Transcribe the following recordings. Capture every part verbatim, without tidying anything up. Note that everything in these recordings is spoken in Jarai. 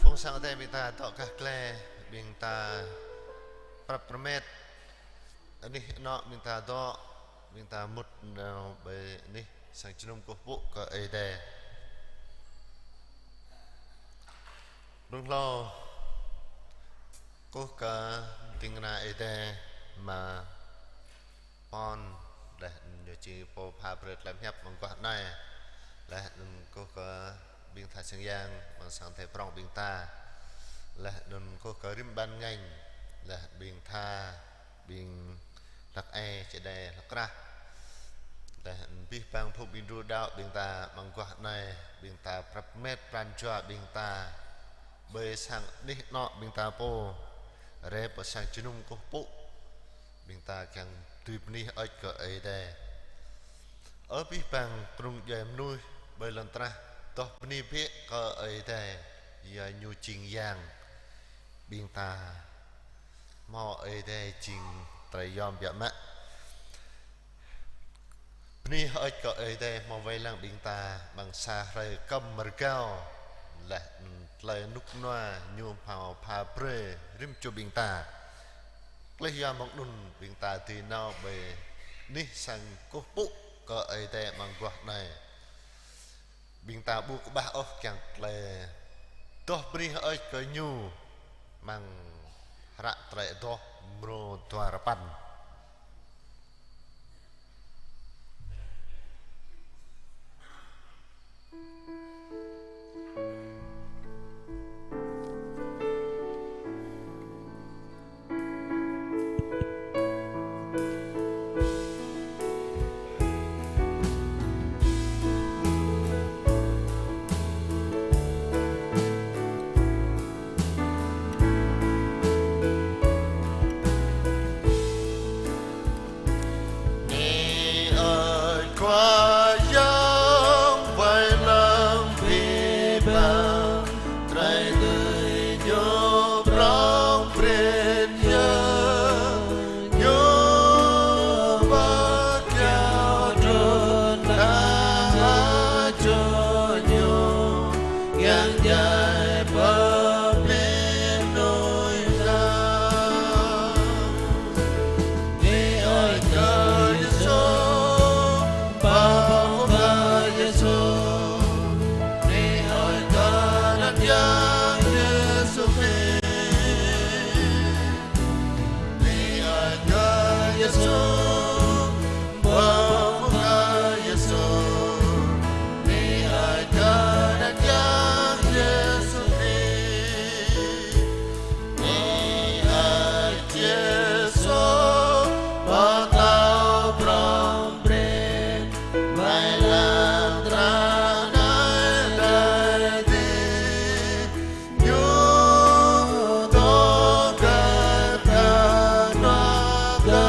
Phung sang Adai ƀing ta dŏ gah glai, ƀing ta prăp prmet. Anih anŏ ƀing ta dŏ, ƀing ta mŭt nao ƀơi anih sang jơnum kơkuh pơpŭ kơ Ơi Adai. Blung hlâo kơkuh kơ ding kơna Ơi Adai mă Pon, laih anŭn ñu či pô pha brơi tơlơi pơhiăp mơguah anai. Laih anŭn kơkuh kơ ƀing tha sang yang, amăng sang Adai prŏng ƀing ta. Laih anŭn kơkuh kơ rĭm ban ngành, laih ƀing tha, ƀing hlăk ai, čơđai hlăk krah. Laih anŭn abih bang phung ƀing đru đaŏ ƀing ta mơguah anai, ƀing ta prăp met pran jua ƀing ta. Ƀơi sang anih anŏ ƀing ta pô, rai pơ sang jơnum kơkuh pơpŭ. Ƀing ta kiăng dưi bơni hơơč kơ Ơi Adai. Ơ abih bang kơnung djuai mơnuih ƀơi lŏn tơnah, dŏ bơni bĕ kơ Ơi Adai, yua ñu jing yang. Ƀing ta hmâo Ơi Adai jing tơlơi yom biă mă. Bơni hơơč kơ Ơi Adai hmâo wai lăng ƀing ta amăng sa hrơi kơm rơgao, laih anŭn tơlơi rơnŭk rơnua ñu hmâo pha brơi rĭm čô ƀing ta. Tơlơi yua mơ̆ng anŭn ƀing ta dưi nao ƀơi anih sang kơkuh pơpŭ kơ Ơi Adai mơguah anai. Ƀing ta ƀu kơƀah ôh kiăng tơlơi dŏ bơni hơơč kơ ñu amăng hră Tơlơi Adoh mrô dua rơpăn. Ơ Khua Yang, wai lăng abih bang tơlơi dưi ñu prŏng prin yơh, ñu bơkiaŏ trŭn hăng čô ñu, kiăng djai pơ abih mơnuih ta. Bơni hơơč kơ Yêsu, bơni kơ Yêsu, bơni hơơč kơ anăn Yang Yêsu Krist. Bơni hơơč kơ Yêsu, bơni kơ Yêsu, bơni hơơč kơ anăn Yang Yêsu Krist. Bơni hơơč Yêsu, pô tlâo prŏng prin, wai lăng tơnah anai adai adih. Ñu dŏ kơt kơ anŏ kơ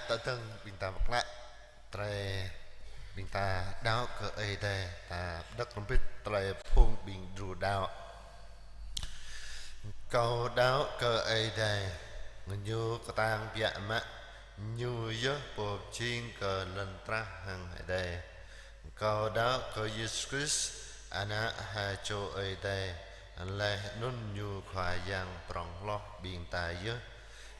Tơdang ƀing ta pơklă, tơlơi ƀing ta đaŏ kơ Ơi Adai, ta pơđŏk hrŏm hơbĭt tơlơi phung ƀing đru đaŏ. Kâo đaŏ kơ Ơi Adai, Ñu kơtang biă mă, Ñu yơh Pô pơjing kơ lŏn tơnah hăng adai. Kâo đaŏ kơ Yêsu Krist, Ană ha čô Ơi Adai, laih anŭn Ñu Khua Yang prŏng hloh ƀing ta yơh.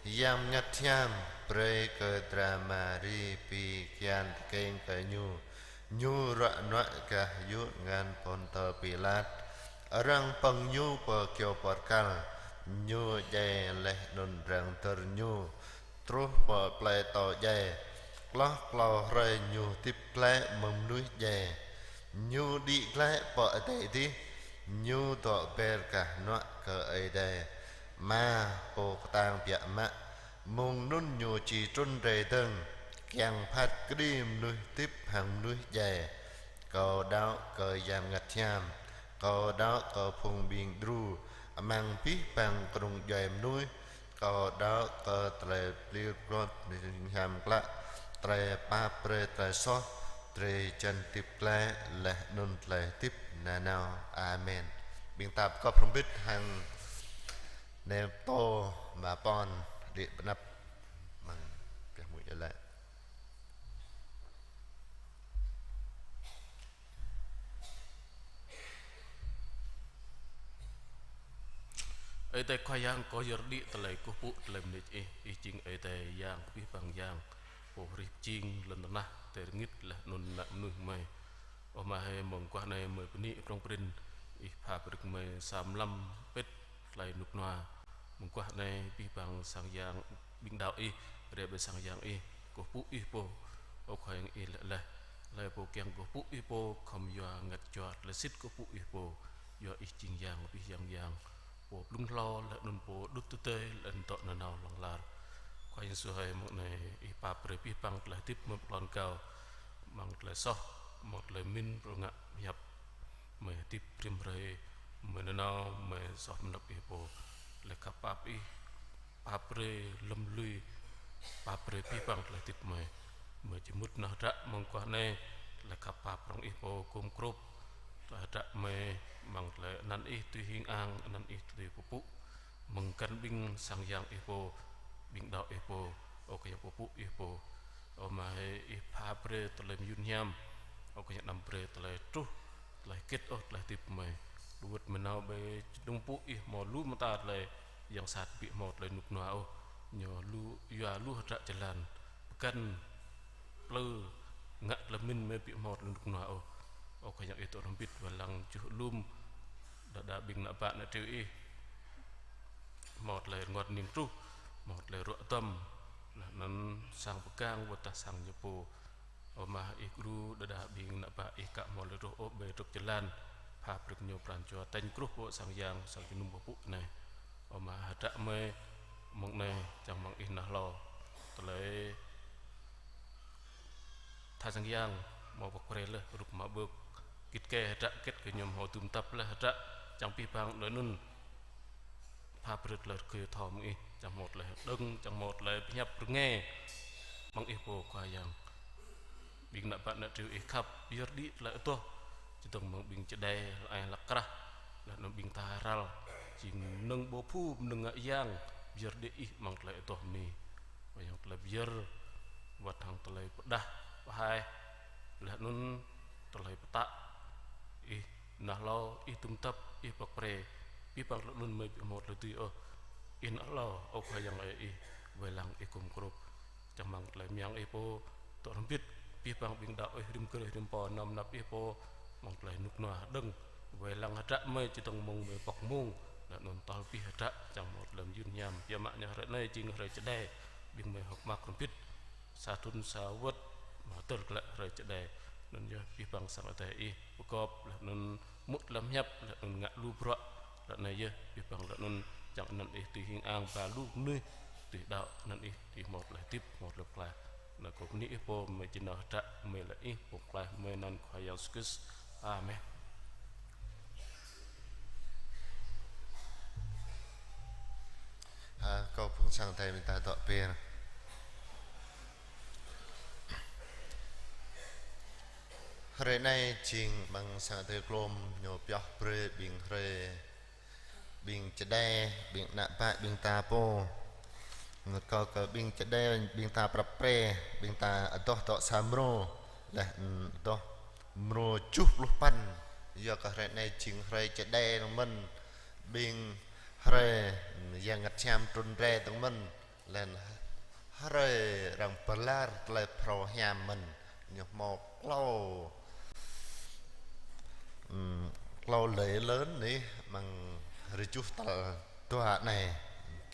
Yang Bơngăt Hiam brơi kơ dra Mari pi kian tơkeng kơ Ñu. Ñu ruă nuă gah yŭ tơngan Pôntơ Pilat. Arăng pơ̆ng Ñu pơ kyâo pơrkal. Ñu djai laih anŭn arăng dơr Ñu truh pơ plơi atâo djai. Hloh klâo hrơi Ñu hơdip glaĭ mơ̆ng mơnuih djai. Ñu đĭ glaĭ pơ adai adih. Ñu dŏ ber gah hnuă kơ Ơi Adai Ama Pô kơtang biă mă. Mơ̆ng anŭn Ñu či trŭn rai dơ̆ng, kiăng phat kơđi mơnuih hơdip hăng mơnuih djai. Kâo đaŏ kơ Yang Bơngăt Hiam. Kâo đaŏ kơ phung ƀing đru, amăng abih bang kơnung djuai mơnuih. Kâo đaŏ kơ tơlơi pơlir pơgot hiam klă, tơlơi pap brơi tơlơi soh, drơi jan hơdip glaĭ laih anŭn tơlơi hơdip nanao. Amen. Ƀing ta pơkŏp hrŏm hơbĭt hăng Nê Pô Ama Pôn đĭ pơanăp amăng pioh mui iâu laĭ. Ơi Adai Khua Yang, kâo yơr đĭ tơlơi kơkuh pơpŭ tơlơi mơneč Ih, Ih jing Ơi Adai Yang abih bang yang, Pô hrih pơjing lŏn tơnah, tơlơi rơngit laih anŭn ană mơnuih mơi. Ơ Ama hơi, mơguah anai mơi bơni Ih prŏng prin, Ih pha brơi kơ mơi sa mlam pĭt tơlơi rơnŭk rơnua. Mơguah anai abih bang sang yang ƀing đaŏ Ih, rai ƀơi sang yang Ih, kơkuh pơpŭ Ih pô, Ơ Khua Yang Ih laĭ laih. Laĭ pô kiăng kơkuh pơpŭ Ih pô, khŏm yua ngăt jua tơlơi sĭt kơkuh pơpŭ Ih pô, yua Ih jing Yang abih yang yang, Pô blung hlâo, laih anŭn Pô đŭt tơdơi, laih anŭn dŏ nanao hlŏng lar. Khua Yang Yêsu hơi, mơ̆ng anai Ih pap brơi abih bang tơlơi hơdip mơi pơklŏn kâo, amăng tơlơi soh, amăng tơlơi pơmĭn, pơrơngiă pơhiăp. Mơi hơdip rĭm hrơi, mơi nanao, mơi soh mơnăp Ih pô. Laih khăp pap Ih pap brơi lŏm lui, pap brơi abih bang tơlơi hơdip mơi. Mơi či mŭt nao hdră mơguah anai, laih khăp pap prŏng Ih pô gum grŭp. Tơlơi hdră mơi amăng tơlơi anăn Ih tui hing ang, anăn Ih tui pơpŭ. Mơ̆ng găn ƀing sang yang Ih pô, ƀing đaŏ Ih pô, Ơ Khua Yang pơpŭ Ih pô. Ơ Ama hơi, Ih pha brơi tơlơi mơyŭn hiam, Ơ Khua Yang anăm brơi tơlơi truh, tơlơi hơget ôh tơlơi hơdip mơi. Đuaĭ mơi nao ƀơi čơdơ̆ng pơpŭ Ih hmâo lu mơta tơlơi yang sat, ƀu hmâo tơlơi rơnŭk rơnua ôh. Ñu lu, yua lu hdră jơlan. Pơkŏn plư ngă tơlơi pơmĭn mơi ƀu hmâo tơlơi rơnŭk rơnua ôh. Ơ Khua Yang Ih dŏ hrŏm hơbĭt wai lăng čuh lum đơđa ƀing ană bă ană triu Ih. Hmâo tơlơi rơngot hning truh, hmâo tơlơi ruă duăm, laih anŭn sang pơgang wơ̆t tơdah sang ñu pô. Ơ Ama, Ih gru đơđa ƀing ană bă Ih aka hmâo tơlơi truh ôh ƀơi djop jơlan, pha brơi kơ ñu pran jua tañ gruh pơ sang yang, sang jơnum pơpŭ anai. Ơ Ama, hdră mơi mơ̆ng anai, čang mơ̆ng Ih nao hlâo. Tơlơi tha sang yang hmâo pơkŏ brơi laih, rup mă ƀơ̆k, git gai hdră git kơ ñu hmâo dum tăp laih hdră, čang abih bang laih anŭn pha brơi tơlơi rơgơi thâo mơ̆ng Ih, čang hmâo tơlơi hơđơ̆ng, čang hmâo tơlơi pơhiăp rơngai mơ̆ng Ih pô Khua Yang. Ƀing ană bă ană triu Ih khăp, yơr đĭ tơlơi adoh, čơdơ̆ng mơ̆ng ƀing čơđai, hlăk ai hlăk krah, laih anŭn ƀing tha ral, jing mơnơ̆ng ƀâo phu, mơnơ̆ng ngă yang, yơr đĭ Ih amăng tơlơi adoh mơni. Wai yang tơlơi pơyơr, wơ̆t hăng tơlơi pơđah pơhaih, laih anŭn tơlơi pơtă. Ih nao hlâo, Ih dum tăp, Ih pŏk pre, abih bang tơlơi anŭn mơi ƀu hmâo tơlơi dưi ôh. Ih nao hlâo, Ơ Khua Yang ơi Ih, wai lăng Ih gum grŭp. Čang mơ̆ng tơlơi mơyang Ih pô, dŏ hrŏm hơbĭt abih bang ƀing đaŏ Ih rĭm grơh rĭm pô, anăm anăp Ih pô, mơ̆ng tơlơi rơnŭk rơnua hơđơ̆ng. Wai lăng hdră mơi čơdơ̆ng mơ̆ng mơi pŏk mông, laih anŭn tơl abih hdră, čang hmâo tơlơi mơyŭn hiam. Biă mă ñu hrơi anai jing hrơi čơđai, ƀing mơi hơ̆k mơak hrŏm hơbĭt. Sa thŭn sa wơ̆t, mă tơl glaĭ hrơi čơđai. Anŭn yơh abih bang sang Adai Ih pơgop, laih anŭn mŭt lăm hiăp, laih anŭn ngă lu bruă. Laih anai yơh abih bang laih anŭn čang anăn Ih tui hing ang ba lu mơnuih, tui đaŏ anăn Ih tui hmâo tơlơi hơdip, hmâo tơlơi pơklaih. Anŭn kâo bơni Ih pô, mơi či nao hdră, mơi laĭ Ih pô pơklaih, mơi anăn Khua Yang Yêsu Krist. Amen. A, kâo phung sang Adai ƀing ta dŏ ber. Hrơi anai jing amăng sang Adai glông ñu pioh brơi ƀing hrơi, ƀing čơđai, ƀing ană ƀă ƀing ta pô. Kâo kơ ƀing čơđai, ƀing ta prăp pre, ƀing ta adoh dŏ sa mrô, laih, mm, adoh mrô tơjuh pluh păn. Yua kơ hrơi anai jing hrơi čơđai dơ̆ng mơ̆n, ƀing hrơi, mm, Yang Bơngăt Hiam trŭn rai dơ̆ng mơ̆n. Laih anŭn hrơi arăng pơlar tơlơi phrâo hiam mơ̆n, ñu hmâo klâo, ừm, klâo lễ lớn anai amăng rơjuh tal dua anai,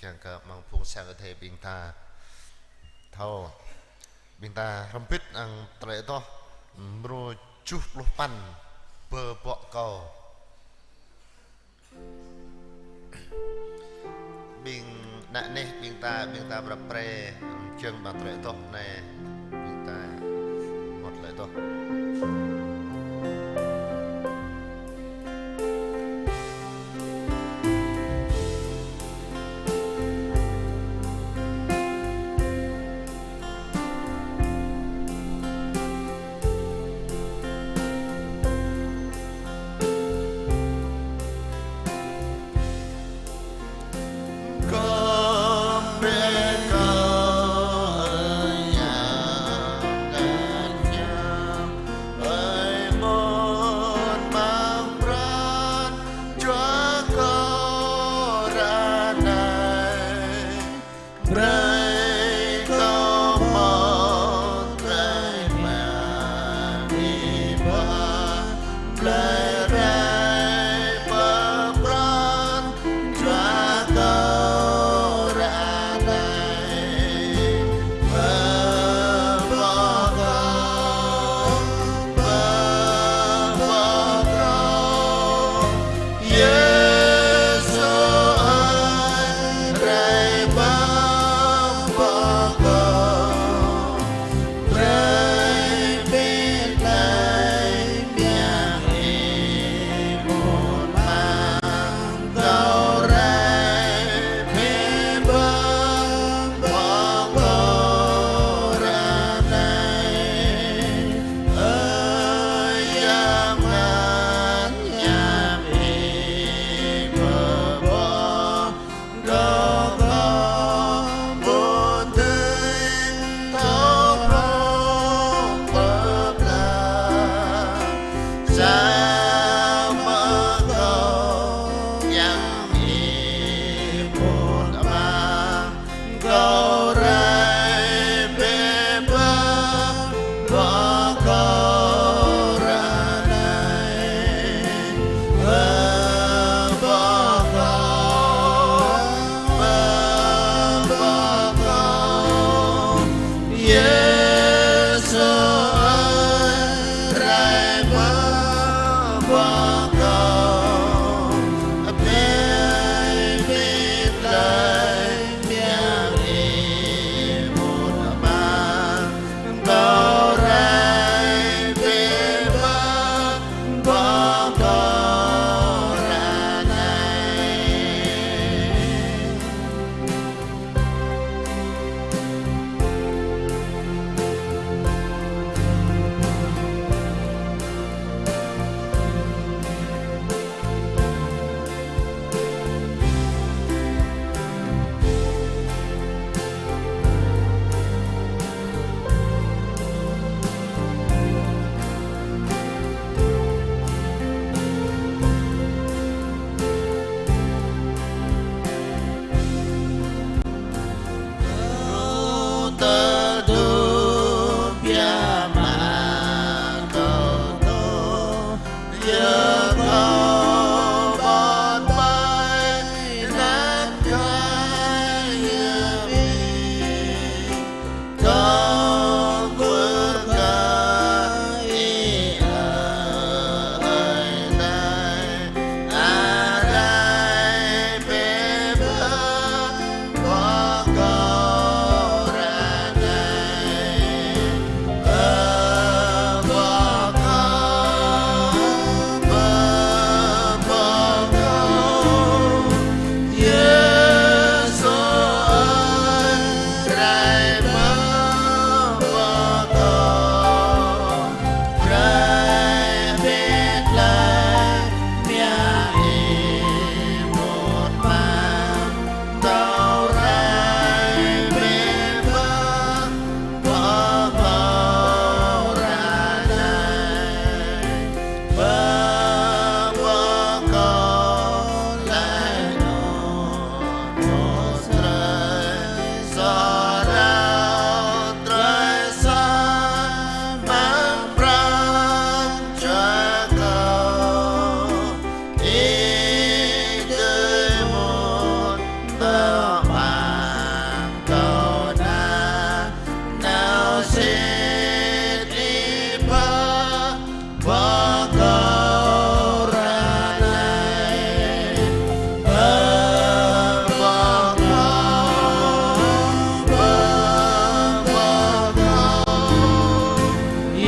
kiăng kơ amăng phung sang Adai ƀing ta thâo. Ƀing ta hrŏm hơbĭt amăng tơlơi adoh mrô tơjuh pluh păn, Bơ bŏ kâo. Ƀing ană neh ƀing ta, ƀing ta prăp pre, čang amăng tơlơi adoh anai, ƀing ta hmâo tơlơi adoh.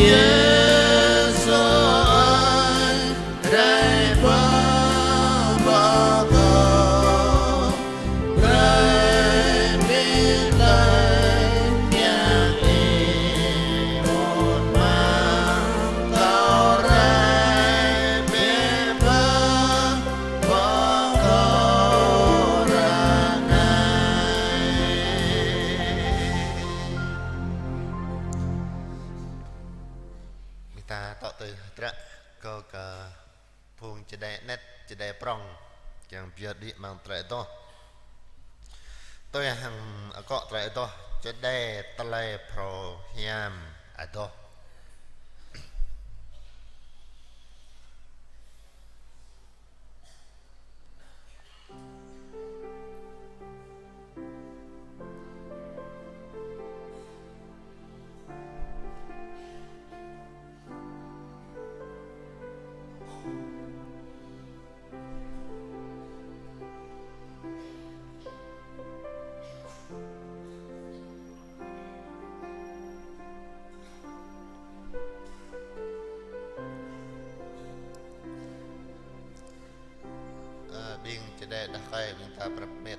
Yêsu ơi, rai pơpă kâo, rai pơklaih mơyang Ih, ŭt mơ̆ng kâo rai pơpă kâo ră anai. Ƀing ta tŏ tui hơdră kơ kơ phung čơđai anet, čơđai prŏng, kiăng pơyơr đĭ amăng tơlơi adoh. Tui hăng akŏ tơlơi adoh, čơđai tơlơi phrâo hiam adoh. Ơ, ƀing čơđai đah rơkơi, ƀing ta prăp mĕt.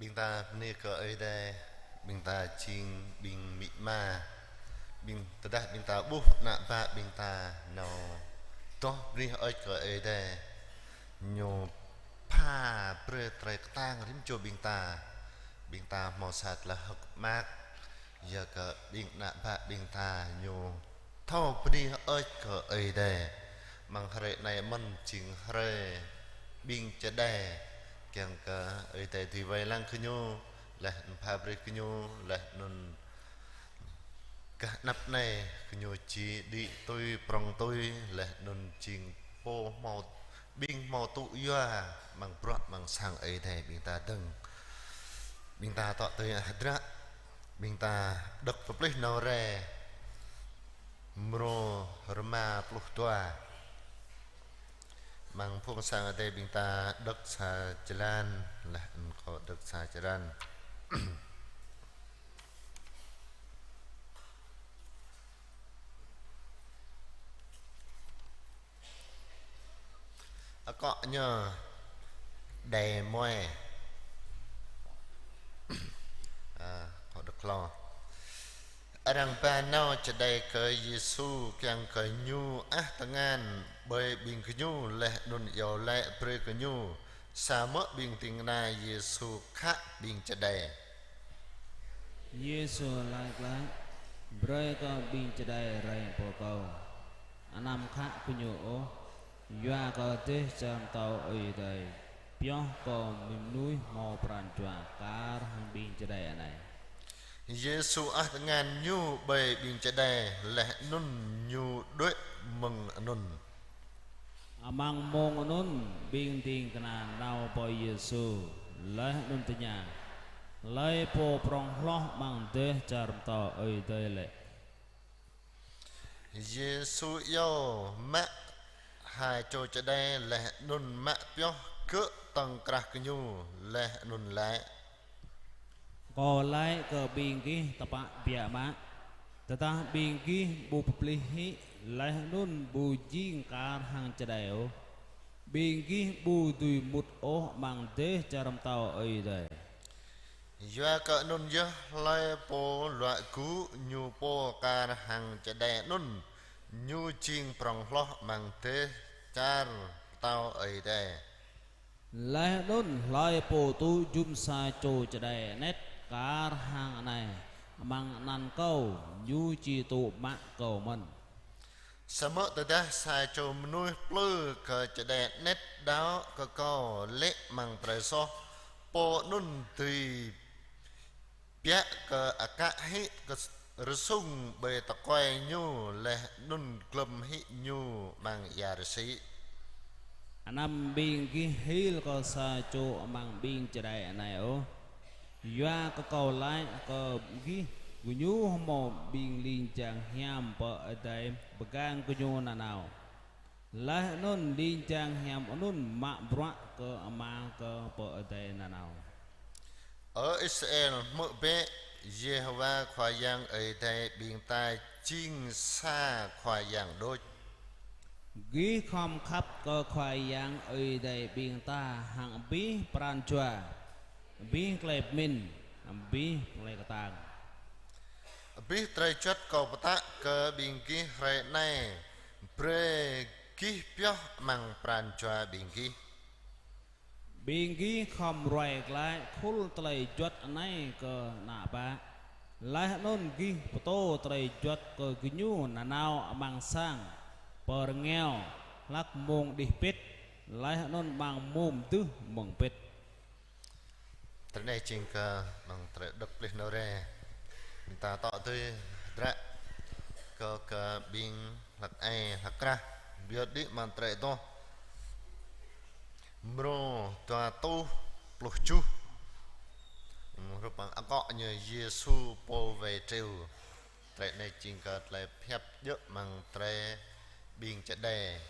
Ƀing ta bơni kơ Ơi Adai, ƀing ta jing ƀing amĭ ama, ƀing tơdah ƀing ta ƀuh ană bă ƀing ta nao adoh bơni hơơč kơ Ơi Adai, ñu pha brơi tơlơi kơtang rĭm čô ƀing ta, ƀing ta hmâo sa tơlơi hơ̆k mơak, yua kơ ƀing ană bă ƀing ta ñu thâo bơni hơơč kơ Ơi Adai. Amăng hrơi anai mơ̆n jing hrơi ƀing čơđai, kiăng kơ Ơi Adai dưi wai lăng gơñu, laih anŭn pha brơi gơñu, laih anŭn gah anăp anai gơñu či đĭ tui prŏng tui, laih anŭn jing pô hmâo, ƀing hmâo tŭ yua amăng bruă amăng sang Ơi Adai ƀing ta dơ̆ng. Ƀing ta tŏ tui hơdră, ƀing ta đŏk pơplih nao rai mrô rơma pluh dua. Amăng phung sang Ơi Adai ƀing ta đŏk sa črăn, laih anŭn kâo đŏk sa črăn. Akŏ ñu đe mơi. A, kâo đŏk klâo. Arăng ba nao čơđai kơ Yêsu kiăng kơ ñu ăh tơngan ƀơi ƀing gơñu laih anŭn iâu laĭ brơi kơ ñu. Samơ̆ ƀing ding kơna Yêsu khă ƀing čơđai. Yêsu laĭ glaĭ: Brơi kơ ƀing čơđai rai pơ Kâo. Anăm khă gơñu ôh, yua kơ dêh čar pơtao Ơi Adai pioh kơ mơnuih hmâo pran jua kar hăng ƀing čơđai anai. Yêsu ăh tơngan ñu ƀơi ƀing čơđai laih anŭn ñu đuaĭ mơ̆ng anŭn. Amăng mông anŭn ƀing ding kơna nao pơ Yêsu laih anŭn tơña: Hlơi pô prŏng hloh amăng dêh čar pơtao Ơi Adai lĕ? Yêsu iâu mă ha čô čơđai laih anŭn mă pioh gơ̆ tŏng krah gơñu laih anŭn laĭ: Kâo laĭ kơ ƀing gih tơpă biă mă, tơdah ƀing gih ƀu pơplih hĭ laih anŭn ƀu jing kar hăng čơđai ôh, ƀing gih ƀu dưi mŭt ôh amăng dêh čar pơtao Ơi Adai. Yua kơ anŭn yơh hlơi pô luă gŭ ñu pô kar hăng čơđai anŭn, ñu jing prŏng hloh amăng dêh čar pơtao Ơi Adai. Laih anŭn hlơi pô tŭ jum sa čô čơđai anet kar hăng anai amăng anăn Kâo, ñu či tŭ mă Kâo mơ̆n. Samơ̆ tơdah sa čô mơnuih plư kơ čơđai anet đaŏ kơ Kâo lê̆ amăng drơi soh, pô anŭn dưi biă kơ akă hĭ kơ rơsŭng ƀơi tơkuai ñu laih anŭn glŏm hĭ ñu amăng ia rơsĭ. Anăm ƀing gih hil kơ sa čô amăng ƀing čơđai anai ôh. Yua kơ Kâo laĭ kơ gih, gơñu hmâo ƀing ling jang hiam pơ adai pơgang gơñu nanao. Laih anŭn ling jang hiam anŭn mă bruă kơ Ama kơ pơ adai nanao. Ơ Israel, hmư̆ bĕ, Yêhôwa Khua Yang Ơi Adai ƀing ta jing sa Khua Yang đôč. Gih khŏm khăp kơ Khua Yang Ơi Adai ƀing ta hăng abih pran jua, abih tơlơi pơmĭn, abih tơlơi kơtang. Abih drơi juăt Kâo pơtă kơ ƀing gih hrơi anai, brơi gih pioh amăng pran jua ƀing gih. Ƀing gih khŏm ruai glaĭ khul tơlơi juăt anai kơ ană bă. Laih anŭn gih pơtô tơlơi juăt kơ gơñu nanao amăng sang, pơ rơngiao, hlăk mông đih pĭt, laih anŭn amăng mông dưh mơ̆ng pĭt. Tơlơi anai jing kơ amăng tơlơi đŏk pơplih nao rai. Ƀing ta tŏ tui hơdră kơ, kơ ƀing hlăk ai hlăk krah. Biă đĭ amăng tơlơi adoh mrô dua rơtuh pluh tơjuh. Hrup amăng akŏ ñu Yêsu pô wai triu. Tơlơi anai jing kơ tơlơi pơhiăp djơ̆ amăng tơlơi ƀing čơđai.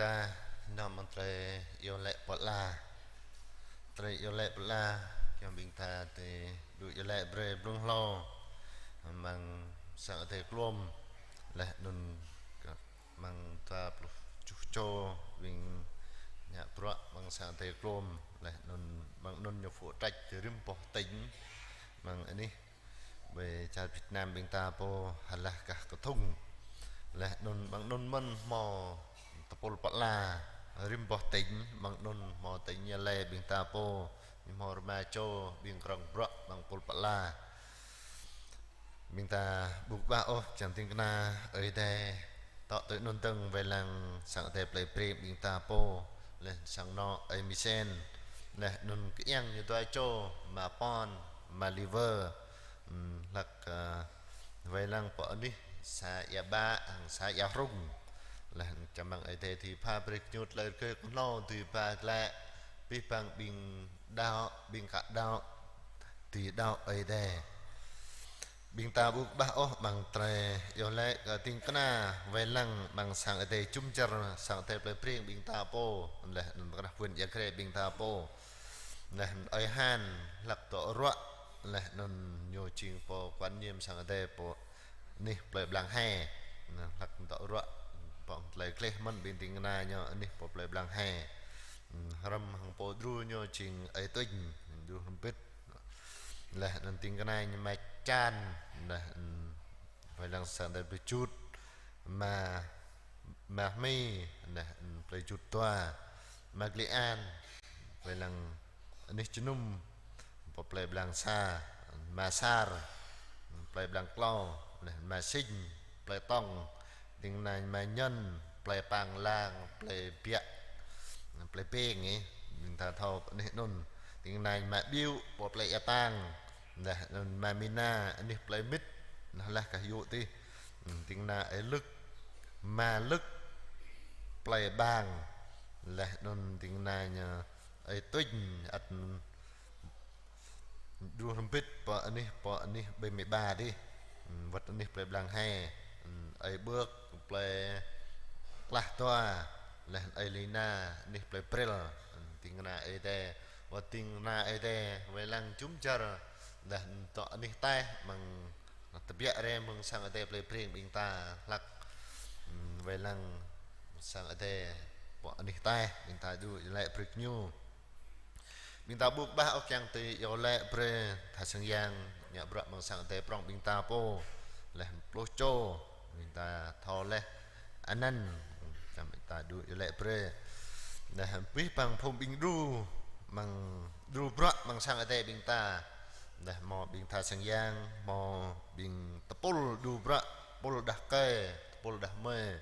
Ta, nŏm amăng tơlơi iâu laĭ pơala. Tơlơi iâu laĭ pơala, kiăng ƀing ta tui dŏ iâu laĭ brơi blung hlâo. Amăng sang Adai klôm, laih anŭn kơ amăng dua pluh tơjuh čô ƀing ngă bruă amăng sang Adai klôm, laih anŭn amăng anŭn ñu pơtrăč rĭm boh tỉnh. Amăng anih ƀơi čar Việt Nam ƀing ta pô, hơlah gah kơthŭng. Laih anŭn amăng anŭn mơ̆n hmâo tơpul pơala, rĭm boh tỉnh, amăng anŭn hmâo tỉnh Gia Lai ƀing ta pô, hmâo rơma čô ƀing krong bruă amăng tơpul pơala. Ƀing ta ƀu kơƀah ôh, čang ding kơna Ơi Adai tŏ tui anŭn dơ̆ng wai lăng sang Adai plei Breng ƀing ta pô, laih sang anŏ Ơi Misen, laih anŭn kơ iăng ñu dua čô, ama Pon, ama Liver, hm, hlăk, ơ, wai lăng pơ anih sa Ia Ba, hăng sa Ia Hrung. Laih čang mơ̆ng Ơi Adai dưi pha brơi kơ ñu tơlơi rơgơi kơhnâo dưi pha glaĭ, abih bang ƀing đaŏ, ƀing ka đaŏ, dưi đaŏ Ơi Adai. Ƀing ta ƀu kơƀah ôh amăng tơlơi iâu laĭ kơ ding kơna wai lăng amăng sang Adai jum dar, sang Adai plei Breng ƀing ta pô, laih anŭn kơnah huyện Ia Grai ƀing ta pô. Laih Ơi Han hlăk dŏ ruă, laih anŭn ñu jing pô quản nhiệm sang Adai pơ anih plei Blang He. Hlăk dŏ ruă, pơ tơlơi gleh mơ̆n ƀing ding kơna ñu anih pơ plei Blang He. Hrŏm hăng pô djru ñu jing Ơi Tuñ, djru hrŏm bĭt. Laih anŭn ding kơna ñu ama Čan, laih anŭn wai lăng sang Adai plei Jut, ama, ama Hmi, laih anŭn plei Jut dua, ama Glian, wai lăng anih Jơnum, pơ plei Blang Sa, ama Sar, plei Blang Klâo, laih ama Sing, plei Tŏng, ding kơna ama Nhân, plei Pang Lang, plei Biă, plei Peng, ih, ƀing ta thâo anih anŭn. Ding kơna ama Biu, pơ plei Ia Tang, laih anŭn ama Mina, anih plei Mit, laih kah yŭ tih. Ding kơna Ơi Lưk, ama Lưk, plei Bang, laih anŭn ding kơna ñu Ơi Tuñ, ăt djru hrŏm bĭt pơ anih, pơ anih ƀơi Mi Ba dih. Hm, wơ̆t anih plei Blang He. Hm, Ơi Bưk, plei Klah dua, laih Ơi Lina, anih plei Brel. Hm, ding kơna Ơi Adai, wơ̆t ding kơna Ơi Adai wai lăng jum dar, laih dŏ anih taih amăng tơbiă rai mơ̆ng sang Adai plei Breng ƀing ta hlăk, hm, wai lăng sang Adai pơ anih taih, ƀing ta dŏ iâu laĭ brơi kơ ñu. Ƀing ta ƀu kơƀah ôh kiăng tui iâu laĭ brơi tha sang yang ngă bruă amăng sang Adai prŏng ƀing ta pô, laih pluh čô, ƀing ta thâo laih anăn, čang ƀing ta dŏ iâu laĭ brơi. Laih abih bang phung ƀing djru, amăng djru bruă amăng sang Adai ƀing ta. Laih hmâo ƀing tha sang yang, hmâo ƀing tơpul djru bruă, tơpul đah kơi, tơpul đah mơi,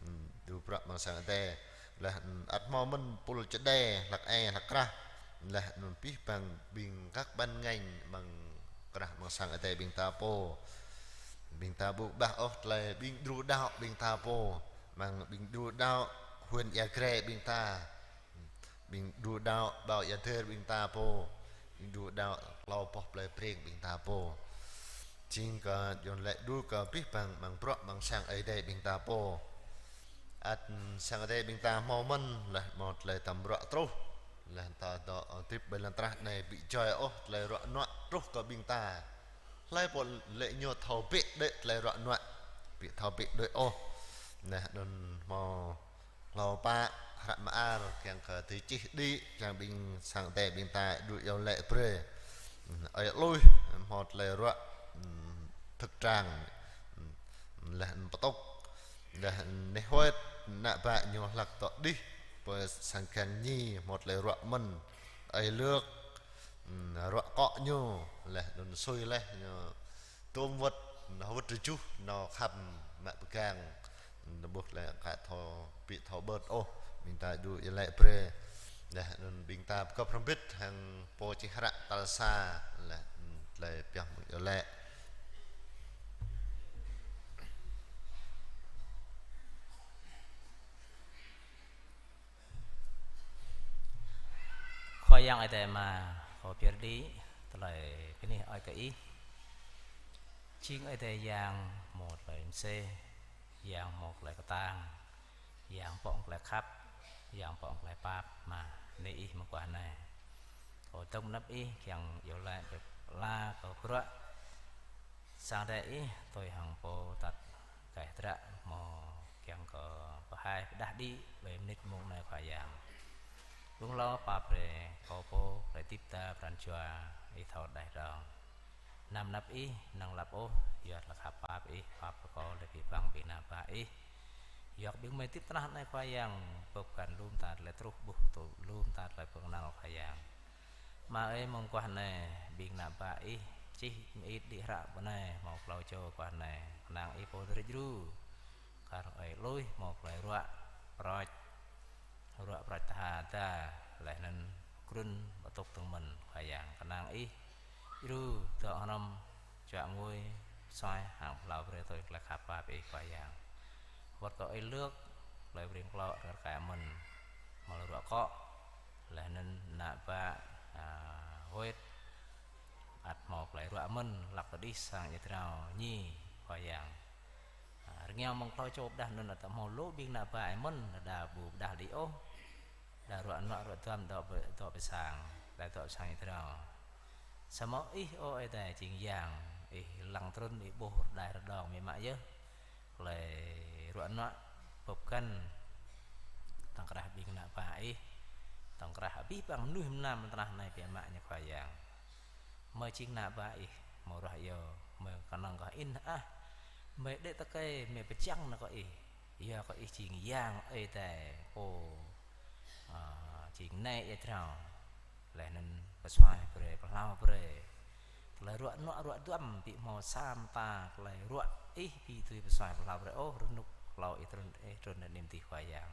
hm, djru bruă amăng sang Adai. Laih, hm, ăt hmâo mơ̆n tơpul čơđai, hlăk ai, hlăk krah. Laih anŭn abih bang ƀing các ban ngành amăng krah amăng sang Adai ƀing ta pô. Ƀing ta ƀu kơƀah ôh tơlơi ƀing djru đaŏ ƀing ta pô. Amăng ƀing djru đaŏ huyện Ia Grai ƀing ta. Ƀing djru đaŏ ƀâo Ia Dơr ƀing ta pô. Ƀing djru đaŏ klâo boh plei Breng ƀing ta pô. Jing kơ iâu laĭ djru kơ abih bang amăng bruă amăng sang Ơi Adai ƀing ta pô. Ăt sang Ơi Adai ƀing ta hmâo mơ̆n, laih hmâo tơlơi tăm bruă truh. Laih ta dŏ hơdip ƀơi lŏn tơnah anai ƀu djơ̆ ôh tơlơi ruă nuă truh kơ ƀing ta. Hlơi pô lĕ ñu thâo bĕ đuaĭ tơlơi ruă nuă, ƀu thâo bĕ đuaĭ ôh. Laih anŭn hmâo hlâo pă, hră mơar, kiăng kơ tui čih đĭ, kiăng ƀing sang Ơi Adai ƀing ta dŏ iâu laĭ brơi. Ơi Luih, hmâo tơlơi ruă, hm, thực trang, hm, laih anŭn pơtŭk, laih anŭn neh wơ̆t, ană bă ñu hlăk dŏ đih, pơ sang Gang Ñi, hmâo tơlơi ruă mơ̆n. Ơi Lưk, hm, ruă akŏ ñu, laih anŭn sui laih ñu, tôm wơ̆t, nao wơ̆t rơjuh, nao khăm mă pơgang. Nao ƀuh lĕ ka thâo, ƀu thâo ƀơ̆t ôh, ƀing ta dŏ iâu laĭ brơi. Laih anŭn ƀing ta pơgop hrŏm bĭt hăng pô čih hră tal sa, laih, hm, tơlơi pioh mơ̆ng iâu laĭ. Khua Yang Ơi Adai Ama, kâo pơyơr đĭ tơlơi bơni ơi kơ Ih. Jing Ơi Adai Yang hmâo tơlơi mơsêh, Yang hmâo tơlơi kơtang, Yang pŏk tơlơi khăp, yang pŏk tơlơi pap, mă, nê ih mơguah anai. Kâo dŏng anăp ih, kiăng iâu laĭ, pơala kơ bruă sang Ơi Adai ih, tui hăng pô tăt gaih dră, hmâo kiăng kơ pơhaih pơdah đĭ, ƀơi mơnit mông anai Khua Yang. Ƀing hlâo pap brơi kơ pô, brơi hơdip ta pran jua, ih thâo đaih rong. Anăm anăp ih, năng lăp ôh, yua tơlơi khăp pap ih, pap kơ kâo, lĕ abih bang ƀing ană bă ih. Yua kơ ƀing gơmơi hơdip tơnah anai Khua Yang, bưp găn lŏm ta tơlơi truh, ƀuh tŭ lŏm ta tơlơi pơkơnăl Khua Yang. Ama ơi, mơguah anai, ƀing ană bă ih, čih mơit đĭ hră pơ anai, hmâo klâo čô guah anai, kơnang ih pô drơi djru. Kar ơi lui, hmâo tơlơi ruă, prôč. Ruă prôč tha ta, laih anŭn grŭn pơtŭk tơ̆ng mơ̆n Khua Yang, kơnang ih djru dŏ hrŏm, čuă ngui, suaih hăng pơhlao brơi tui tơlơi khăp pap ih Khua Yang. Wơ̆t kơ ơi lơ̆k, tơlơi pơring klŏ rơka mơ̆n, hmâo ruă akŏ, laih anŭn ană bă, a, wơ̆t, ăt hmâo tơlơi ruă mơ̆n, hlăk kơđi sang ia jrao ñi Khua Yang. A, rơngiao mơ̆ng klâo čô pơdah anŭn ăt hmâo lu ƀing ană bă ih mơ̆n, đa ƀu pơdah đĭ ôh. Đa ruă nuă ruă duăm dŏ pơ, dŏ pơ sang, đa dŏ pơ sang ia jrao. Samơ̆ ih, ơ Ơi Adai jing yang, ih lăng trŭn, ih ƀuh rơđah rơđông biă mă yơh. Tơlơi ruă nuă bưp găn tŏng krah ƀing ană bă ih, tŏng krah abih bang mơnuih mơnam tơnah anai biă mă ñu Khua Yang. Gơmơi jing ană bă ih, hmâo ruah iâu, gơmơi kơnơ̆ng kơ in ah, gơmơi đĕ tơkai, gơmơi pơčăng nao kơ ih. Yua kơ ih jing Yang Ơi Adai, pô, a, jing nai ia jrao, laih anŭn pơsuaih brơi, pơhlao brơi. Tơlơi ruă nuă ruă duăm ƀu hmâo sa mơta tơlơi ruă ih ƀu dưi pơsuaih pơhlao brơi ôh, rơnŭk hlâo ih trŭn, ih trŭn anŭn tih Khua Yang.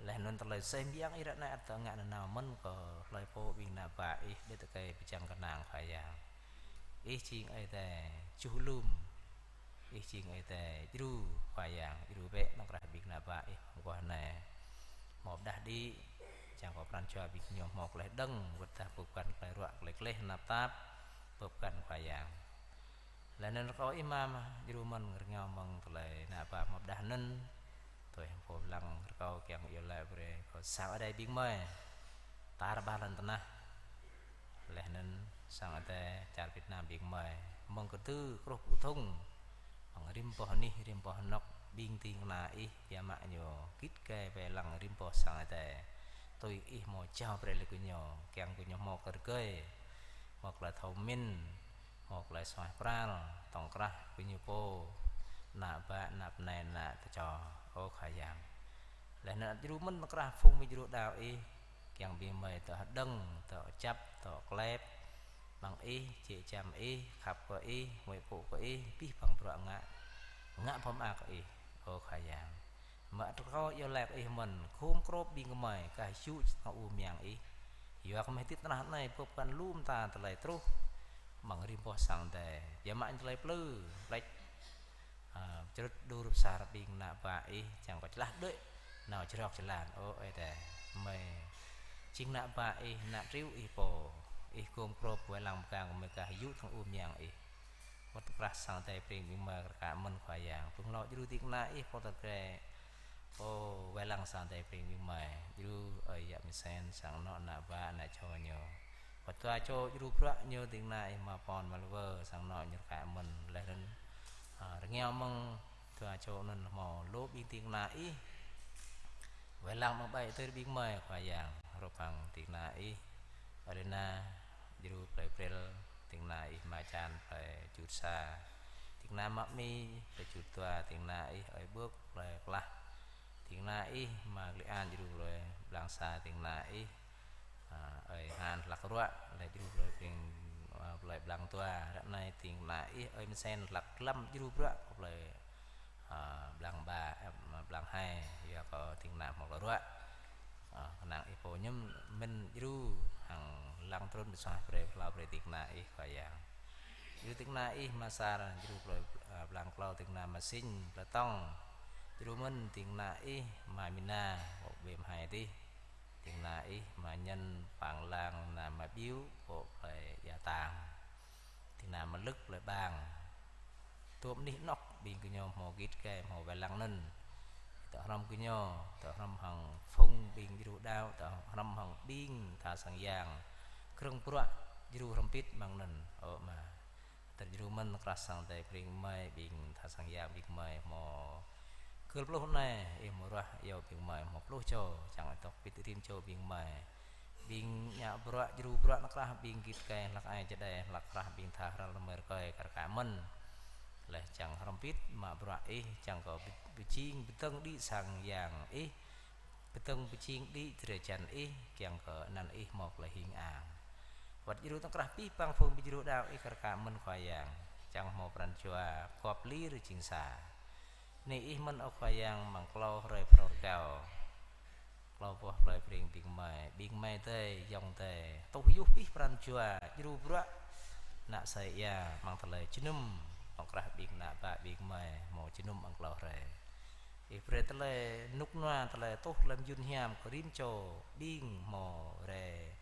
Laih anŭn tơlơi seh mơyang ih ră anai ăt ngă nanao mơ̆n kơ hlơi pô ƀing ană bă ih đĕ tơkai pơčăng kơnang Khua Yang. Ih jing Ơi Adai juh lŏm. Ih jing Ơi Adai djru Khua Yang, djru bĕ tŏng krah ƀing ană bă ih mơguah anai. Hmâo pơdah đĭ, čang kơ pran jua ƀing gơñu hmâo tơlơi hơđơ̆ng, wơ̆t dah bưp găn tơlơi ruă, tơlơi gleh tơnap tap, bưp găn Khua Yang. Laih anŭn rơkâo ih mă, djru mơ̆n rơngiao mơ̆ng tơlơi ană bă hmâo pơdah anŭn, tui hăng pô lăng rơkâo kiăng iâu laĭ brơi kơ sang Ơi Adai ƀing gơmơi tar ƀar lŏn tơnah. Laih anŭn sang Ơi Adai čar Việt Nam ƀing gơmơi, mơ̆ng kơdư truh pơ thŭng, mơ̆ng rĭm boh anih, rĭm boh anŏk, ƀing ding kơna ih, biă mă ñu git gai wai lăng rĭm boh sang Ơi Adai. Tui ih hmâo jao brơi lĕ gơñu, kiăng gơñu hmâo kơ rơgơi, hmâo tơlơi thâo mĭn, hmâo tơlơi suaih pral, tŏng krah gơñu pô, ană bă, ană bơnai, ană tơčô, ơ Khua Yang. Laih anŭn ăt djru mơ̆n tŏng krah phung gơmơi djru đaŏ ih, kiăng ƀing gơmơi dŏ hơđơ̆ng, dŏ kơjăp, dŏ klep, mơ̆ng ih, jĕ jăm ih, khăp kơ ih, huĭ pŭ kơ ih, abih bang bruă ngă, ngă pơmơak kơ ih, ơ Khua Yang. Mă rơkâo iâu laĭ kơ ih mơ̆n, khŏm krŏp ƀing gơmơi, kah yŭ čơtang u mơyang ih. Yua kơ gơmơi hơdip tơnah anai, bưp găn lŏm ta tơlơi truh, mơ̆ng rĭm boh sang Ơi Adai, biă mă ñu tơlơi plư, plĕč, a, črŭt đur pơsar ƀing ană bă ih, čang kơ čơlah đuaĭ nao čơrŏk jơlan, ơ Ơi Adai. Gơmơi jing ană bă ih, ană triu ih pô, ih gum krŏp wai lăng pơgang gơmơi kah yŭ tơ̆ng u mơyang ih. Wơ̆t tŏng krah sang Ơi Adai pring ƀing gơmơi rơka mơ̆n Khua Yang. Pơ̆ng lŏ djru ding kơna ih pô tơkai, pô wai lăng sang Ơi Adai pring ƀing gơmơi. Djru ơi yă Mơsen, sang anŏ ană bă ană čô ñu. Wơ̆t dua čô djru bruă ñu ding kơna ih mă pon mă lơwơ, sang anŏ ñu rơka mơ̆n laih anŭn. A, rơngiao mơ̆ng dua čô anŭn hmâo lu ƀing ding kơna ih wai lăng mơ̆ng ƀai tơr ƀing gơmơi Khua Yang, hrup hăng ding kơna ih Arina, djru plơi April, ding kơna ih Ama Čan plơi Čut Sa, ding kơna Ama Mi plơi Čut Dua, ding kơna ih Ơi Bưk plơi Klah, ding kơna ih Ama Kli An djru plơi Blang Sa, ding kơna ih, a, Ơi Han hlăk ruă, laih djru plơi Pring, a, plơi Blang Dua, ră anai ding kơna ih Ơi Mơsen hlăk lăm djru bruă plơi, a, Blang Ba, a, Blang Hai, yua kơ ding kơna hmâo ruă. A, kơnang ih pô ñu mĭn djru hăng lăng trŭn pơsuaih brơi pơhlao brơi ding kơna ih Khua Yang. Djru ding kơna ih Ama Sar, djru plơi, a, Blang Klâo, ding kơna Ama Sing plơi Tŏng. Djru mơ̆n ding kơna ih Ama Mina, pơ Bem Hai dih. Ding kơna ih Ama Nhân Pang Lang, kơna Ama Biu pơ plơi Ia Tang. Ding kơna Ama Lưk plơi Bang. Tŭm anih anŏk ƀing gơñu hmâo git gai hmâo wai lăng anŭn. tơ hrŏm gơñu, tơ hrŏm hăng phung ƀing djru đaŏ, tơ hrŏm hăng ƀing tha sang yang krơ̆ng bruă djru hrŏm hơbĭt amăng anŭn, ơ Ama. Tơl djru mơ̆n, krah sang Ơi Adai pơring mơi, ƀing tha sang yang ƀing mơi hmâo gơl pluh anai, ih hmâo ruah iâu ƀing mơi hmâo pluh čô, čang ih dŏ pĭt rĭm čô ƀing mơi. Ƀing ngă bruă, djru bruă, tơkrah ƀing git gai, hlăk ai čơđai, hlăk krah ƀing tha hrăl rơmơi rơkơi, kar kaĭ mơ̆n. Laih čang hrŏm hơbĭt mă bruă ih, čang kơ pơjing pơdơ̆ng đĭ sang yang ih, pơdơ̆ng pơjing đĭ drơi jăn ih, kiăng kơ anăn ih hmâo tơlơi hing ang. Wơ̆t djru tơkrah abih bang phung ƀing djru đaŏ ih kar kaĭ mơ̆n Khua Yang, čang hmâo pran jua gŏp lir jing sa. Bơni ih mơ̆n ơ Khua Yang amăng klâo hrơi phrâo rơgao. Klâo boh plơi pơring ƀing mơi, ƀing mơi adơi, ayŏng adơi, tuh yơh abih pran jua, djru bruă, ană sa ia, amăng tơlơi jơnum, tơkrah ƀing ană bă ƀing mơi, hmâo jơnum amăng klâo hrơi. Ih brơi tơlơi rơnŭk rơnua, tơlơi tuh, tơlơi mơyun hiam kơ rĭm čô ƀing hmâo rai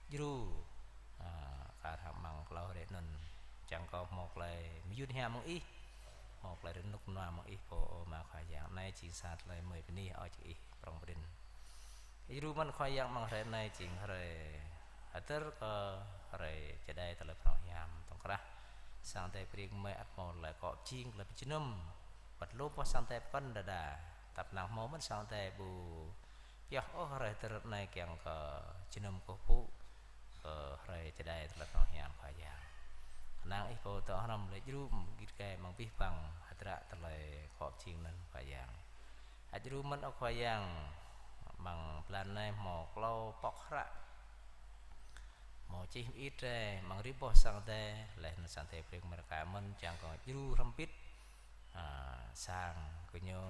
djru, a, kar hăng amăng klâo hrơi anŭn. Čang kơ hmâo tơlơi mơyun hiam mơ̆ng ih, hmâo tơlơi rơnŭk rơnua mơ̆ng ih pô, ơ Ama Khua Yang. Anai jing sa tơlơi mơi bơni, ơ, jing ih prŏng prin. Ih djru mơ̆n Khua Yang amăng hrơi anai jing hrơi hơdơr kơ hrơi čơđai tơlơi phrâo hiam, tơkrah sang Ơi Adai pơring mơi ăt hmâo tơlơi akŏ pơjing, tơlơi pơjơnum. Wơ̆t lu boh sang Ơi Adai pơkŏn đơđa, tăp năng hmâo mơ̆n sang Ơi Adai ƀu pioh ôh hrơi hơdơr anai kiăng kơ jơnum kơkuh pơpŭ kơ hrơi čơđai tơlơi phrâo hiam Khua Yang. Kơnang ih pô dŏ hrŏm laih djru git gai amăng abih bang hơdră tơlơi akŏ pơjing anŭn Khua Yang. Ăt djru mơ̆n ơ Khua Yang, amăng blan anai hmâo klâo pŏk hră, hmâo čih mơit rai amăng rĭm boh sang Ơi Adai, laih anŭn sang Ơi Adai pơring mơi rơka mơ̆n, čang kơ djru hrŏm hơbĭt, a, sang gơñu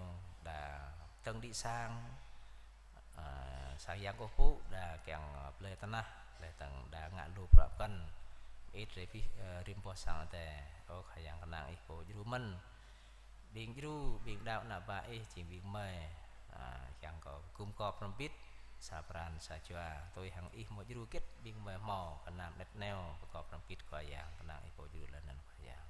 đa dơ̆ng đĭ sang, a, sang yang kơkuh pơpŭ, đa kiăng, a, blơi tơnah, laih dơ̆ng đa ngă lu bruă pơkŏn. Mơit rai abih, ơ, rĭm boh sang Ơi Adai, ơ Khua Yang, kơnang ih pô djru mơ̆n. Ƀing djru, ƀing đaŏ ană bă ih, jing ƀing mơi, a, kiăng kơ gum gŏp hrŏm hơbĭt, sa pran sa jua, tui hăng ih hmâo djru hơget ƀing mơi hmâo, kơnang anet neo, pơgŏp hrŏm hơbĭt Khua Yang, kơnang ih pô djru laih anŭn Khua Yang.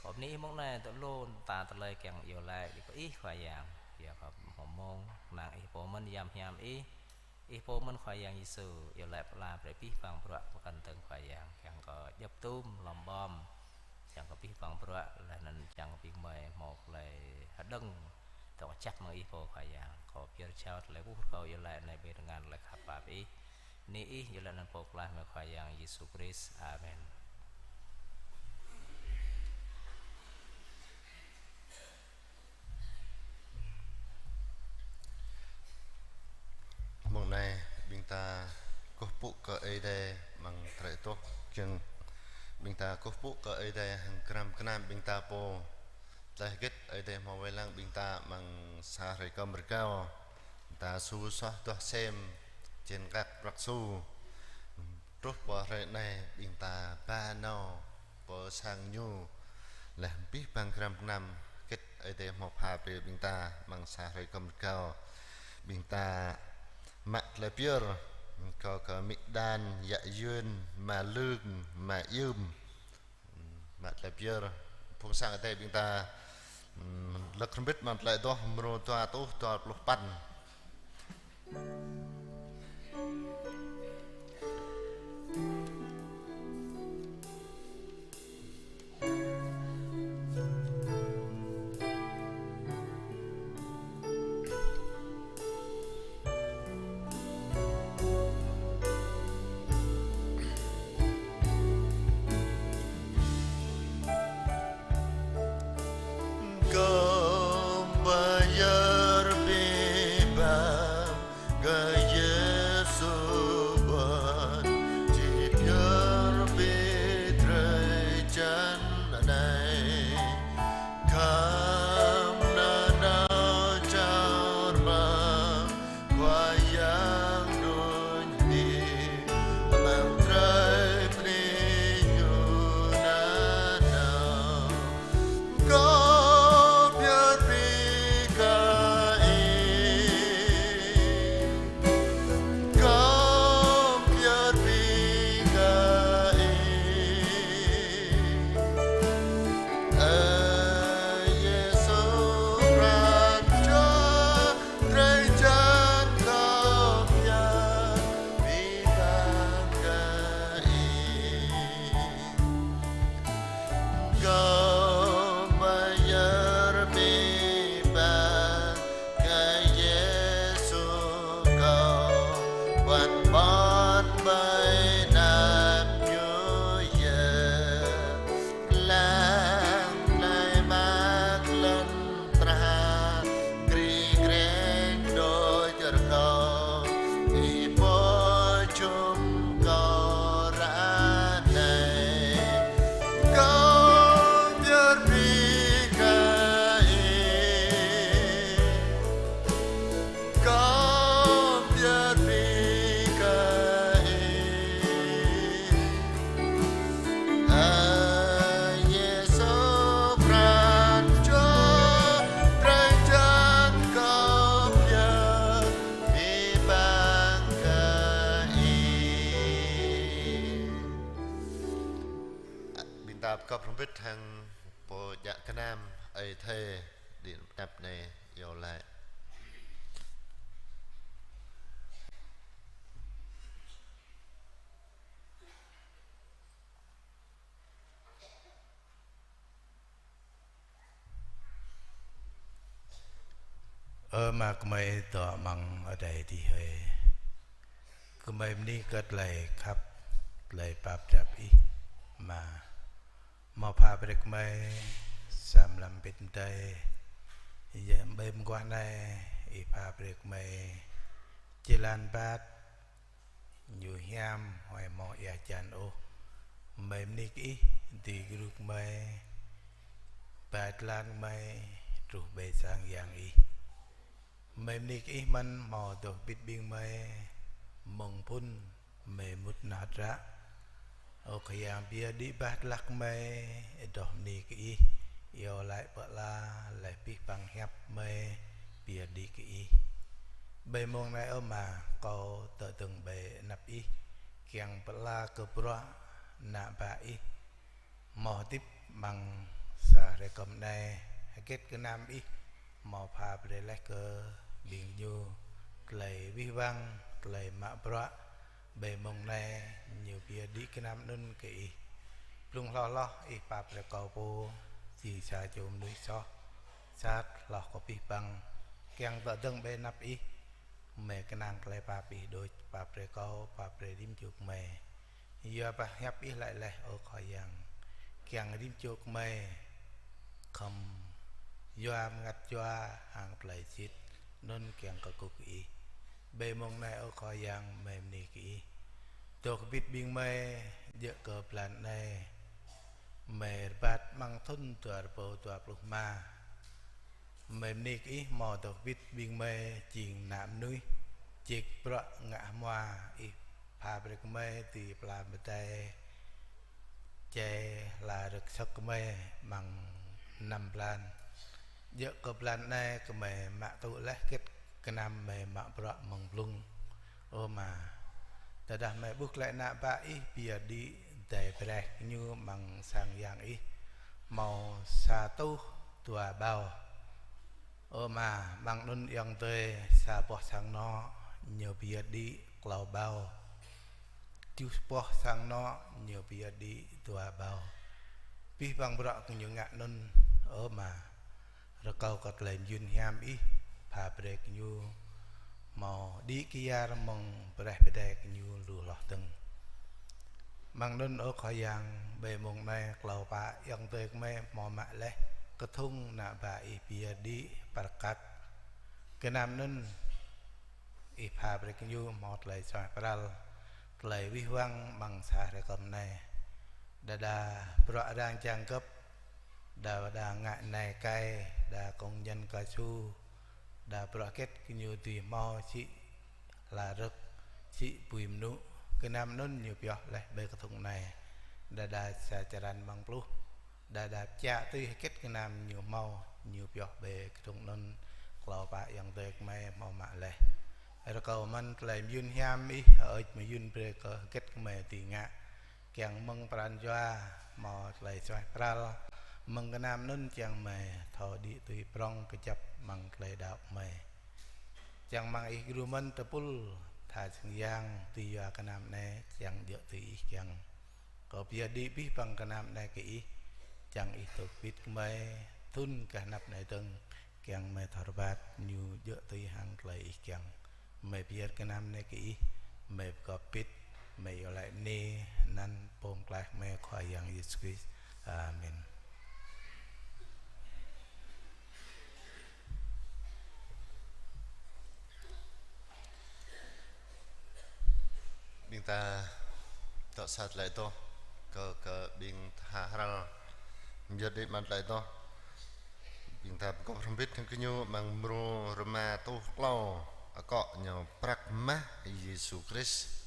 Kâo bơni ih mơ̆ng anai, tơ lu ta tơlơi kiăng iâu laĭ kơ ih Khua Yang, yua kơ hmâo mông, kơnang ih pô mơ̆n yam hiam ih, ih pô mơ̆n Khua Yang Yêsu, iâu laĭ pơala brơi abih bang bruă pơkŏn dơ̆ng Khua Yang, kiăng kơ djŏp tum, lŏm ƀom, čang kơ abih bang bruă, laih anŭn čang kơ ƀing mơi hmâo tơlơi hơđơ̆ng, tơlơi kơjăp mơ̆ng ih pô Khua Yang. Kâo pơyơr jao tơlơi ƀuh rơkâo iâu laĭ anai ƀơi tơngan tơlơi khăp pap ih. Bơni ih, iâu laĭ anăn Pô Pơklaih mơi Khua Yang Yêsu Krist. Amen. Mông anai, ƀing ta kơkuh pơpŭ kơ Ơi Adai amăng tơlơi tuh kiăng. Ƀing ta kơkuh pơpŭ kơ Ơi Adai hăng kram kơnam ƀing ta pô. Tơlơi hơget Ơi Adai hmâo wai lăng ƀing ta amăng sa hrơi kơm rơgao. Ƀing ta su soh duah sem, čen kăk prăk su. Truh pơ hrơi anai ƀing ta ba nao pơ sang ñu. Laih abih bang kram kơnam hơget Ơi Adai hmâo pha brơi ƀing ta amăng sa hrơi kơm rơgao. Ƀing ta mă tơlơi pơyơr, kơ, kơ amĭ Đan, yă Yuan, ama Lương, ama Yưm. Mă tơlơi pơyơr, phung sang Ơi Adai ƀing ta, ưm, lơ̆k hrŏm hơbĭt amăng tơlơi adoh mrô dua rơtuh dua pluh păn. Kơm pơyơr abih bang gơ̆ Bit hăng pô djă kơnam ơi thê đĭ anăp anai iâu laĭ. Ơ Ama gơmơi dŏ amăng adai adih hơi. Gơmơi bơni kơ tơlơi khăp, tơlơi pap drap Ih, Ama. Hmâo pha brơi kơ gơmơi sa mlam pĭt mơdơi. Yơh ƀơi mơguah anai, Ih pha brơi kơ gơmơi jơlan rơbat, ñu hiam, huai hmâo ia hơjan ôh. Gơmơi bơni kơ Ih, dưi gru gơmơi, ba jơlan gơmơi truh ƀơi sang Yang Ih. Gơmơi bơni kơ Ih mơ̆n hmâo dŏ hơbĭt ƀing gơmơi mơ̆ng phŭn gơmơi mŭt nao hơdră. Ơ Khua Yang, pơyơr đĭ bah tơlăk gơmơi, adoh bơni kơ Ih, iâu laĭ pơala laih abih bang hiăp gơmơi pơyơr đĭ kơ Ih. Ƀơi mông anai ơ Ama, kâo tơdơ̆ng ƀơi anăp Ih, kiăng pơala kơ bruă ană bă Ih hmâo hơdip amăng sa hrơi kơm anai, hơget gơnam Ih hmâo pha brơi laih kơ ƀing ñu, tơlơi wih wăng, tơlơi mă bruă, ƀơi mông anai ñu pơyơr đĭ gơnam anŭn kơ Ih. Blung hloh hloh Ih pap brơi kâo pô, jing sa čô mơnuih soh, sat hloh kơ abih bang, kiăng tơdơ̆ng ƀơi anăp Ih, gơmơi kơnang tơlơi pap Ih đôč, pap brơi kâo, pap brơi rĭm čô gơmơi. Yua bah hiăp Ih laĭ laih ơ Khua Yang, kiăng rĭm čô gơmơi khŏm yua bơngăt jua hăng tơlơi sĭt, anŭn kiăng kơkuh kơ Ih. Ƀơi mông anai ơ Khua Yang, gơmơi bơni kơ Ih. Dŏ hơbĭt ƀing gơmơi, djơ̆ kơ blan anai, gơmơi rơbat amăng thŭn dua rơbâo dua pluh rơma. Gơmơi bơni kơ Ih hmâo dŏ hơbĭt ƀing gơmơi jing ană mơnuih, jik bruă ngă hmua, Ih pha brơi kơ gơmơi dưi pơala pơdai jai hla rơ̆k sŏk gơmơi amăng năm blan. Djơ̆ kơ blan anai gơmơi mă tŭ laih hơget gơnam gơmơi mă bruă mơ̆ng blung. Ơ Ama, tơdah gơmơi ƀuh glaĭ ană bă Ih pơyơr đĭ, dai braih kơ ñu amăng sang Yang Ih hmâo sa rơtuh dua rơbâo. Ơ Ama, amăng anŭn ayŏng adơi sa boh sang anŏ ñu pơyơr đĭ klâo rơbâo. Tơjuh boh sang anŏ ñu pơyơr đĭ dua rơbâo. Abih bang bruă kơ ñu ngă anŭn, ơ Ama, rơkâo kơ tơlơi mơyun hiam Ih pha brơi kơ ñu hmâo đĭ kyar mơ̆ng braih pơdai kơ ñu lu hloh dơ̆ng. Amăng anŭn ơ Khua Yang, ƀơi mông anai klâo pă ayŏng adơi gơmơi hmâo mă laih kơthŭng ană bă Ih pơyơr đĭ pơrơkăt. Gơnam anŭn Ih pha brơi kơ ñu hmâo tơlơi suaih pral, tơlơi wih wăng amăng sa hrơi kơm anai. Đơđa bruă arăng čang gơ̆p, đa, đa ngă nai kai, đa kông nhân cao su, đa bruă hơget kơ ñu dưi hmâo sĭ hla rơ̆k, sĭ apui mơnŭ, gơnam anŭn ñu pioh laih ƀơi kơthŭng anai. Đa, đa sa črăn amăng pluh, đa, đa pơčă tui hơget gơnam ñu hmâo, ñu pioh ƀơi kơthŭng anŭn, klâo pă ayŏng adơi gơmơi hmâo mă laih. Rơkâo mơ̆n tơlơi mơyun hiam Ih hơơč mơyun brơi kơ hơget gơmơi dưi ngă, kiăng mơ̆ng pran jua hmâo tơlơi suaih pral, mơ̆ng gơnam anŭn kiăng gơmơi thâo đĭ tui prŏng kơjăp amăng tơlơi đaŏ gơmơi. Čang rơmang Ih gru mơ̆n tơpul tha sang yang dưi yua gơnam anai, čang djơ̆ tui Ih kiăng. Kâo pơyơr đĭ abih bang gơnam anai kơ Ih, čang Ih dŏ hơbĭt gơmơi thŭn gah anăp anai dơ̆ng, kiăng gơmơi thâo rơbat ñu djơ̆ tui hăng tơlơi Ih kiăng. Gơmơi pơyơr gơnam anai kơ Ih, gơmơi pơgop hơbĭt, gơmơi iâu laĭ bơni anăn Pô Pơklaih gơmơi Khua Yang Yêsu Krist. Amen. Ƀing ta dŏ sa tơlơi adoh kơ, kơ ƀing tha hrăl mơyơr đĭ mơ̆n tơlơi adoh. Ƀing ta pơgop hrŏm hơbĭt hăng gơñu amăng mrô rơma rơtuh klâo, akŏ ñu Prăk mah Yêsu Krist.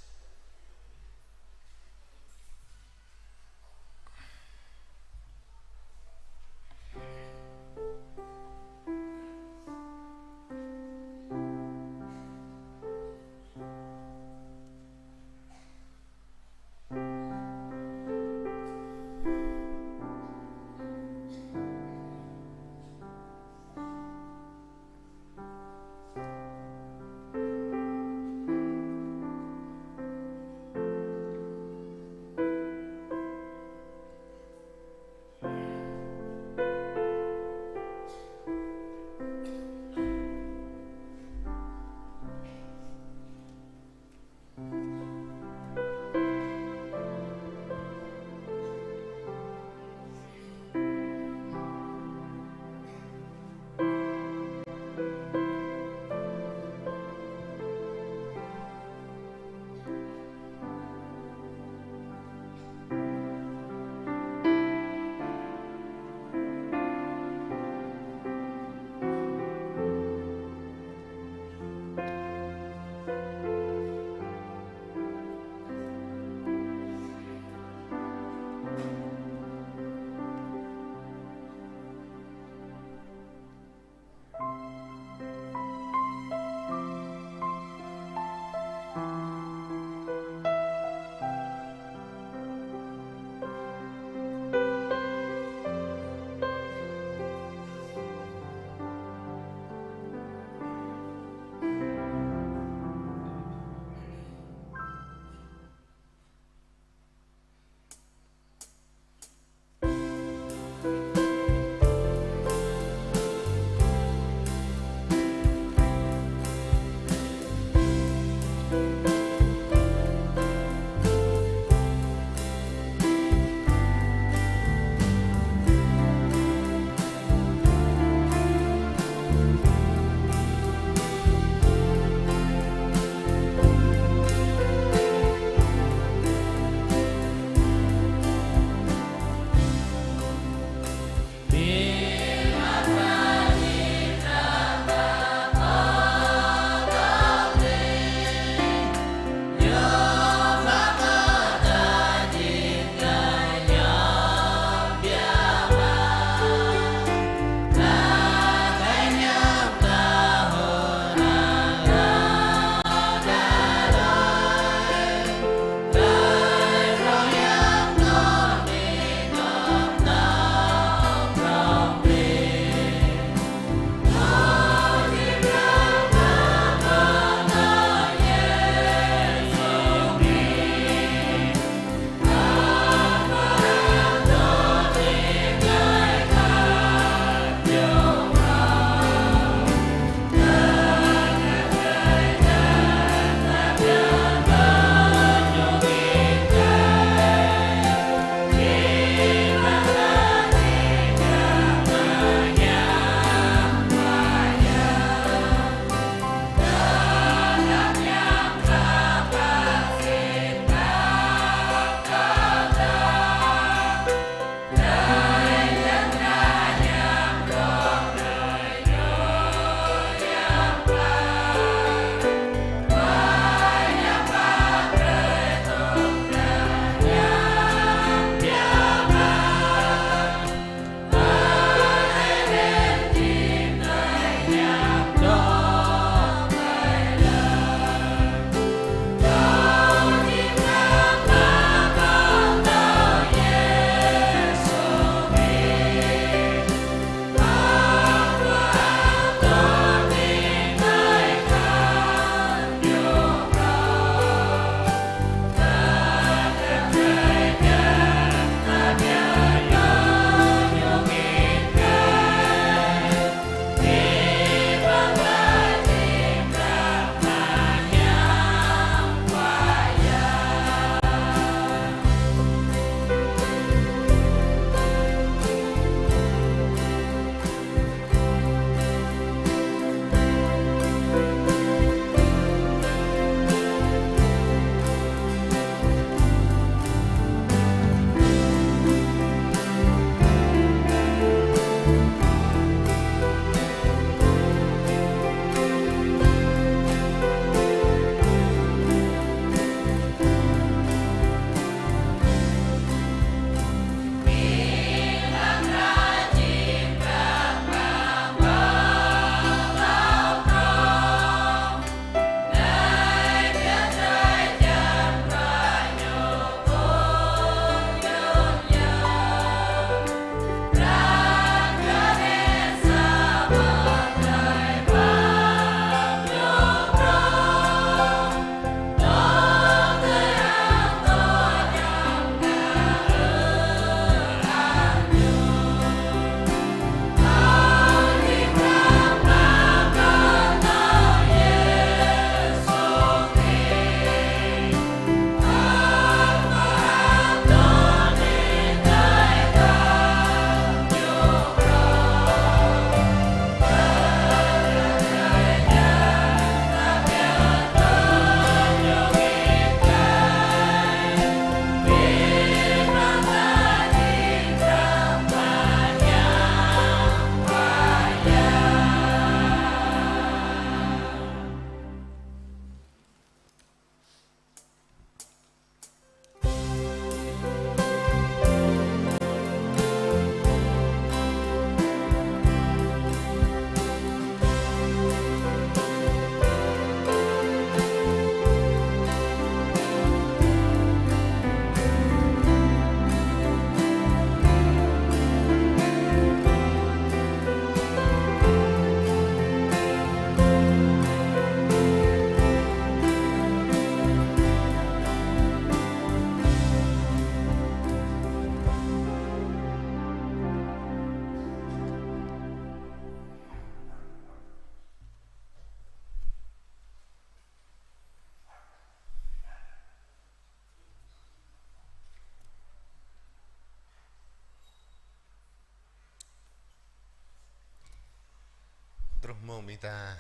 Mơ̆ng ƀing ta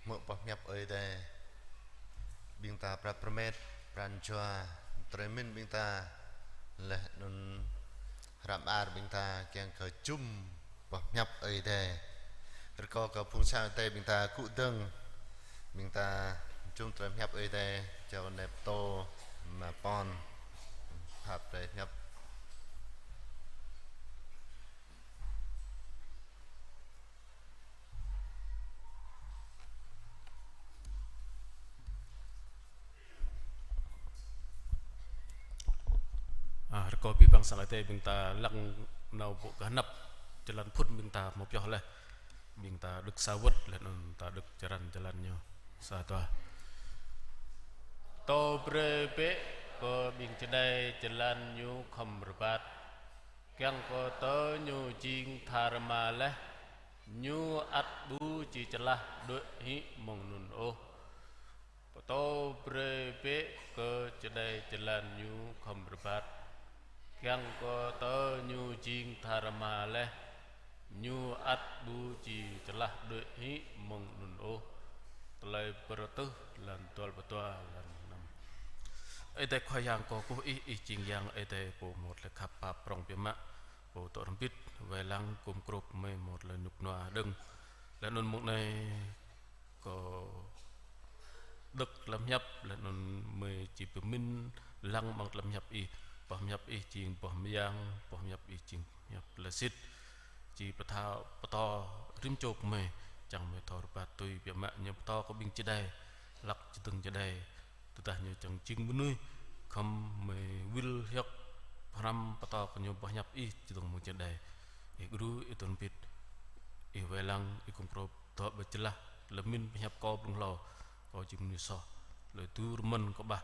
hmư̆ boh hiăp Ơi Adai, ƀing ta prăp prmet, pran jua, trei mĭn ƀing ta, laih anŭn hră mơar ƀing ta kiăng kơ čum boh hiăp Ơi Adai. Rơkâo kơ phung sang Ơi Adai ƀing ta gŭ dơ̆ng, ƀing ta čum trei hiăp Ơi Adai, čao nep tô, ma pon, pap trei hiăp. A, rơkâo abih bang sang Ơi Adai ƀing ta lăng nao ƀô̆ kơ anăp jơlan phŭn ƀing ta hmâo pioh laih. Ƀing ta đŏk sa wơ̆t laih anŭn ta đŏk črăn jơlan ñu. Sa dua. Pơtô brơi bĕ kơ ƀing čơđai jơlan ñu khŏm rơbat. Kiăng kơ tơl ñu jing tha rơma laih, ñu ăt ƀu či čơlah đuaĭ hĭ mơ̆ng anŭn ôh. Pơtô brơi bĕ kơ čơđai jơlan ñu khŏm rơbat. Kiăng kơ tơl ñu jing tha rơma laih, ñu ăt ƀu či čơlah đuaĭ hĭ mơ̆ng anŭn ôh. Tơlơi pơrơtuh lăn dua pluh dua lăn năm. Ơi Adai Khua Yang kâo kơkuh Ih, Ih jing Yang Ơi Adai pô hmâo tơlơi khăp pap prŏng biă mă, pô dŏ hrŏm hơbĭt, wai lăng gum grŏp gơmơi hmâo tơlơi rơnŭk rơnua hơđơ̆ng. Laih anŭn mông anai kâo đŏk tơlơi pơhiăp, laih anŭn gơmơi či pơmĭn lăng amăng tơlơi pơhiăp Ih. Boh pơhiăp Ih jing boh mơyang, boh pơhiăp Ih jing pơhiăp tơlơi sĭt. Či pơtô, pơtô rĭm čô gơmơi, čang gơmơi thâo rơbat tui biă mă ñu pơtô kơ ƀing čơđai, hlăk čơdơ̆ng čơđai. Tơdah ñu čang jing mơnuih, khŏm gơmơi wĭl hiăp pơhrăm pơtô kơ ñu boh pơhiăp Ih čơdơ̆ng mơ̆ng čơđai. Ih gru, Ih dŏ hrŏm hơbĭt, Ih wai lăng, Ih gum grŏp, dŏ ƀơi jơlah, tơlơi pơmĭn pơhiăp kâo blung hlâo, kâo jing mơnuih soh. Tơlơi tui rơmơ̆n kơ ƀah,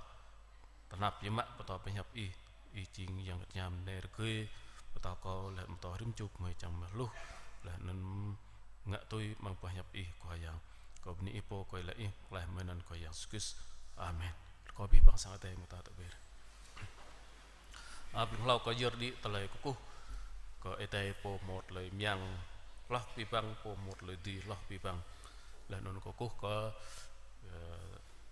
tơnap biă mă pơtô pơhiăp Ih, Ih jing Yang Bơngăt Hiam nai rơgơi, pơtô kâo laih pơtô rĭm čô gơmơi čang gơmơi hluh, laih anŭn ngă tui amăng boh hiăp Ih Khua Yang. Kâo bơni Ih pô, kâo iâu laĭ Ih, laih mơ̆ng anăn Khua Yang Yêsu Krist. Amen. Rơkâo abih bang sang Ơi Adai mơta tơber. A, blung hlâo kâo yơr đĭ tơlơi kơkuh kơ Ơi Adai pô hmâo tơlơi mơyang hloh abih bang, pô hmâo tơlơi dưi hloh abih bang. Laih anŭn kâo kơkuh kơ, ơ,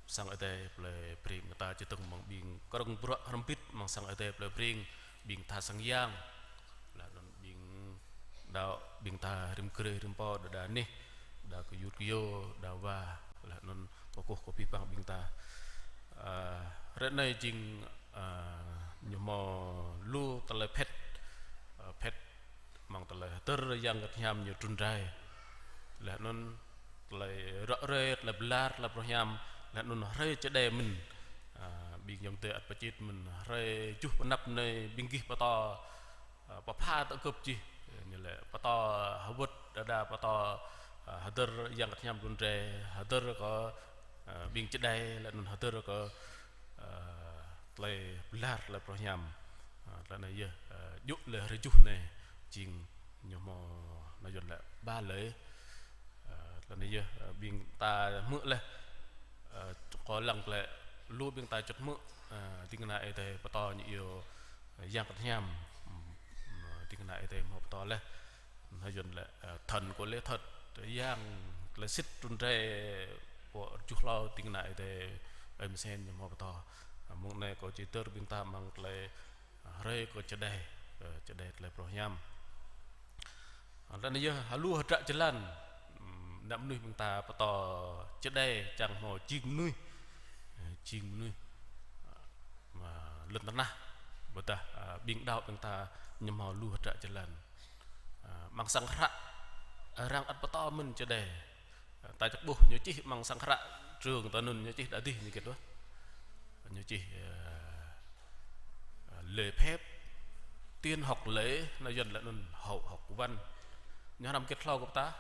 sang Ơi Adai plei Breng, mơta čơdơ̆ng mơ̆ng ƀing krơ̆ng bruă hrŏm hơbĭt amăng sang Ơi Adai plei Breng, ƀing tha sang yang, laih anŭn ƀing đaŏ, ƀing tha rĭm grê rĭm pô, đa đa anih, đa gơyut gơyâo, đa wa, laih anŭn kâo kơkuh kơ abih bang ƀing ta. A, hrơi anai jing, a, ñu hmâo lu tơlơi phet, a, phet amăng tơlơi hơdơr Yang Bơngăt Hiam ñu trŭn rai. Laih anŭn tơlơi ră ruai, tơlơi bơlar, tơlơi pơruah hiam, laih anŭn hrơi čơđai mơ̆n. A, ƀing ayŏng adơi ăt pơčĭt mơ̆n, hrơi tơjuh pơ anăp anai ƀing gih pơtô, a, pơpha tơgŭp čih, ñu lĕ pơtô hơwơ̆t, đa đa pơtô, a, hơdơr Yang Bơngăt Hiam trŭn rai, hơdơr kơ, a, ƀing čơđai, laih anŭn hơdơr kơ, a, tơlơi bơlar, tơlơi pơruah hiam. A, tơlơi anai yơh, a, djơ̆ lĕ hrơi tơjuh anai jing ñu hmâo nao yuan lĕ ba lơi. A, tơlơi anai yơh, a, ƀing ta hmư̆ laih. A, kâo lăng lĕ lu ƀing ta čŭt hmư̆, a, ding kơna Ơi Adai pơtô ñu iâu, a, Yang Bơngăt Hiam. Ưm, ưm, ding kơna Ơi Adai hmâo pơtô laih. Nao yuan lĕ, a, thần của lễ thật, Yang, tơlơi sĭt trŭn rai pô tơjuh hlâo ding kơna Ơi Adai, ơi Mơsen ñu hmâo pơtô. A, mông anai kâo či hơdơr ƀing ta amăng tơlơi, a, hrơi kơ čơđai, ơ, čơđai tơlơi pơruah hiam. A, tơlơi anai yơh, hơlu hơdră jơlan, ưm, ană mơnuih ƀing ta pơtô čơđai čang hmâo jing mơnuih, ơ, jing mơnuih, a, mă lŏn tơnah, ƀôdah, a, ƀing đaŏ ƀing ta ñu hmâo lu hơdră jơlan. A, amăng sang hră, arăng ăt pơtô mơ̆n čơđai. A, ta čăk ƀuh ñu čih amăng sang hră Trường tơ anŭn ñu čih đa dih ñu git wơ̆t. Ñu čih, a, a, lễ phép, tiên học lễ, nao yuan lĕ anŭn hậu học văn. Ñu hrăm git hlâo kơ ta.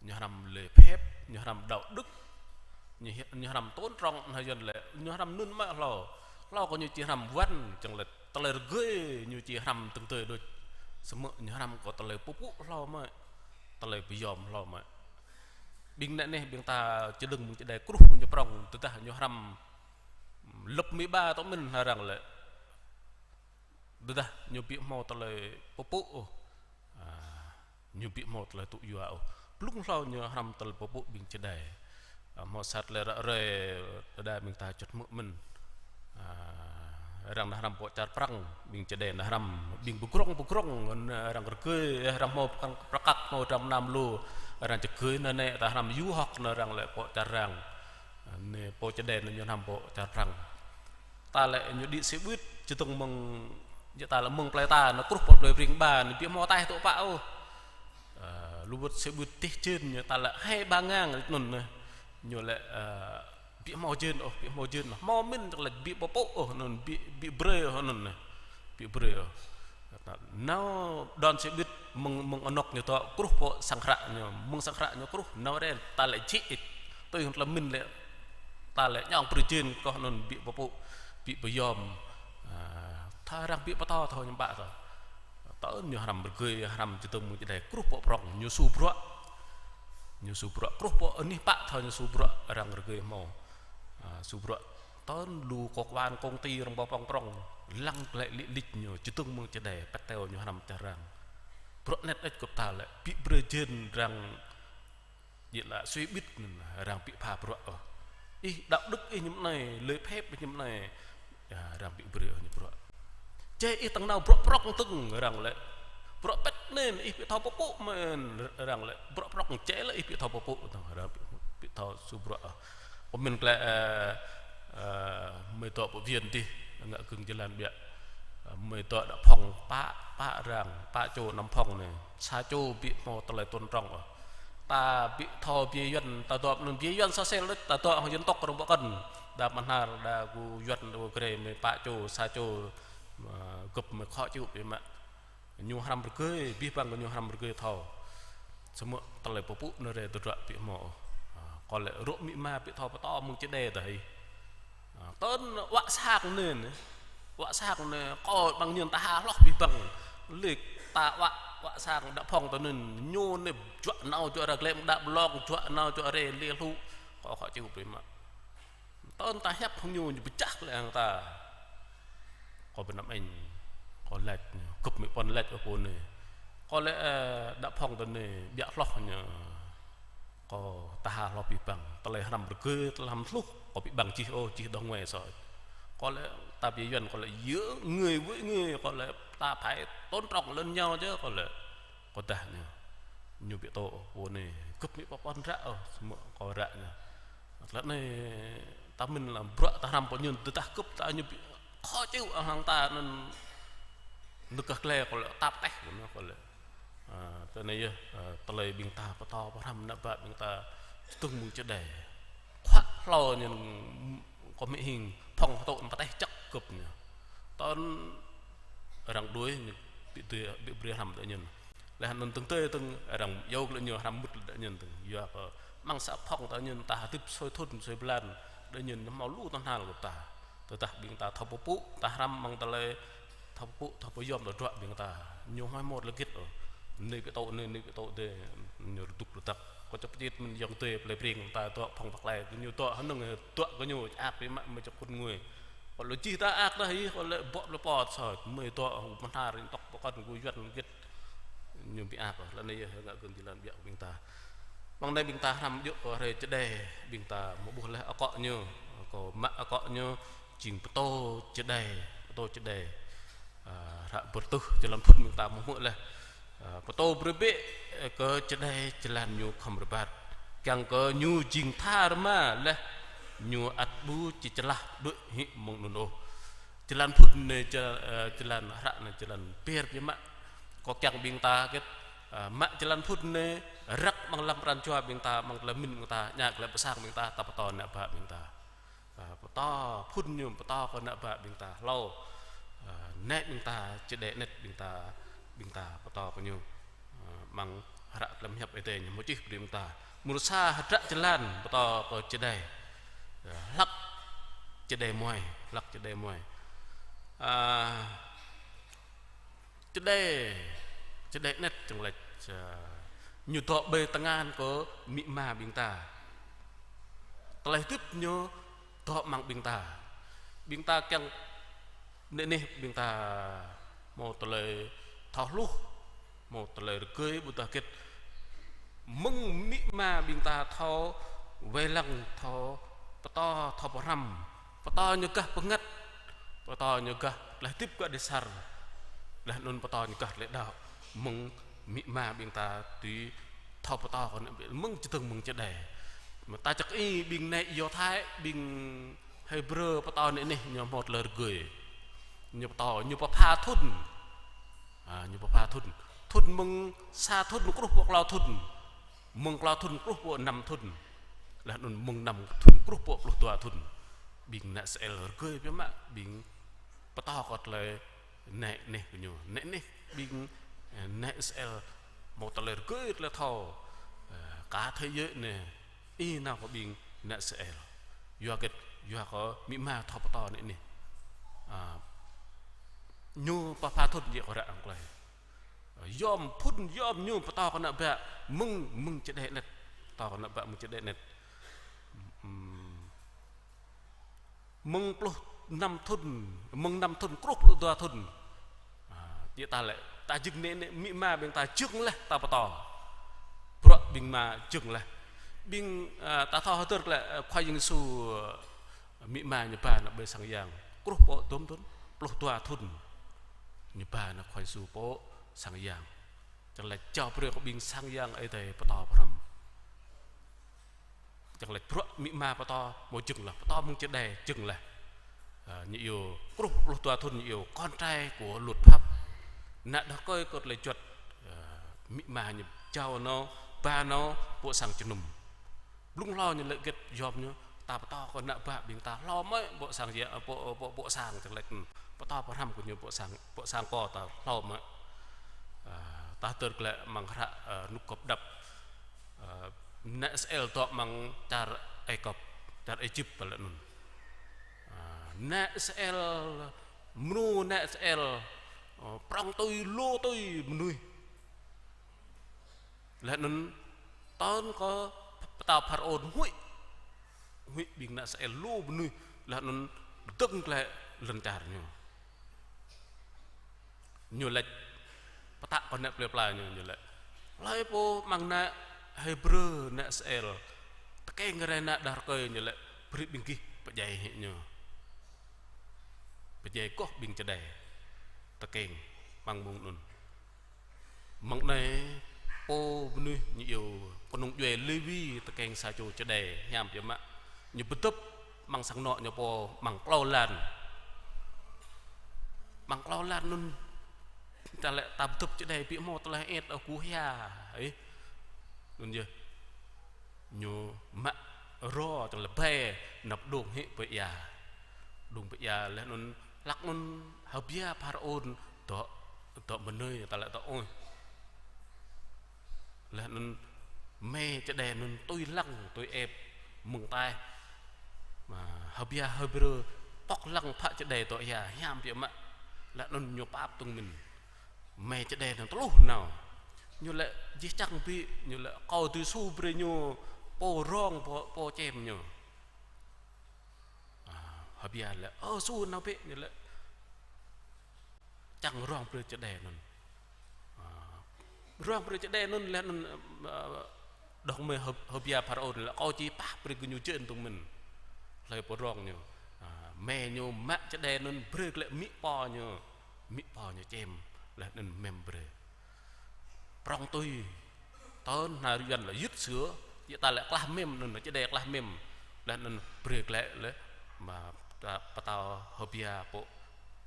Ñu hrăm lễ phép, ñu hrăm đạo đức, ñu hi-, ñu hrăm tôn trọng, nao yuan lĕ, ñu hrăm anŭn mă hlâo. Hlâo kơ ñu či hrăm văn, čang lĕ tơlơi rơgơi ñu či hrăm tơ̆ng tơi đôč. Samơ̆ ñu hrăm kơ tơlơi pơpŭ hlâo mă, tơlơi pơyom hlâo mă. Ƀing anai, ƀing ta čơdơ̆ng mơ̆ng čơđai kruh mơ̆ng ñu prŏng, tơdah ñu hrăm lăp mĭ ba tŏ mĭn hơrăng lĕ. Tơdah ñu ƀu hmâo tơlơi pơpŭ ôh. A, ñu ƀu hmâo tơlơi tŭ yua ôh. Blung hlâo ñu hrăm tơlơi pơpŭ ƀing Čơđai. Ơ, hmâo sa tơlơi ră ruai đơđa ƀing ta juăt hmư̆ mơ̆n. Ơ, arăng nao hrăm pơ čar Prăng, ƀing Čơđai nao hrăm, ƀing pơgrŏng pơgrŏng, arăng rơgơi, arăng hmâo pơkăng prăk kăk, hmâo dram mơnam lu, arăng čơgơi nao nĕ, ta hrăm yua hŏk nao arăng lĕ pơ čar arăng. Ơ, nĕ pơ Čơđai nao ñu hrăm pơ čar Prăng. Ta lĕ ñu đĭ xe buýt, čơdơ̆ng mơ̆ng, ñu ta lĕ mơ̆ng plơi ta, nao kruh pơ plơi Breng Ba, nao ƀu hmâo taih tŏ pă ôh. Ơ, lu wơ̆t xe buýt tih jên ñu ta lĕ hai ba ngang anŭn nĕ. Ñu lĕ, ơ, ƀu hmâo jên ôh, ƀu hmâo jên ôh. Hmâo mơ̆n čak lĕ ƀu pơpŭ ôh anŭn, ƀu, ƀu brơi ôh anŭn nĕ. Ƀu brơi ôh. Nao đon xe buýt mơ̆ng, mơ̆ng anŏk ñu tŏ kruh pơ sang hră ñu, mơ̆ng sang hră ñu kruh, nao ren, ta lĕ jĭ ĭt. Tui hăng tơlơi mĭn lĕ, ta lĕ ñong brơi jên kơ anŭn ƀu pơpŭ, ƀu pơyom. Ơ, tha arăng ƀu pơtô thâo ñu ƀă tŏ. Tơl ñu hrăm rơgơi, hrăm čơdơ̆ng mơ̆ng Čơđai kruh pơ prŏng, ñu su bruă. Ñu su bruă kruh pơ anih pă thâo ñu su bruă arăng rơgơi hmâo. Ơ, su bruă tơl lu cơ quan công ty arăng pơ prŏng prŏng, lăng glaĭ lĭ lĭč ñu, čơdơ̆ng mơ̆ng Čơđai, pĕt teo ñu hrăm čar arăng. Bruă anet đôč gơ̆p ta lĕ, ƀu brơi jên arăng Djơ̆ lă sui ƀĭt anŭn arăng ƀu pha bruă ôh. Ih đạo đức ih ñu anai, lễ phép ih ñu anai. Ơ, arăng ƀu brơi ôh ñu bruă. Čê ih tơ̆ng nao bruă prŏng tơ̆ng arăng lĕ. Bruă pĕt anŭn ih ƀu thâo pơpŭ mơ̆n arăng lĕ. Bruă prŏng čê lĕ ih ƀu thâo pơpŭ tơ̆ng arăng ƀu, ƀu thâo su bruă ôh. Pơmĭn klĕ, ơ, ơ, mơi dŏ pơ Viên dih, ngă gơ̆ng jơlan ƀiă. Ơ, mơi dŏ đa phŏng pă, pă arăng, pă čô năm phŏng anai. Sa čô ƀu hmâo tơlơi tôn trọng ôh. Ta ƀu thâo biă Yuăn, ta dŏ anŭn biă Yuăn sa sel đôč, ta dŏ hăng dân tộc arăng ƀu kơnơ̆ng. Đa mơhnar, đa gu Yuăn, đa gu Grê, mơi pă čô, sa čô, ơ, gơ̆p mơi khó chịu biă mă. Ñu hrăm rơgơi, abih bang kơ ñu hrăm rơgơi thâo. Samơ̆ tơlơi pơpŭ anai rai tơdruă ƀu hmâo. Ơ, kâo lĕ rŏ amĭ ama ƀu thâo pơtô mơ̆ng Čơđai tah hĭ. Ơ, tơl wă sang anai, wă sang anai, kâo ƀing ñu ta ha hloh abih bang. Lĕ ta wă, wă sang đa phŏng tơ anŭn, ñu anai juă nao juă rai glĕm đa blŏng, juă nao juă rai lĕ hluh. Kâo khó chịu biă mă. Tơl ta hiăp hăng ñu, ñu pơčah lĕ hăng ta. Kâo ƀu năm ĕnh, kâo laĭ ñu, gơ̆p mơi ƀuăn laĭ ôh pô anai. Kâo lĕ, ơ, đa phŏng tơ anai, ƀiă hloh ñu. Kâo ta ha hloh abih bang, tơlơi hrăm rơgơi, tơlơi hrăm hluh, kâo ƀu ƀăng čih ôh, čih dŏ ngoai soi. Kâo lĕ ta biă Yuăn, kâo lĕ giữa người với người, kâo lĕ ta phải tôn trọng lẫn nhau chứ, kâo lĕ. Kâo dah ñu. Ñu ƀu tŏ, pô anai, gơ̆p mơi ƀu ƀuăn ră ôh, samơ̆ kâo ră ñu. Tơlơi anai ta mĭn lăm bruă ta hrăm pơ ñu tơdah gơ̆p ta ñu ƀu khó chịu hăng ta anŭn nơ̆k gah glai kâo lĕ tap teh kơ ñu kâo lĕ. Ơ, tơ anai yơh, ơ, tơlơi ƀing ta pơtô pơhrăm ană bă ƀing ta tơ̆ng mơ̆ng Čơđai. Khua hlâo ñu kơ mĭ hing phŏng tŏ anŭn pơteh čăk gơ̆p ñu. Tơl arăng đuaĭ ñu ƀu brơi, ƀu brơi hrăm tơ ñu. Laih anŭn tơ̆ng tơi tơ̆ng arăng yua kơ lĕ ñu hrăm mŭt lĕ đa ñu tơ̆ng. Yua kơ mơ̆ng sa phŏng đa ñu ta hơdip sui thŭn sui blan. Đa ñu hmâo lu tơhnal kơ ta. Tơdah ƀing ta thâo pơpŭ, ta hrăm mơ̆ng tơlơi thâo pơpŭ, thâo pơyom tơdruă ƀing ta. Ñu hmâo hmâo lĕ git ôh. Anai ƀu tŏ, anai, anai ƀu tŏ dêh, ñu rơdŭk rơdăk. Kâo čăp čit mơ̆n yŏng dêh plei Breng ta dŏ phŏng pơklaih. Ñu dŏ hơnơ̆ng dŏ kơ ñu ăt biă mă mơi čŏk kŭn ngui. Kâo lĕ jih ta ăt đa hĭ, kâo lĕ ƀô̆ plơi pô soi, mơi dŏ hăng mơhnar, tŏk pơkŏn gu Yuăn git. Ñu ƀu ăt ôh, lĕ anai yơh ngă gơ̆ng jơlan ƀiă kơ ƀing ta. Mơ̆ng anai ƀing ta hrăm djơ̆ kơ hrơi Čơđai, ƀing ta mơ̆ ƀuh laih akŏ ñu, kơ mă akŏ ñu, jing pơtô Čơđai, pơtô Čơđai. Ơ, hră bơrtuh jơlan phŭn ƀing ta mơ̆ hmư̆ laih. Ơ, pơtô brơi bĕ, ơ, kơ Čơđai jơlan ñu khŏm rơbat. Kiăng kơ ñu jing tha rơma laih, ñu ăt ƀu či čơlah đuaĭ hĭ mơ̆ng anŭn ôh. Jơlan phŭn anai jơ-, ơ, jơlan hră anai jơlan ber biă mă. Kâo kiăng ƀing ta git, ơ, mă jơlan phŭn anai răk amăng lăm pran jua ƀing ta, amăng tơlơi mĭn ƀing ta, ñă tơlơi pơsang ƀing ta, ta pơtô ană bă ƀing ta. Ơ, pơtô phŭn ñu, pơtô kơ ană bă ƀing ta hlâo. Ơ, anai ƀing ta Čơđai anet ƀing ta, ƀing ta pơtô kơ ñu. Ơ, amăng hră tơlơi hiăp Ơi Adai ñu mơ̆ čih brơi ƀing ta. Mrô sa hơdră jơlan pơtô kơ Čơđai. Ơ, hlăk Čơđai muai, hlăk Čơđai muai. Ơ, Čơđai, Čơđai anet čang lač, ơ, ñu dŏ ƀơi tơngan kơ amĭ ama ƀing ta. Tơlơi hơdip ñu dŏ amăng ƀing ta. Ƀing ta kiăng anai anai ƀing ta hmâo tơlơi thâo hluh, hmâo tơlơi rơgơi ƀôdah git. Mơ̆ng amĭ ama ƀing ta thâo wai lăng, thâo pơtô, thâo pơhrăm. Pơtô ñu gah bơngăt, pơtô ñu gah tơlơi hơdip kơ đe sar. Laih anŭn pơtô ñu gah tơlơi đaŏ. Mơ̆ng amĭ ama ƀing ta tui thâo pơtô kơ ană ƀing, mơ̆ng čơdơ̆ng mơ̆ng čơđai. Mơ̆ ta čăk ih ƀing nai Yôdhai, ƀing Hêbrơ pơtô anai anih ñu hmâo tơlơi rơgơi. Ñu pơtô, ñu pơpha thŭn. A, ñu pơpha thŭn. Thŭn mơ̆ng sa thŭn kruh pơ klâo thŭn. Mơ̆ng klâo thŭn kruh pơ năm thŭn. Laih anŭn mơ̆ng năm thŭn kruh pơ pluh dua thŭn. Ƀing ană Israel rơgơi biă mă, ƀing pơtô kơ tơlơi nai anih kơ ñu. Nai anih ƀing, ơ, ană Israel hmâo tơlơi rơgơi tơlơi thâo. Ơ, kơ thế giới anai, ih nao kơ ƀing ană Israel. Yua hơget, yua kơ amĭ ama thâo pơtô anai anih. A, ñu pơpha thŭn jĕ kơ ră anai tơlơi. Yom phŭn yom ñu pơtô kơ ană bă mơ̆ng, mơ̆ng čơđai anet. Pơtô kơ ană bă mơ̆ng čơđai anet. Ừm. Mơ̆ng pluh năm thŭn, mơ̆ng năm thŭn kruh pluh dua thŭn. A, jĕ ta lĕ, ta jing anai, anai, amĭ ama ƀing ta jing laih ta pơtô. Bruă ƀing ama jing laih. Ƀing, a, ta thâo hơdơr lĕ, a, Khua Yang Yêsu, a, amĭ ama ñu ba nao ƀơi sang yang. Kruh pơ dôm thŭn, pluh dua thŭn. Ñu ba nao Khua Yang Yêsu pơ sang yang. Čang lĕ jao brơi kơ ƀing sang yang Ơi Adai pơtô pơhrăm. Čang lĕ bruă amĭ ama pơtô, hmâo jing laih, pơtô mơ̆ng čơđai jing laih. A, ñu iâu kruh pluh dua thŭn ñu iâu con trai của luật pháp. Ană đah rơkơi kơ tơlơi juăt, a, amĭ ama ñu jao nao, ba nao, pơ sang jơnum. Blung hlâo ñu laĭ hơget yom ñu, ta pơtô kơ ană bă ƀing ta hlâo mơ̆, pơ sang ya, pơ, pơ, pơ sang čang lĕ, ưm, pơtô pơhrăm kơ ñu pơ sang, pơ sang kơ ta hlâo mơ̆. A, ta hơdơr glaĭ amăng hră, a, Rơnŭk Gơ̆p Đăp. A, ană Israel dŏ amăng čar Ai Cập, čar Êjip pơ lĕ anŭn. A, ană Israel, mơnuih ană Israel, a, prŏng tui, lu tui mơnuih. Laih anŭn tơl kơ pơtao Pharaôn huĭ, huĭ ƀing ană Israel lu mơnuih, laih anŭn dơ̆ng glaĭ lŏn čar ñu. Ñu laĭ pơtă kơ ană plơi pla ñu, ñu laĭ: Hlơi pô amăng ană Hêbrơ, ană Israel, tơkeng rai ană đah rơkơi, ñu laĭ, brơi ƀing gih pơdjai hĭ ñu. Pơdjai kơ ƀing čơđai tơkeng amăng mông anŭn. Mơ̆ng anai pô mơnuih ñu iâu kơnung djuai Lêwi tơkeng sa čô čơđai hiam biă mă. Ñu pơdŏp amăng sang anŏ ñu pô amăng klâo lan. Amăng klâo lan anŭn, ta lĕ ta pơdŏp čơđai ƀu hmâo tơlơi hơiĕt ôh, kơ hia, ih. Anŭn yơh. Ñu mă rô čang lĕ ƀai nao pơđông hĭ pơ ia. Pơđông pơ ia laih anŭn hlak anŭn H'Bia Pharaôn dŏ, dŏ mơnơi ta lĕ dŏ ôh. Laih anŭn mơi čơđai anŭn tui lăng, tui ĕp mơ̆ng ataih. Mă H'Bia H'Bêrơ pŏk lăng phă čơđai dŏ ia hiam biă mă. Laih anŭn ñu pap tơ̆ng mĭn. Mơi čơđai anŭn tơluh nao. Ñu laĭ: Jih čang ƀĭ, ñu laĭ, kâo dưi su brơi ñu pô rong, pô, pô čem ñu. A, H'Bia laĭ: Ơ, su nao ƀĭ, ñu laĭ. Čang rong brơi čơđai anŭn. A, rong brơi čơđai anŭn laih anŭn, a, đŏk mơi H'B-, H'Bia Pharaôn laĭ: Kâo či pap brơi kơ ñu jên tơ̆ng mĭn. Hlơi pô rong ñu. A, mơi ñu mă čơđai anŭn brơi glaĭ amĭ pô ñu. Amĭ pô ñu čem, laih anŭn mem brơi. Prŏng tui, tơl anai Yuan laĭ yứt sửa, yua ta laĭ klah mem, anŭn čơđai klah mem. Laih anŭn brơi glaĭ laih, mă ta, pơtao H'Bia pơ,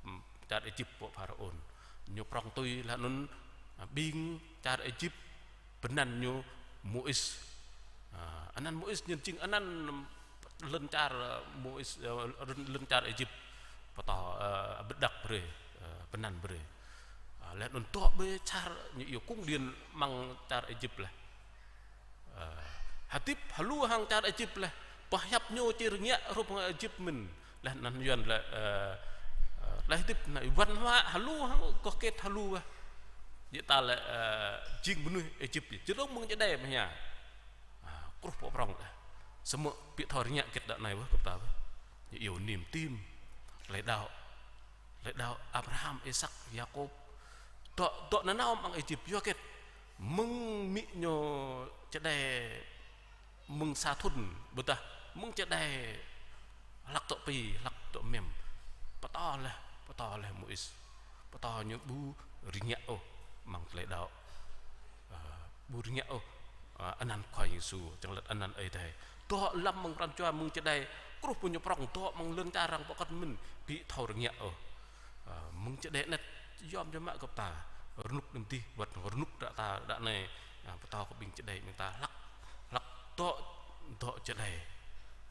ưm, čar Êjip pơ Pharaôn. Ñu prŏng tui laih anŭn, a, ƀing čar Êjip pơanăn ñu Môis. A, anăn Môis ñu jing anăn lŏn čar, ơ, Môis, ơ, lŏn, lŏn čar Êjip. Pơtô, ơ, bơdăk brơi, ơ, pơanăn brơi. A, laih anŭn dŏ ƀơi čar ñu iâu cung điện amăng čar Êjip laih. Ơ, hơdip hơlu hăng čar Êjip laih. Pơhiăp ñu či rơngiă hrup hăng Êjip mĭn. Laih anŭn Yuan laĭ, ơ, ơ, laih hơdip anai văn hóa hơlu hăng gŏh gĕt hơlu wơ̆t. Yua ta laĭ, ơ, jing mơnuih Êjip, jơlông mơ̆ng čơđai mơ̆ hia. A, kruh pơ prŏng laih. Samơ̆ ƀu thâo rơngiă hơgĕt đah anai wơ̆t kơ pơtao wơ̆t. Ñu iâu niềm tin, tơlơi đaŏ. Tơlơi đaŏ Abraham, Isak, Yakôb. Dŏ, dŏ nanao amăng Êjip yua hơgĕt? Mơ̆ng amĭ ñu čơđai mơ̆ng sa thŭn, ƀôdah mơ̆ng čơđai hlăk tŏ pi, hlăk tŏ mem. Pơtô laih, pơtô laih Môis. Pơtô ñu ƀu rơngiă ôh amăng tơlơi đaŏ. Ơ, ƀu rơngiă ôh, ơ, anăn Khua Yêsu, čang lăt anăn Ơi Adai. Dŏ lăm amăng pran jua mơ̆ng čơđai, truh pơ ñu prŏng dŏ amăng lŏn čar arăng pơkŏn mơ̆n, ƀu thâo rơngiă ôh. Ơ, mơ̆ng čơđai anet yom yơh mă kơ ta, rơnŭk anŭn dih, wơ̆t rơnŭk ră ta, ră anai, ơ, pơtô kơ ƀing čơđai ƀing ta hlăk, hlăk dŏ, dŏ čơđai.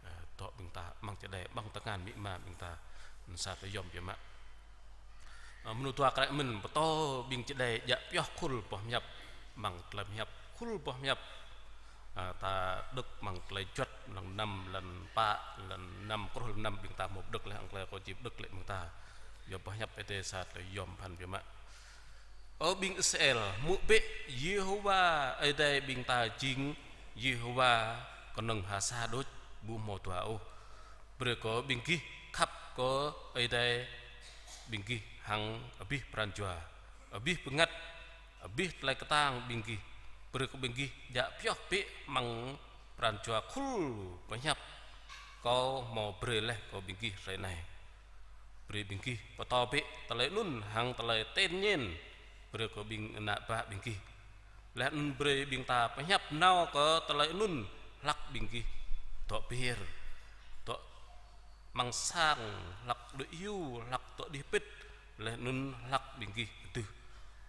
Ơ, dŏ ƀing ta amăng čơđai, amăng tơngan amĭ ama ƀing ta, sa tơlơi yom yơh mă. Ơ, mơnuih dua krĕ mơ̆n, pơtô ƀing čơđai djă pioh khul boh pơhiăp, amăng tơlơi pơhiăp, khul boh pơhiăp. Ơ, ta đŏk amăng tơlơi juăt, lăng năm, lăng pă, lăng năm, truh lăng năm ƀing ta hmâo pơđŏk laih, hăng tơlơi kâo či pơđŏk laih ƀing ta. Yua boh pơhiăp Ơi Adai sa tơlơi yom pơphan biă mă. Ơ ƀing Israel, hmư̆ bĕ, Yêhôwa Ơi Adai ƀing ta jing Yêhôwa kơnơ̆ng ha sa đôč, ƀu hmâo dua ôh. Brơi kơ ƀing gih khăp kơ Ơi Adai ƀing gih hăng abih pran jua, abih bơngăt, abih tơlơi kơtang ƀing gih. Brơi kơ ƀing gih djă pioh bĕ amăng pran jua khul pơhiăp kâo hmâo brơi laih kơ ƀing gih hrơi anai. Brơi ƀing gih pơtô bĕ tơlơi anŭn hăng tơlơi ten ñen, brơi kơ ƀing ană bă ƀing gih. Laih anŭn brơi ƀing ta pơhiăp nao kơ tơlơi anŭn hlăk ƀing gih dŏ ber, dŏ amăng sang, hlăk đuaĭ hyu, hlăk dŏ đih pĭt, laih anŭn hlăk ƀing gih dưh.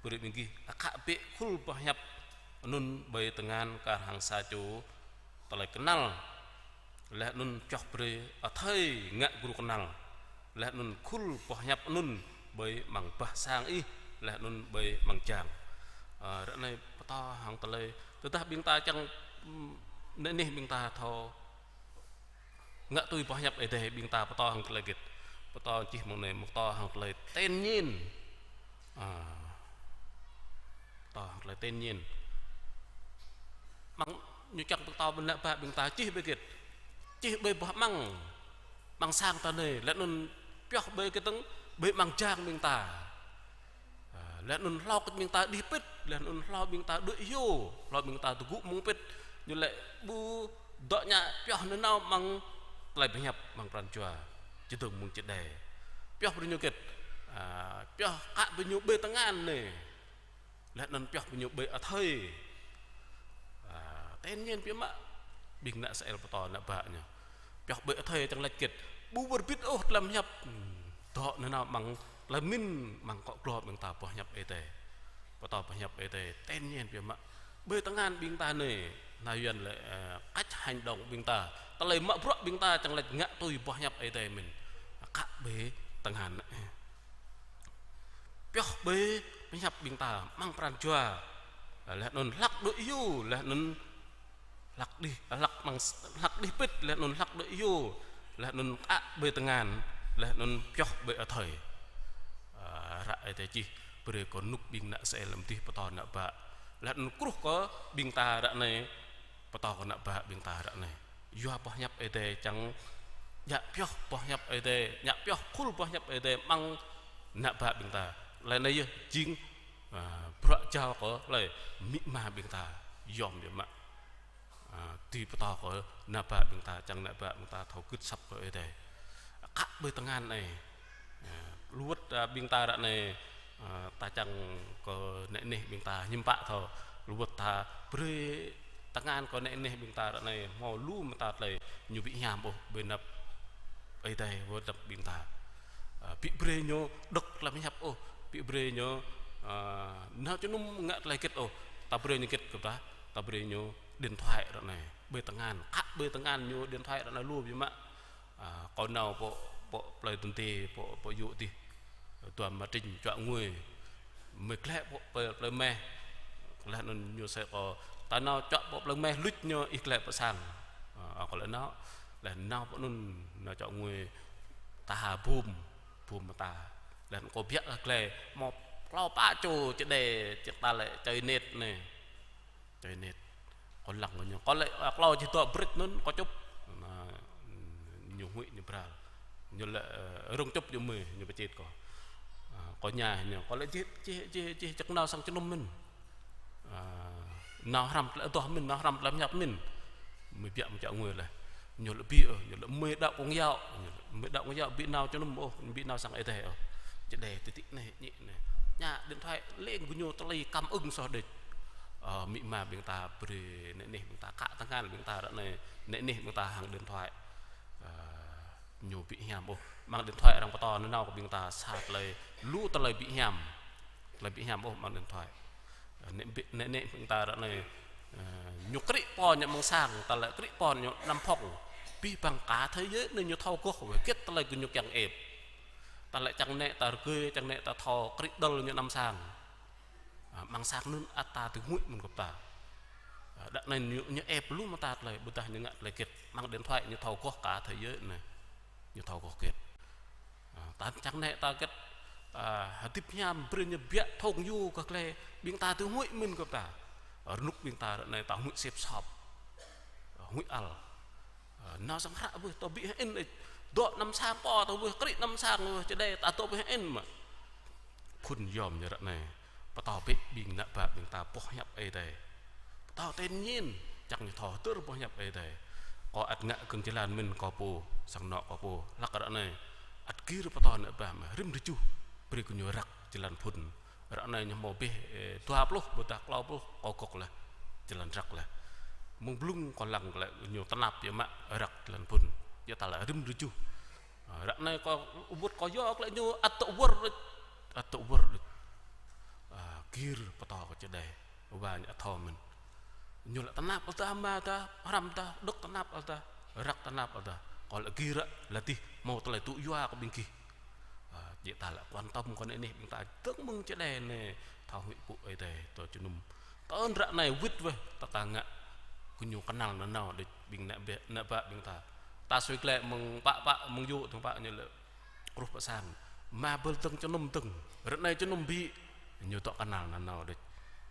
Brơi ƀing gih akă bĕ khul pơhiăp anŭn ƀơi tơngan kar hăng sa čô tơlơi kơnăl. Laih anŭn pioh brơi athơi ngă gru kơnăl. Laih anŭn khul boh hiăp anŭn ƀơi amăng bah sang ih, laih anŭn ƀơi amăng jang. Ơ, ră anai pơtô hăng tơlơi, tơdah ƀing ta čang, ưm, anai nih ƀing ta thâo ngă tui boh hiăp Ơi Adai, ƀing ta pơtô hăng tơlơi hơget? Pơtô čih mơ̆ng anai, pơtô hăng tơlơi ten ñen. Ơ, pơtô hăng tơlơi ten ñen. Amăng ñu čang pơtô ƀơi ană bă ƀing ta čih ƀơi hơget? Čih ƀơi boh amăng, amăng sang ta anai, laih anŭn pioh ƀơi hơget dơ̆ng, ƀơi amăng jang ƀing ta. Ơ, laih anŭn hlâo kơ ƀing ta đih pĭt, laih anŭn hlâo ƀing ta đuaĭ hyu, hlâo ƀing ta tơgŭ mơ̆ng pĭt, ñu lĕ ƀu dŏ ñă pioh nanao amăng tơlơi pơhiăp amăng pran jua, čơdơ̆ng mơ̆ng čơđai. Pioh brơi ñu hơget? Ơ, pioh akă brơi ñu ƀơi tơngan anai. Laih anŭn pioh brơi ñu ƀơi athơi. Ơ, ten ñen biă mă ƀing ană Israel pơtô ană bă ñu. Pioh ƀơi athơi čang laĭ hơget? Ƀu wơr bĭt ôh tơlơi pơhiăp. Ưm, dŏ nanao amăng tơlơi pơmĭn, amăng akŏ glô ƀing ta boh hiăp Ơi Adai. Pơtô boh hiăp Ơi Adai ten ñen biă mă. Ƀơi tơngan ƀing ta anai, nao yuan lĕ, ơ, cách hành động ƀing ta, tơlơi mă bruă ƀing ta čang laĭ ngă tui boh hiăp Ơi Adai mơ̆n. Akă ƀơi tơngan. Pioh ƀơi pơhiăp ƀing ta amăng pran jua. Laih anŭn hlăk đuaĭ hyu, laih anŭn hlăk đih, hlăk amăng, hlăk đih pĭt, laih anŭn hlăk đuaĭ hyu, laih anŭn akă ƀơi tơngan, laih anŭn pioh ƀơi athơi. Ơ, ră Ơi Adai čih, brơi kơ rơnŭk ƀing ană Israel lăm dih pơtô ană bă. Laih anŭn truh kơ ƀing ta ră anai, pơtô kơ ană bă ƀing ta ră anai. Yua boh hiăp Ơi Adai čang djă pioh boh hiăp Ơi Adai, djă pioh khul boh hiăp Ơi Adai amăng ană bă ƀing ta. Laih anai yơh jing, ơ, bruă jao kơ laih amĭ ama ƀing ta yom biă mă. Ơ, dưi pơtô kơ ană bă ƀing ta, čang ană bă ƀing ta thâo gưt asăp kơ Ơi Adai. Akă ƀơi tơngan anai. Ơ, lu wơ̆t, ơ, ƀing ta ră anai, ơ, ta čang kơ anai nih ƀing ta hiư̆m pă thâo. Lu wơ̆t ta brơi tơngan kơ anai nih ƀing ta ră anai hmâo lu mơta tơlơi ñu ƀu hiam ôh ƀơi anăp Ơi Adai wơ̆t anăp ƀing ta. Ơ, ƀu brơi ñu đŏk tơlơi pơhiăp ôh, ƀu brơi ñu, ơ, nao jơnum ngă tơlơi hơget ôh. Ta brơi ñu hơget kơ ta? Ta brơi ñu điện thoại ră anai. Ƀơi tơngan, akă ƀơi tơngan ñu điện thoại ră anai lu biă mă. Ơ, kâo nao pơ, pơ plơi Dŭn Đê, pơ, pơ yŭ dih. Dua mă trinh čuă ngui. Mơi glĕ pơ, pơ plơi meh. Laih anŭn ñu sĕ kâo, ta nao čuă pơ plơi meh luč ñu ih glĕ pơ sang. Ơ, kâo lĕ nao. Laih nao pơ anŭn, nao čuă ngui ta ha bum, bum mơta. Laih anŭn kâo biă kơ glĕ, hmâo klâo pă čô čơđai, čơđai ta lĕ čơi net anai. Čơi net. Kâo lăng kơ ñu. Kâo lĕ, ơ, klâo čih dŏ brĕč anŭn, kâo čŭp. Anai, ñu huĭ ñu bral. Ñu lĕ, ơ, rŭng čŭp ñu mơi, ñu pơčet kâo. Ơ, kâo ña ñu. Kâo lĕ čih, čih, čih, čih, čơkơnao sang jơnum mơ̆n. Ơ, Nao hrăm tơlơi adoh mĭn, nao hrăm tơlơi pơhiăp mĭn. Mơi biă mơ̆ng čă ngui laih. Ñu lĕ ƀu ôh, ñu lĕ mơi đaŏ kông yao, ñu lĕ mơi đaŏ kông yao, ƀu nao jơnum ôh, ƀu nao sang Ơi Adai ôh. Čơđai tơtĭ anai, ñik anai. Ñă điện thoại leng gơñu tơlơi kăm ưng soh đĕč. Ơ, amĭ ama ƀing ta brơi, nĕ anih ƀing ta kă tơngan ƀing ta ră anai, nĕ anih ƀing ta hăng điện thoại. Ơ, ñu ƀu hiam ôh. Amăng điện thoại arăng pơtô nanao kơ ƀing ta sa tơlơi, lu tơlơi ƀu hiam. Tơlơi ƀu hiam ôh amăng điện thoại. Nĕ ƀu, nĕ, nĕ ƀing ta ră anai, ơ, ñu krĭ pô ñu amăng sang, ta lĕ krĭ pô ñu anăm phŏng. Abih bang cả thế giới anai ñu thâo goh wơ̆t hơget tơlơi gơñu kiăng ĕp. Ta lĕ čang nĕ ta rơgơi, čang nĕ ta thâo krĭ đơl ñu anăm sang. Ơ, amăng sang anŭn ăt ta dưi huĭ mơ̆n gơ̆p ta. Ơ, ră anai ñu, ñu ĕp lu mơta tơlơi, ƀôdah ñu ngă tơlơi hơget. Amăng điện thoại ñu thâo goh cả thế giới anai. Ñu thâo goh hơget. Ơ, ta čang nĕ ta hơget, ơ, hơdip hiam brơi ñu biă thŏng yua kơ tơlơi ƀing ta dưi huĭ mơ̆n gơ̆p ta. Rơnŭk ƀing ta ră anai ta huĭ sĭp sop. Ơ, huĭ ăl. Ơ, nao sang hră wơ̆t, ta ƀu hơĭn, ơ, dŏ anăm sang pô, ta wơ̆t krĭ anăm sang wơ̆t, čơđai ta dŏ ƀu hơĭn mă. Phŭn yom ñu ră anai. Pơtô bĕ ƀing ană bă ƀing ta boh hiăp Ơi Adai. Pơtô ten ñin, čang ñu thâo hơdơr boh hiăp Ơi Adai. Kâo ăt ngă gơ̆ng jơlan mĭn kâo pô, sang anŏ kâo pô. Hlăk ră anai, ăt gir pơtô ană bă mă, rĭm rơjuh, brơi gơñu răk jơlan phŭn. Ră anai ñu hmâo bĕ, ơ, dua pluh, ƀôdah klâo pluh, kâo gŏk laih, jơlan răk laih. Mơ̆ng blung kâo lăng glaĭ ñu tơnap yơh mă răk jơlan phŭn. Yơh ta lĕ rĭm rơjuh. Ơ, ră anai kâo wơ̆t kâo yua glaĭ ñu ăt dŏ wơr đôč, ăt dŏ wơr đôč. Ơ, gir pơtô kơ čơđai. Wa ñu ăt thâo mơ̆n. Ñu lĕ tơnap ăl ta, mă ta, hrăm ta, đŏk tơnap ăl ta, răk tơnap ăl ta. Kâo lĕ gir ră, lĕ dih, hmâo tơlơi tŭ yua kơ ƀing gih. Ơ, jĕ ta lĕ quan tâm kơ nĕ anih ƀing ta dơ̆ng mơ̆ng čơđai anai, thâo huĭ pŭ Ơi Adai, tơ jơnum. Tơl ră anai wĭt wơ̆t, ta ta ngă, gơñu kơnăl nanao đôč ƀing ană bă, ană bă ƀing ta. Ta sui glaĭ mơ̆ng pă pă, mơ̆ng yŭ tơ̆ng pă ñu lĕ. Truh pơ sang, mă ƀơi dơ̆ng jơnum dơ̆ng, ră anai jơnum ƀu, ñu dŏ kơnăl nanao đôč.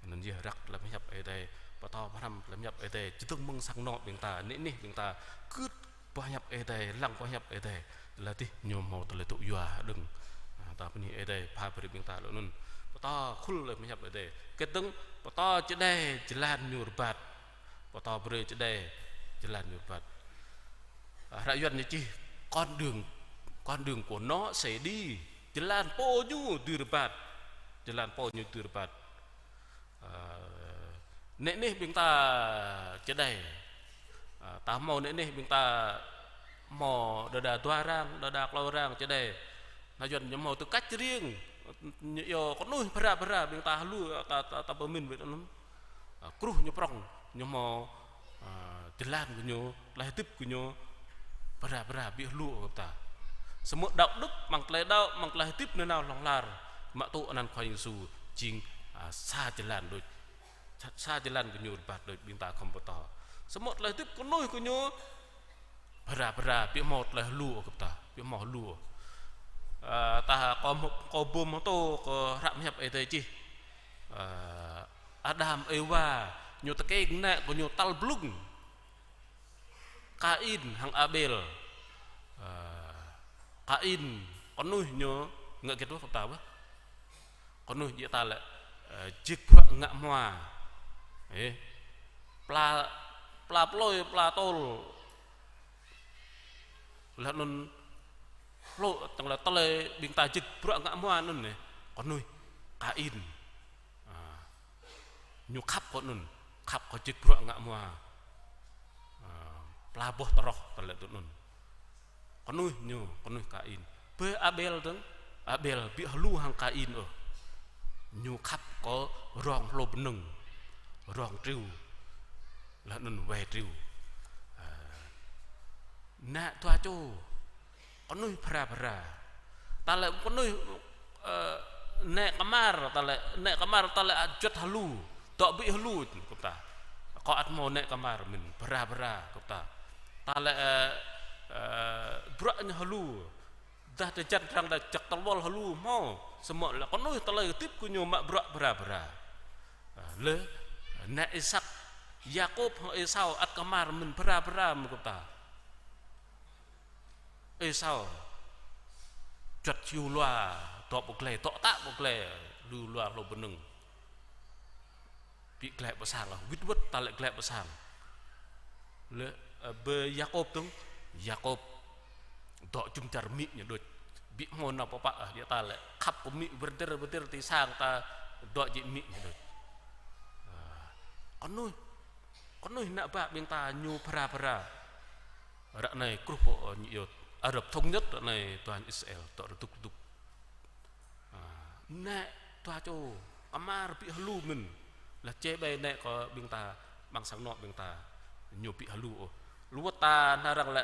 Anŭn yơh răk tơlơi pơhiăp Ơi Adai, pơtô pơhrăm tơlơi pơhiăp Ơi Adai, čơdơ̆ng mơ̆ng sang anŏ ƀing ta, nĕ anih ƀing ta, gưt boh hiăp Ơi Adai, lăng boh hiăp Ơi Adai, lĕ dih ñu hmâo tơlơi tŭ yua hơđơ̆ng. Ơ, ta bơni Ơi Adai, pha brơi ƀing ta lŏ anŭn. Pơtô khul tơlơi pơhiăp Ơi Adai. Kơ dơ̆ng, pơtô čơđai jơlan ñu rơbat. Pơtô brơi čơđai jơlan ñu rơbat. Hră Yuan ñu čih con đường, con đường của nó sẽ đi, jơlan pô ñu dưi rơbat, jơlan pô ñu dưi rơbat. Ơ, nĕ anih ƀing ta čơđai. Ơ, ta hmâo nĕ anih ƀing ta hmâo đơđa dua arăng, đơđa klâo arăng čơđai. Hră Yuan ñu hmâo tư cách riêng, ñu iâu kơnuih phara phara ƀing ta hơlu, ta, ta, ta pơmĭn wơ̆t anŭn. Ơ, kruh ñu prŏng, ñu hmâo, ơ, jơlan gơñu, tơlơi hơdip gơñu, phara phara ƀu hơlu gơ̆p ta. Samơ̆ đạo đức, amăng tơlơi đaŏ, amăng tơlơi hơdip nanao hlŏng lar, mă tŭ anăn Khua Yang Yêsu, jing, ơ, sa jơlan đôč. Sa, sa jơlan gơñu rơbat đôč ƀing ta khŏm pơtô. Samơ̆ tơlơi hơdip kơnuih gơñu, phara phara, ƀu hmâo tơlơi hơlu gơ̆p ta, ƀu hmâo hơlu. Ơ, ta kâo hmâo, kâo bum hơtô kơ hră pơhiăp Ơi Adai čih. Ơ, Adam Êwa, ñu tơkeng ană gơñu tal blung. Kain hăng Abel. Ơ, Kain, kơnuih ñu ngă hơget wơ̆t gơ̆p ta wơ̆t. Kơnuih jĕ ta lĕ, ơ, jik bruă ngă hmua. Ê, pla, pla plơi, pla tôl. Laih anŭn hlô, tơ̆ng laih tơlơi ƀing ta jik bruă ngă hmua anŭn anai. Kơnuih Kain. Ơ, ñu khăp kơ anŭn, khăp kơ jik bruă ngă hmua. Ơ, pla boh tơroh tơlơi tui anŭn. Kơnuih ñu, kơnuih Kain. Bơ Abel dơ̆ng, Abel ƀu hơlu hăng Kain ôh. Ñu khăp kơ rong hlô bơnơ̆ng, rong triu, laih anŭn wai triu. Ơ, ană dua čô, kơnuih phara phara. Ta lĕ kơnuih, ơ, nĕ kơmar, ta lĕ nĕ kơmar, ta lĕ juăt hơlu, dŏ ƀu hơlu, gơ̆p ta. Kâo ăt hmâo nĕ kơmar mĭn, phara phara, gơ̆p ta. Ta lĕ, ơ, ơ, bruă ñu hơlu, dah tơjăn arăng dah jak tơlwal hơlu hmâo, samơ̆ lĕ kơnuih tơlơi hơdip gơñu mă bruă phara phara. Ơ, lĕ, ană Isak, Yakôb hăng Êsau ăt kơmar mĭn phara phara mơ̆n gơ̆p ta. Êsau, juăt hyu lua, dŏ ƀu glai, dŏ tă ƀu glai, hyu lua hlô bơnơ̆ng. Ƀu glaĭ pơ sang ôh, wĭt wơ̆t ta lĕ glaĭ pơ sang. Lĕ, ơ, bơ Yakôb tơ̆ng, Yakôb dŏ jum dar amĭ ñu đôč. Ƀu hmâo nao pơpă, ơ, yua ta lĕ khăp kơ amĭ, wơr dơr wơr dơr tui sang ta dŏ jĕ amĭ ñu đôč. Ơ, kơnuih, kơnuih ană bă ƀing ta ñu phara phara. Ră anai kruh pơ, ơ, ñu iâu Arab Thống Nhất ră anai tuan Israel dŏ rơdŭk rơdŭk. Ơ, nĕ dua čô, kơmar ƀu hơlu mơ̆n. Laih čê ƀai nĕ kơ ƀing ta, amăng sang anŏ ƀing ta, ñu ƀu hơlu ôh. Lu wơ̆t ta nao arăng lĕ,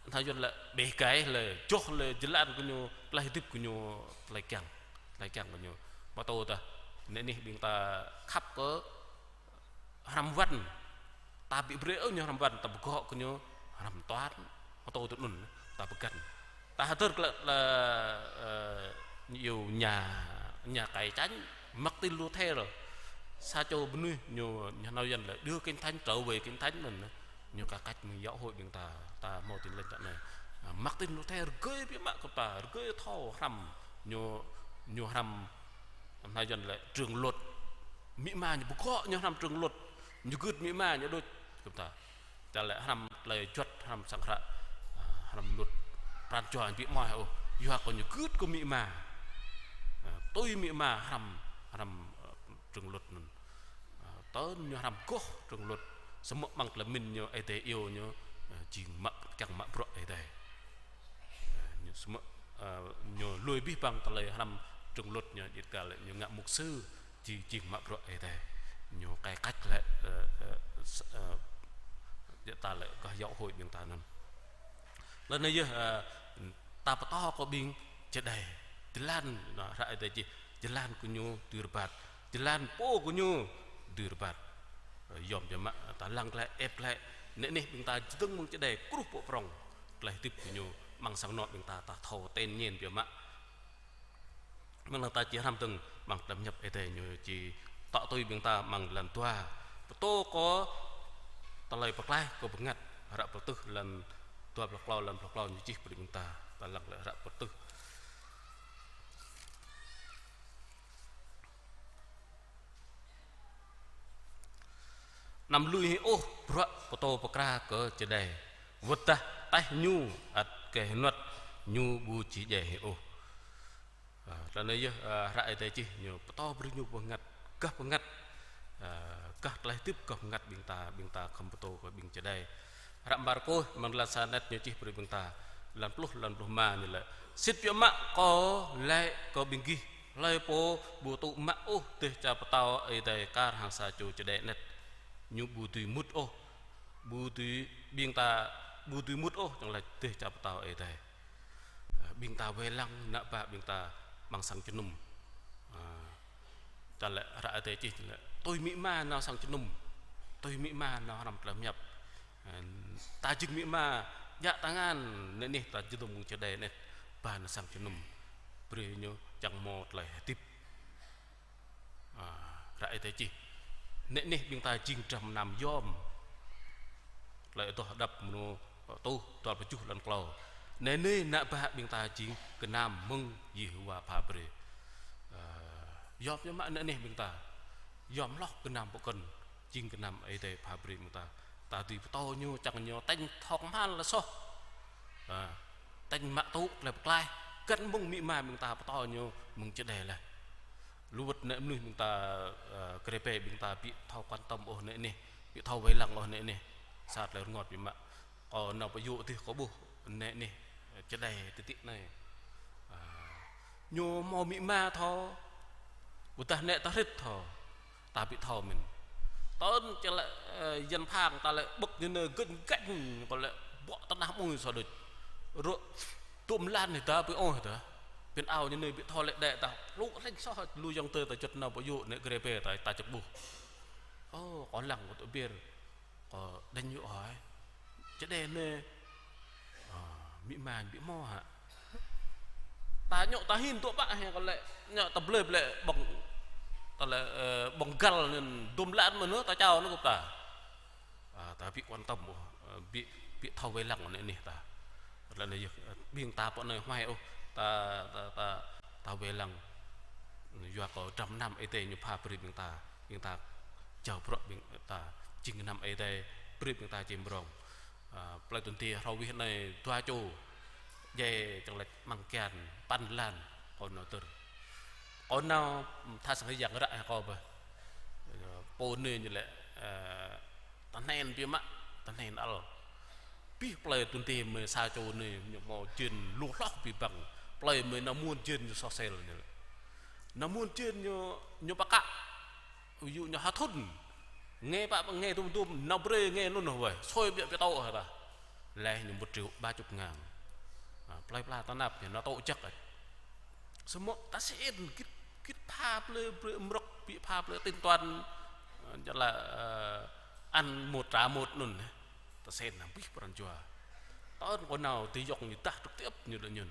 nao Yuan lĕ, ƀĕ gai lĕ, joh lĕ, jơlan kơ ñu, tơlơi hơdip kơ ñu, tơlơi kiăng, tơlơi kiăng kơ ñu. Pơtô tah, nĕ anih ƀing ta khăp kơ hrăm wăn. Ta ƀu brơi ôh ñu hrăm wăn, ta pơgŏ kơ ñu hrăm toán, pơtô tui anŭn, ta pơgăn. Ta hơdơr glaĭ lĕ, ơ, ñu iâu nhà, nhà cải chánh, Martin Luther. Sa čô mơnuih ñu, ñu nao Yuan lĕ đưa Kinh Thánh, trở về Kinh Thánh mơ̆n, ñu cải cách mơ̆ng giáo hội ƀing ta, ta hmâo Tin Lành ră anai. Ơ, Martin Luther rơgơi biă mă kơ ta, rơgơi thâo hrăm, ñu, ñu hrăm Nao Yuan lĕ trường luật. Amĭ ama ñu pơgŏ ñu hrăm trường luật. Ñu gưt amĭ ama ñu đôč kơ ta. Ta lĕ hrăm tơlơi juăt, hrăm sang hră, ơ, hrăm luật. Pran jua ñu ƀu mơai ôh. Yua kơ ñu gưt kơ amĭ ama. Ơ, tui amĭ ama hrăm, hrăm, ơ, trường luật anŭn. Ơ, tơl ñu hrăm goh trường luật. Samơ̆ amăng tơlơi mĭn ñu Ơi Adai iâu ñu, ơ, jing mă, kiăng mă bruă Ơi Adai. Ơ, ñu samơ̆, ơ, ñu lui abih bang tơlơi hrăm trường luật ñu, djơ̆ ta lĕ ñu ngă mục sư, či jing mă bruă Ơi Adai. Ñu cải cách lĕ, ơ, ơ, s-, ơ, djơ̆ ta lĕ gah giáo hội ƀing ta anŭn. Laih anŭn yơh, ơ, ta pơtô kơ ƀing čơđai. Jơlan, nă, hră Ơi Adai čih, jơlan kơ ñu dưi rơbat. Jơlan pô kơ ñu dưi rơbat. Ơ, yom biă mă, ta lăng glaĭ, ĕp glaĭ. Nĕ anih ƀing ta čơdơ̆ng mơ̆ng čơđai kruh pơ prŏng. Tơlơi hơdip kơ ñu, amăng sang anŏ ƀing ta, ta thâo ten ñen biă mă. Mơ̆ng anŭn ta či hrăm dơ̆ng, amăng tơlơi pơhiăp Ơi Adai ñu či tŏ tui ƀing ta amăng jơlan dua. Pơtô kơ tơlơi pơklaih kơ bơngăt, hră Pơtưh jơlan dua pluh klâo, jơlan pluh klâo ñu čih brơi ƀing ta, ta lăng glaĭ hră Pơtưh. Anăm lui hĭ ôh bruă pơtô pơkra kơ čơđai. Wơ̆t tơdah taih ñu ăt keh hơnuăt, ñu ƀu či djai hĭ ôh. Ơ, tơlơi anai yơh, ơ, hră Ơi Adai čih ñu pơtô brơi ñu bơngăt, gah bơngăt, ơ, gah tơlơi hơdip gah bơngăt ƀing ta, ƀing ta khŏm pơtô kơ ƀing čơđai. Hră Markôs, amăng jơlan sa anet ñu čih brơi ƀing ta. Jơlan pluh, jơlan pluh rơma ñu laĭ: Sĭt biă mă kâo laĭ kơ ƀing gih, hlơi pô ƀu tŭ mă ôh dêh čar pơtao Ơi Adai kar hăng sa čô čơđai anet, ñu ƀu dưi mŭt ôh, ƀu dưi, ƀing ta ƀu dưi mŭt ôh, čang laĭ dêh čar pơtao Ơi Adai. Ơ, ƀing ta wai lăng ană bă ƀing ta amăng sang jơnum. Ơ, ta lĕ hră Ơi Adai čih lĕ tui amĭ ama nao sang jơnum, tui amĭ ama nao hrăm tơlơi pơhiăp. Ơ, ta jing amĭ ama, djă tơngan, nĕ anih ta čơdơ̆ng mơ̆ng čơđai anet, ba nao sang jơnum. Brơi ñu čang hmâo tơlơi hơdip. Ơ, hră Ơi Adai čih. Nĕ anih ƀing ta jing dram gơnam yom. Tơlơi Adoh Hơđăp mrô, ơ, tuh, dua pluh tơjuh jơlan klâo. Nĕ anih ană bă ƀing ta jing gơnam mơ̆ng Yêhôwa pha brơi. Ơ, yom biă mă nĕ anih ƀing ta. Yom hloh gơnam pơkŏn, jing gơnam Ơi Adai pha brơi ƀing ta. Ta dưi pơtô ñu, čang ñu tañ thâo kơhma̱l lĕ soh. Ơ, tañ mă tŭ tơlơi pơklaih, găn mơ̆ng amĭ ama ƀing ta pơtô ñu mơ̆ng čơđai laih. Lu wơ̆t nĕ mơnuih ƀing ta, ơ, grê be ƀing ta ƀu thâo quan tâm ôh nĕ anih, ƀu thâo wai lăng ôh nĕ anih. Sa tơlơi rơngot biă mă. Kâo nao pơ yŭ dih kâo ƀuh nĕ anih, ơ, čơđai tơdơi anai. Ơ, ñu hmâo amĭ ama thâo, ƀôdah nĕ ta hrĭt thâo, ta ƀu thâo mơ̆n. Tơl čang lĕ, ơ, Yuan phang ta lĕ ƀơ̆k ñu nao gơñ găñ, kâo lĕ bŏ tơnah mơ̆ng sa đôč. Rơ̆ tŭm lan ñu ta ƀu ôh ta. Pĭn ao ñu nao ƀu thâo lĕ đĕ ta. Lu hlĕng soh lu ayŏng adơi ta juăt nao pơ yŭ nĕ grê be ta, ta čơk ƀuh. Ô, kâo lăng kâo tŭ bir. Kâo đañ yŭ ơi. Čơđai nĕ. Ơ, amĭ ama ƀu hmâo hă. Ta ñu ta hin tŭ ƀă hĕ kâo lĕ. Ñu ta blơi blơi ƀơ̆ng. Ta lĕ, ơ, ƀơ̆ng găl anŭn dŭm lan mơ̆n ta čao anŭn kơ ta. Ơ, ta ƀu quan tâm ôh, ơ, ƀu, ƀu thâo wai lăng nĕ anih ta. Tơlơi anai yơh, ơ, ƀing ta pơ anai huai ôh, ta, ta, ta, ta wai lăng. Yua kơ dram gơnam Ơi Adai ñu pha brơi ƀing ta, ƀing ta jao bruă ƀing ta, jing gơnam Ơi Adai brơi ƀing ta čem rong. Ơ, plơi Tŭn Dê hrơi wih anai dua čô, djai čang lač mơ̆ng kian păn lan, kâo nao tơr. Kâo nao tha sang Yang ră hă kâo ƀơh. Ơ, pô anai ñu lĕ, ơ, tơhnen biă mă, tơhnen ăl. Pih plơi Tŭn Dê mơi sa čô anai ñu hmâo jên lu hloh abih bang. Plơi mơi nao mơ̆n jên ñu soh sel ñu lĕ. Nao mơ̆n jên ñu, ñu pơkă. Yu ñu ha thŭn. Nge pă nge dum dum, nao brơi nge anŭn wơi. Sui biă biă tŏ hă ta. Leh ñu mŭt triu ba čŭp ngang. Ơ, plơi pla tơnap ñu nao tŏ jăk. Samơ̆ ta sĭn git, git pha plơi, plơi mrŏk, ƀĭ pha plơi tính toán, ơ, jăk la, ơ, ăn một trả một anŭn. Ta sĭn nao pih pran jua. Tơl kâo nao ti yŏng ñu dah trực tiếp ñu đa ñŭn.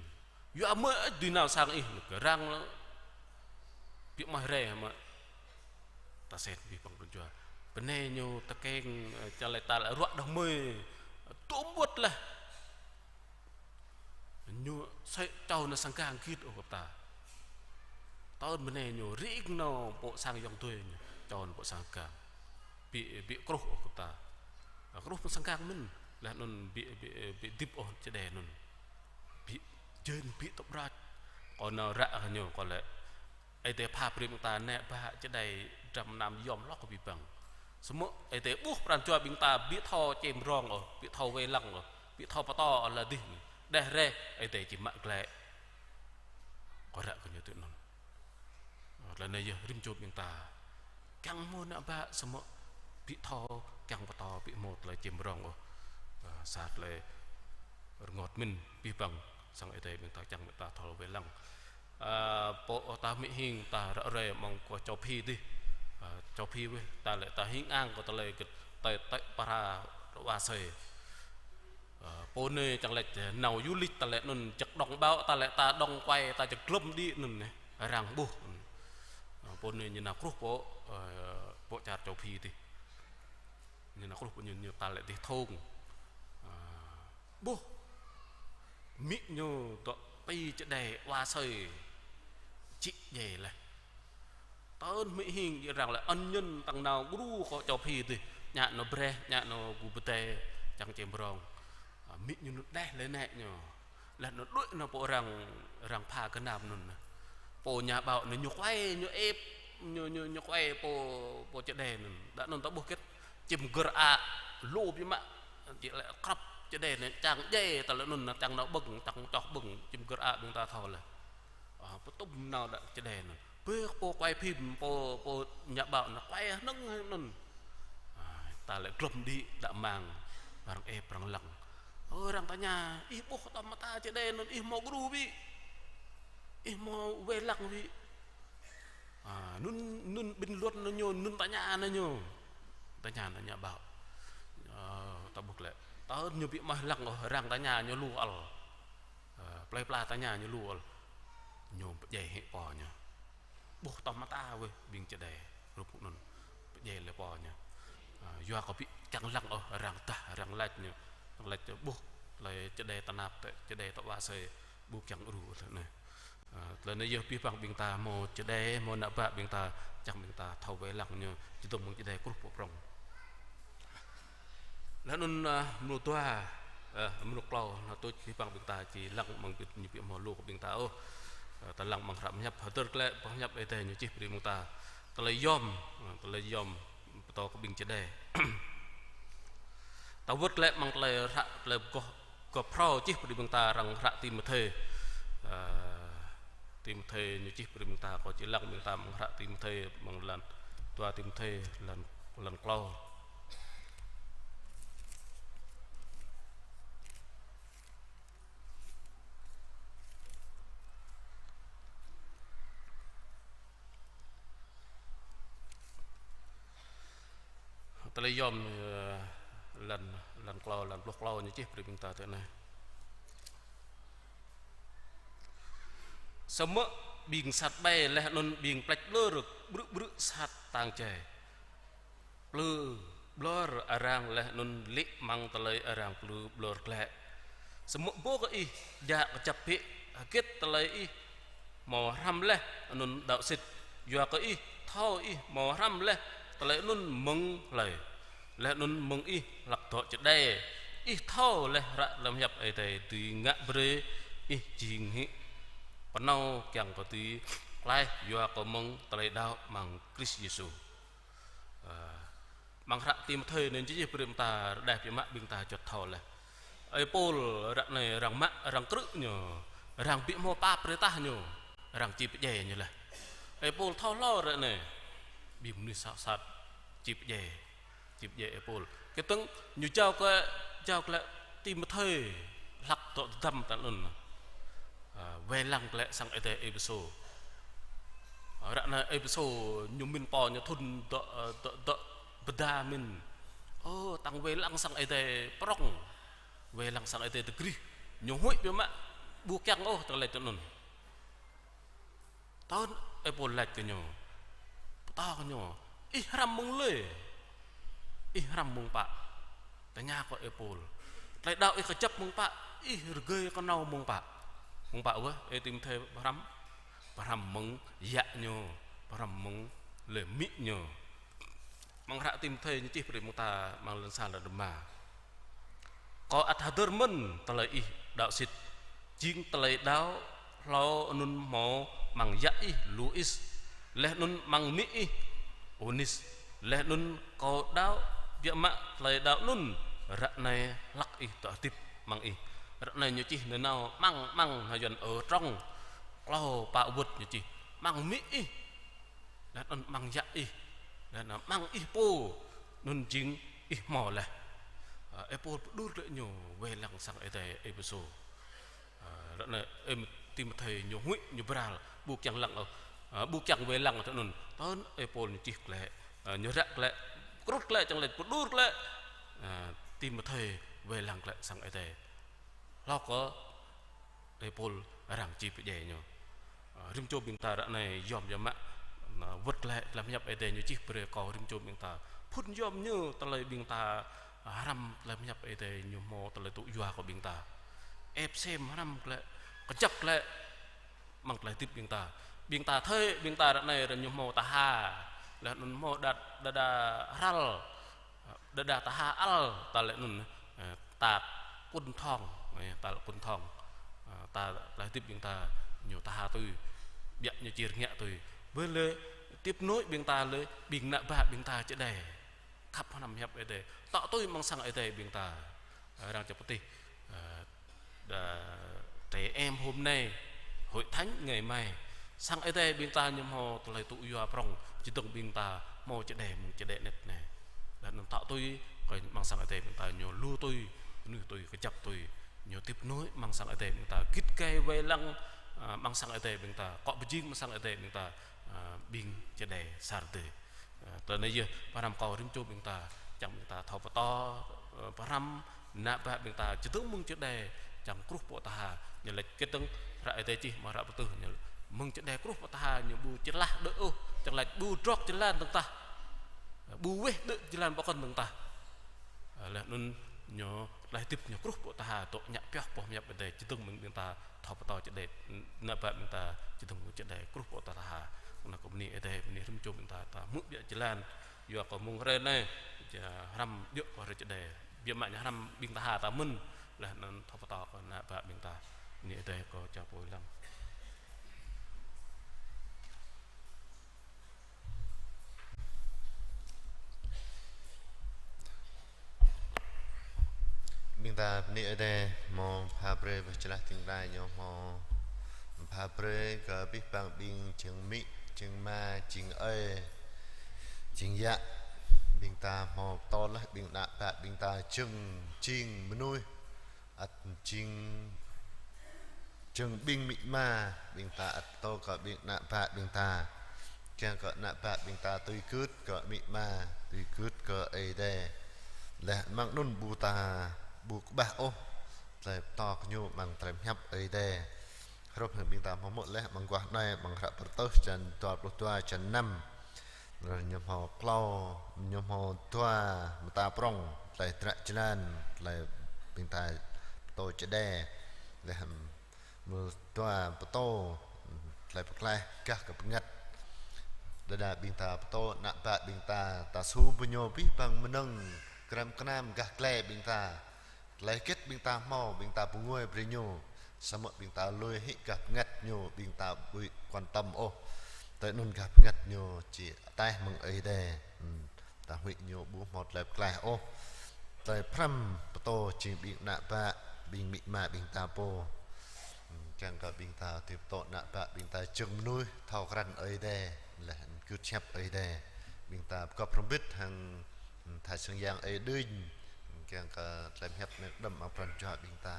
Yua mơi ih dưi nao sang ih, ñu kơ răng lă. Ƀĭ mơ̆ rai mă. Ta sĭn pih pran jua. Bơnai ñu tơkeng, ơ, čang lač ta lĕ ruă đah mơi. Tôm ƀuăt lah. Ñu sĕ čô nao sang gang git ôh kơ ta. Tơl bơnai ñu ring nao pơ sang yŏng tui ñu, čô nao pơ sang gang. Ƀĭ, ƀĭ kruh ôh kơ ta. Kruh pơ sang gang mơ̆n. Leh anŭn ƀĭ, ƀĭ, ƀĭ dĭp ôh čơđai anŭn. Ƀĭ jên ƀĭ tŏp răč. Kâo nao ră hă ñu kâo lĕ. Ơi Adai pha brơi ƀing ta nĕ ƀă čơđai dram gơnam yom hloh kơ abih bang. Samơ̆ Ơi Adai ƀuh pran jua ƀing ta ƀĭ thâo čem rong ôh, ƀĭ thâo wai lăng ôh, ƀĭ thâo pơtô ôh, lă dih đeh reh, Ơi Adai či mă glaĭ. Kâo ră kơ ñu tui anŭn. Ơ, tơlơi anai yơh rĭm čô ƀing ta. Kiăng hmâo nă ƀă samơ̆ ƀĭ thâo, kiăng pơtô, ƀĭ hmâo tơlơi čem rong ôh. Ơ, sa tơlơi rơngot mơ̆n abih bang sang Ơi Adai ƀing ta kiăng ƀing ta thâo wai lăng. Ơ, pô ta hmư̆ hing ta ră ruai mơ̆ng kơ Châu Phi dih. Ơ, Châu Phi weh, ta lĕ ta hing ang kơ tơlơi gĕt tơi tơi para wa sơi. Ơ, pô anai čang lač nao du lịch ta lĕ anŭn jăk đŏng ƀâo, ta lĕ ta đŏng quay, ta jăk glŏm đĭ anŭn neh, arăng ƀuh. Ơ, pô anai ñu nao kruh pơ, ơ, pơ čar Châu Phi dih. Ñu nao kruh pơ ñu, ñu ta lĕ dih thong. Ơ, ƀuh. Mĭ ñu dŏ pi čơđai wa sơi. Čĭ djai leh. Tơl hmư̆ hing arăng lĕ ân nhân tăng nao gru kơ Châu Phi dih. Ñă nao breh, ñă nao gu bơdai, čang čem rong. Ơ, mĭ ñu nao đeh lĕ nĕ ñu. Leh nao đuaĭ nao pơ arăng, arăng pha gơnam anŭn neh. Pô nhà báo anŭn ñu quay, ñu ĕp, ñu, ñu, ñu quay pô, pô čơđai anŭn. Đa anŭn ta ƀuh gĕt čim gơr a, lu biă mă, či lĕ krăp čơđai anŭn čang djai, ta lĕ anŭn nao čang nao ƀơ̆ng, čang čoh ƀơ̆ng, čim gơr a ƀing ta thâo leh. Ơ, pơtŭm nao đa čơđai anŭn. Bĕ pô quay phim, pô, pô nhà báo nao quay hnơ̆ng anŭn. Ơ, ta lĕ glŏm đĭ đa mang, arăng ĕp arăng lăng. Ơ, arăng tơña, ih ƀuh tơm mơta čơđai anŭn, ih hmâo gru ƀĭ. Ih hmâo wai lăng ƀĭ. Ơ, anŭn, anŭn bình luận nao ñu, anŭn tơña nao ñu. Tơña nao nhà báo. Ơ, ta ƀuh lĕ. Tơl ñu ƀĭ mơ̆ lăng ôh, arăng tơña ñu lu ăl. Ơ, plơi pla tơña ñu lu ăl. Ñu pơdjai hĭ pô ñu. Ƀuh tơm mơta weh ƀing čơđai rup anŭn. Pơdjai lĕ pô ñu. Ơ, yua kơ ƀĭ kiăng lăng ôh, arăng dah, arăng lač ñu. Arăng lač ƀuh, lĕ čơđai tơnap tơ, čơđai tơ wa sơi, ƀu kiăng ru tơ anai. Ơ, tơlơi anai yơh abih bang ƀing ta hmâo čơđai, hmâo nă ƀă ƀing ta, čang ƀing ta thâo wai lăng ñu, či dŏng mơ̆ng čơđai kruh pơ prŏng. Leh anŭn, ơ, mơnuih dua, ơ, mơnuih klâo, nă tuč abih bang ƀing ta či lăng mơ̆ng ƀĭ ñu ƀĭ hmâo lu kơ ƀing ta ôh. Ơ, ta lăng mơ̆ng hră pơhiăp, hơdơr glaĭ pơhiăp Ơi Adai ñu čih brơi ƀing ta. Tơlơi yom, ơ, tơlơi yom, pơtô kơ ƀing čơđai. Ta wơ̆t glaĭ mơ̆ng tơlơi hră, tơlơi pơgôh, pơgôh phrâo čih brơi ƀing ta arăng hră Timôthê. Ơ, Timôthê ñu čih brơi ƀing ta, kâo či lăng ƀing ta mơ̆ng hră Timôthê, mơ̆ng lăn, dua Timôthê, lăn, lăn klâo. Tơlơi yom, ơ, lăn, lăn klâo, lăn pluh klâo ñu čih brơi ƀing ta tui anai. Samơ̆ ƀing sat ƀai leh anŭn ƀing pleč ƀlŏr, ƀrư̆ ƀrư̆ sat tang jai. Plư ƀlŏr arăng leh anŭn lĭ mơ̆ng tơlơi arăng plư ƀlŏr glaĭ. Samơ̆ bô kơ ih, djă kơjăp bĕ hơget tơlơi ih hmâo hrăm leh anŭn đaŏ sĭt. Yua kơ ih thâo ih hmâo hrăm leh tơlơi anŭn mơ̆ng hlơi? Laih anŭn mơ̆ng ih hlak dŏ čơđai, ih thâo laih hră lăm hiăp Ơi Adai dưi ngă brơi ih jing hĭ pơnâo kiăng kơ dưi klaih yua kơ mơ̆ng tơlơi đaŏ amăng Krist Yêsu. Ơ, amăng hră Timôthê anai čih brơi ƀing ta rơđah biă mă ƀing ta juăt thâo laih. Ơi Pôl ră anai arăng mă, arăng krư̆ ñu, arăng ƀu hmâo pap brơi tah ñu, arăng či pơdjai ñu laih. Ơi Pôl thâo hlâo ră anai, ƀing mơnuih sat sat či pơdjai, či pơdjai ơi Pôl. Kơtơ̆ng ñu jao kơ, jao kơ lĕ Timôthê hlak dŏ tơdăm tal anŭn. Ơ, wai lăng kơ lĕ sang Ơi Adai Êphêsô. Ơ, ră anai Êphêsô ñu mĭn pô ñu thŭn dŏ, ơ, dŏ, dŏ pơdah mĭn. Ơ, tăng wai lăng sang Ơi Adai prŏng. Wai lăng sang Ơi Adai tơgrih. Ñu huĭ biă mă, ƀu kiăng ôh tơlơi tal anŭn. Tơl Ơi Pôl laĭ kơ ñu, pơtô kơ ñu: "Ih hrăm mơ̆ng hlơi? Ih hrăm mơ̆ng pă?" Tơña kơ Ơi Pôl. "Tơlơi đaŏ ih kơjăp mơ̆ng pă? Ih rơgơi kơnâo mơ̆ng pă?" "Mơ̆ng pă wơh, ơ Timôthê, pơhrăm?" "Pơhrăm mơ̆ng yă ñu, pơhrăm mơ̆ng lĕ amĭ ñu." Amăng hră Timôthê ñu čih brơi ƀing ta amăng lăn sa lăn rơma: "Kâo ăt hơdơr mơ̆n tơlơi ih đaŏ sĭt, jing tơlơi đaŏ hlâo anŭn hmâo amăng yă ih Lôis, laih anŭn amăng amĭ ih Ônis, laih anŭn kâo đaŏ biă mă tơlơi đaŏ anŭn ră anai hlak ih dŏ hơdip amăng ih." Ră anai ñu čih nanao amăng, amăng hơyăn ơ trong klâo pă wơ̆t ñu čih: "Amăng amĭ ih, laih anŭn amăng yă ih, laih anŭn amăng ih pô, anŭn jing ih hmâo laih." Ơ, Ơi Pôl pơđur glaĭ ñu wai lăng sang Ơi Adai Êphêsô. Ơ, ră anai, ơ, Timôthê ñu huĭ, ñu bral, ƀu kiăng lăng ôh, ơ, ƀu kiăng wai lăng tơ anŭn. Tơl Ơi Pôl ñu čih glaĭ, ơ, ñu ră glaĭ, krŭt glaĭ, čang laĭ pơđur glaĭ, ơ, Timôthê wai lăng glaĭ sang Ơi Adai. Hlâo kơ Ơi Pôl arăng či pơdjai ñu. Ơ, rĭm čô ƀing ta ră anai yom yom mă, na, wơ̆t glaĭ tơlơi hiăp Ơi Adai ñu čih brơi kơ rĭm čô ƀing ta. Phŭn yom ñu tơlơi ƀing ta, ơ, hrăm tơlơi hiăp Ơi Adai ñu hmâo tơlơi tŭ yua kơ ƀing ta. Ĕp sem hrăm glaĭ, kơjăp glaĭ amăng tơlơi hơdip ƀing ta. Ƀing ta thâo, ƀing ta ră anai ră ñu hmâo taha, laih anŭn hmâo đa, đa, đa hrăl, đơđa taha ăl ta lĕ anŭn, ơ, ta kŭn thŏng, ơ, ta lĕ kŭn thŏng. Ơ, ta tơlơi hơdip ƀing ta ñu taha tui, biă ñu či rơngiă tui. Bơ lĕ tiếp nối ƀing ta lĕ ƀing ană bă ƀing ta čơđai. Khăp hrăm hiăp Ơi Adai. Tŏ tui amăng sang Ơi Adai ƀing ta. Ơ, răng čăp pơtih. Ơ, đa, trẻ em hôm nay, hội thánh ngày mai. Sang Ơi Adai ƀing ta ñu hmâo tơlơi tŭ yua prŏng, čơdơ̆ng ƀing ta hmâo čơđai mơ̆ng čơđai anet anai. Laih anŭn tŏ tui, kơ amăng sang Ơi Adai ƀing ta ñu lu tui, mơnuih tui, kơjăp tui, ñu tiếp nối amăng sang Ơi Adai ƀing ta, git gai wai lăng, ơ, amăng sang Ơi Adai ƀing ta, akŏ pơjing amăng sang Ơi Adai ƀing ta, ơ, ƀing čơđai Sardê. Ơ, tơlơi anai yơh, pơhrăm kơ rĭm čô ƀing ta, čang ƀing ta thâo pơtô, ơ, pơhrăm, ană bă ƀing ta, čơdơ̆ng mơ̆ng čơđai, čang kruh pơtaha, ñu laĭ kơtơ̆ng, hră Ơi Adai čih, amăng hră pơtưh, ñu laĭ mơ̆ng čơđai kruh pơtaha, ñu ƀu čơlah đơi ôh, čang laĭ ƀu drŏk jơlan dơ̆ng tah. Ƀu weh đơi jơlan pơkŏn dơ̆ng tah. Ơ, laih anŭn ñu tơlơi hơdip ñu kruh pơtaha, tŏ ñă pioh pơhiăp Ơi Adai, čơdơ̆ng mơ̆ng ƀing ta, thâo pơtô čơđai, ană bă ƀing ta, čơdơ̆ng mơ̆ng čơđai kruh pơtaha. Anŭn kơ bơni Ơi Adai, bơni rĭm čô ƀing ta, ta hmư̆ biă jơlan, yua kơ mơ̆ng hrơi anai, hrăm djơ̆ kơ hrơi čơđai. Biă mă ñu hrăm ƀing taha ta mơ̆n, laih anŭn thâo pơtô kơ ană bă ƀing ta. Bơni Ơi Adai kơ čar pô lăng. Ƀing ta bơni Ơi Adai hmâo pha brơi wơ̆t čơlah ting rai ñu hmâo pha brơi kơ abih bang ƀing jing amĭ, jing ama, jing ơi, jing yă. Ƀing ta hmâo pơtô laih ƀing ană bă ƀing ta jing, jing mơnuih. Ăt jing, jing ƀing amĭ ama, ƀing ta ăt pơtô kơ ƀing ană bă ƀing ta. Kiăng kơ ană bă ƀing ta tui gưt kơ amĭ ama, tui gưt kơ Ơi Adai. Laih amăng anŭn ƀu ta, ƀu kơƀah ôh tơlơi pơtô kơ ñu amăng tơlơi hiăp Ơi Adai. Hrup hăng ƀing ta hmâo hmư̆ laih amăng guah anai, amăng hră Pơrơtuh črăn dua pluh dua, črăn năm. Laih ñu hmâo klâo, ñu hmâo dua mơta prŏng, tơlơi dră jơlan, tơlơi ƀing ta pơtô čơđai, laih mơ̆ dua pơtô, tơlơi pơklaih gah kơ bơngăt. Đơđa ƀing ta pơtô ană bă ƀing ta, ta su bơñô abih bang mơnơ̆ng, krem kơnam gah glai ƀing ta. Tơlơi hơget ƀing ta hmâo, ƀing ta pơngui brơi ñu. Samơ̆ ƀing ta lui hĭ gah bơngăt ñu, ƀing ta ƀu quan tâm ôh. Tơl anŭn gah bơngăt ñu či ataih mơ̆ng Ơi Adai. Hmm. Ta huĭ ñu ƀu hmâo tơlơi pơklaih ôh. Tơlơi pơhrăm pơtô jing ƀing ană bă, ƀing amĭ ama ƀing ta pô. Hmm, kiăng kơ ƀing ta tui pơtô ană bă ƀing ta jing mơnuih thâo krăn Ơi Adai, laih anŭn gưt hiăp Ơi Adai. Ƀing ta pơgop hrŏm hơbĭt hăng, hmm, tha sang yang Ơi Đinh. Kiăng kơ tơlơi hiăp anai đơ̆m amăng pran jua ƀing ta.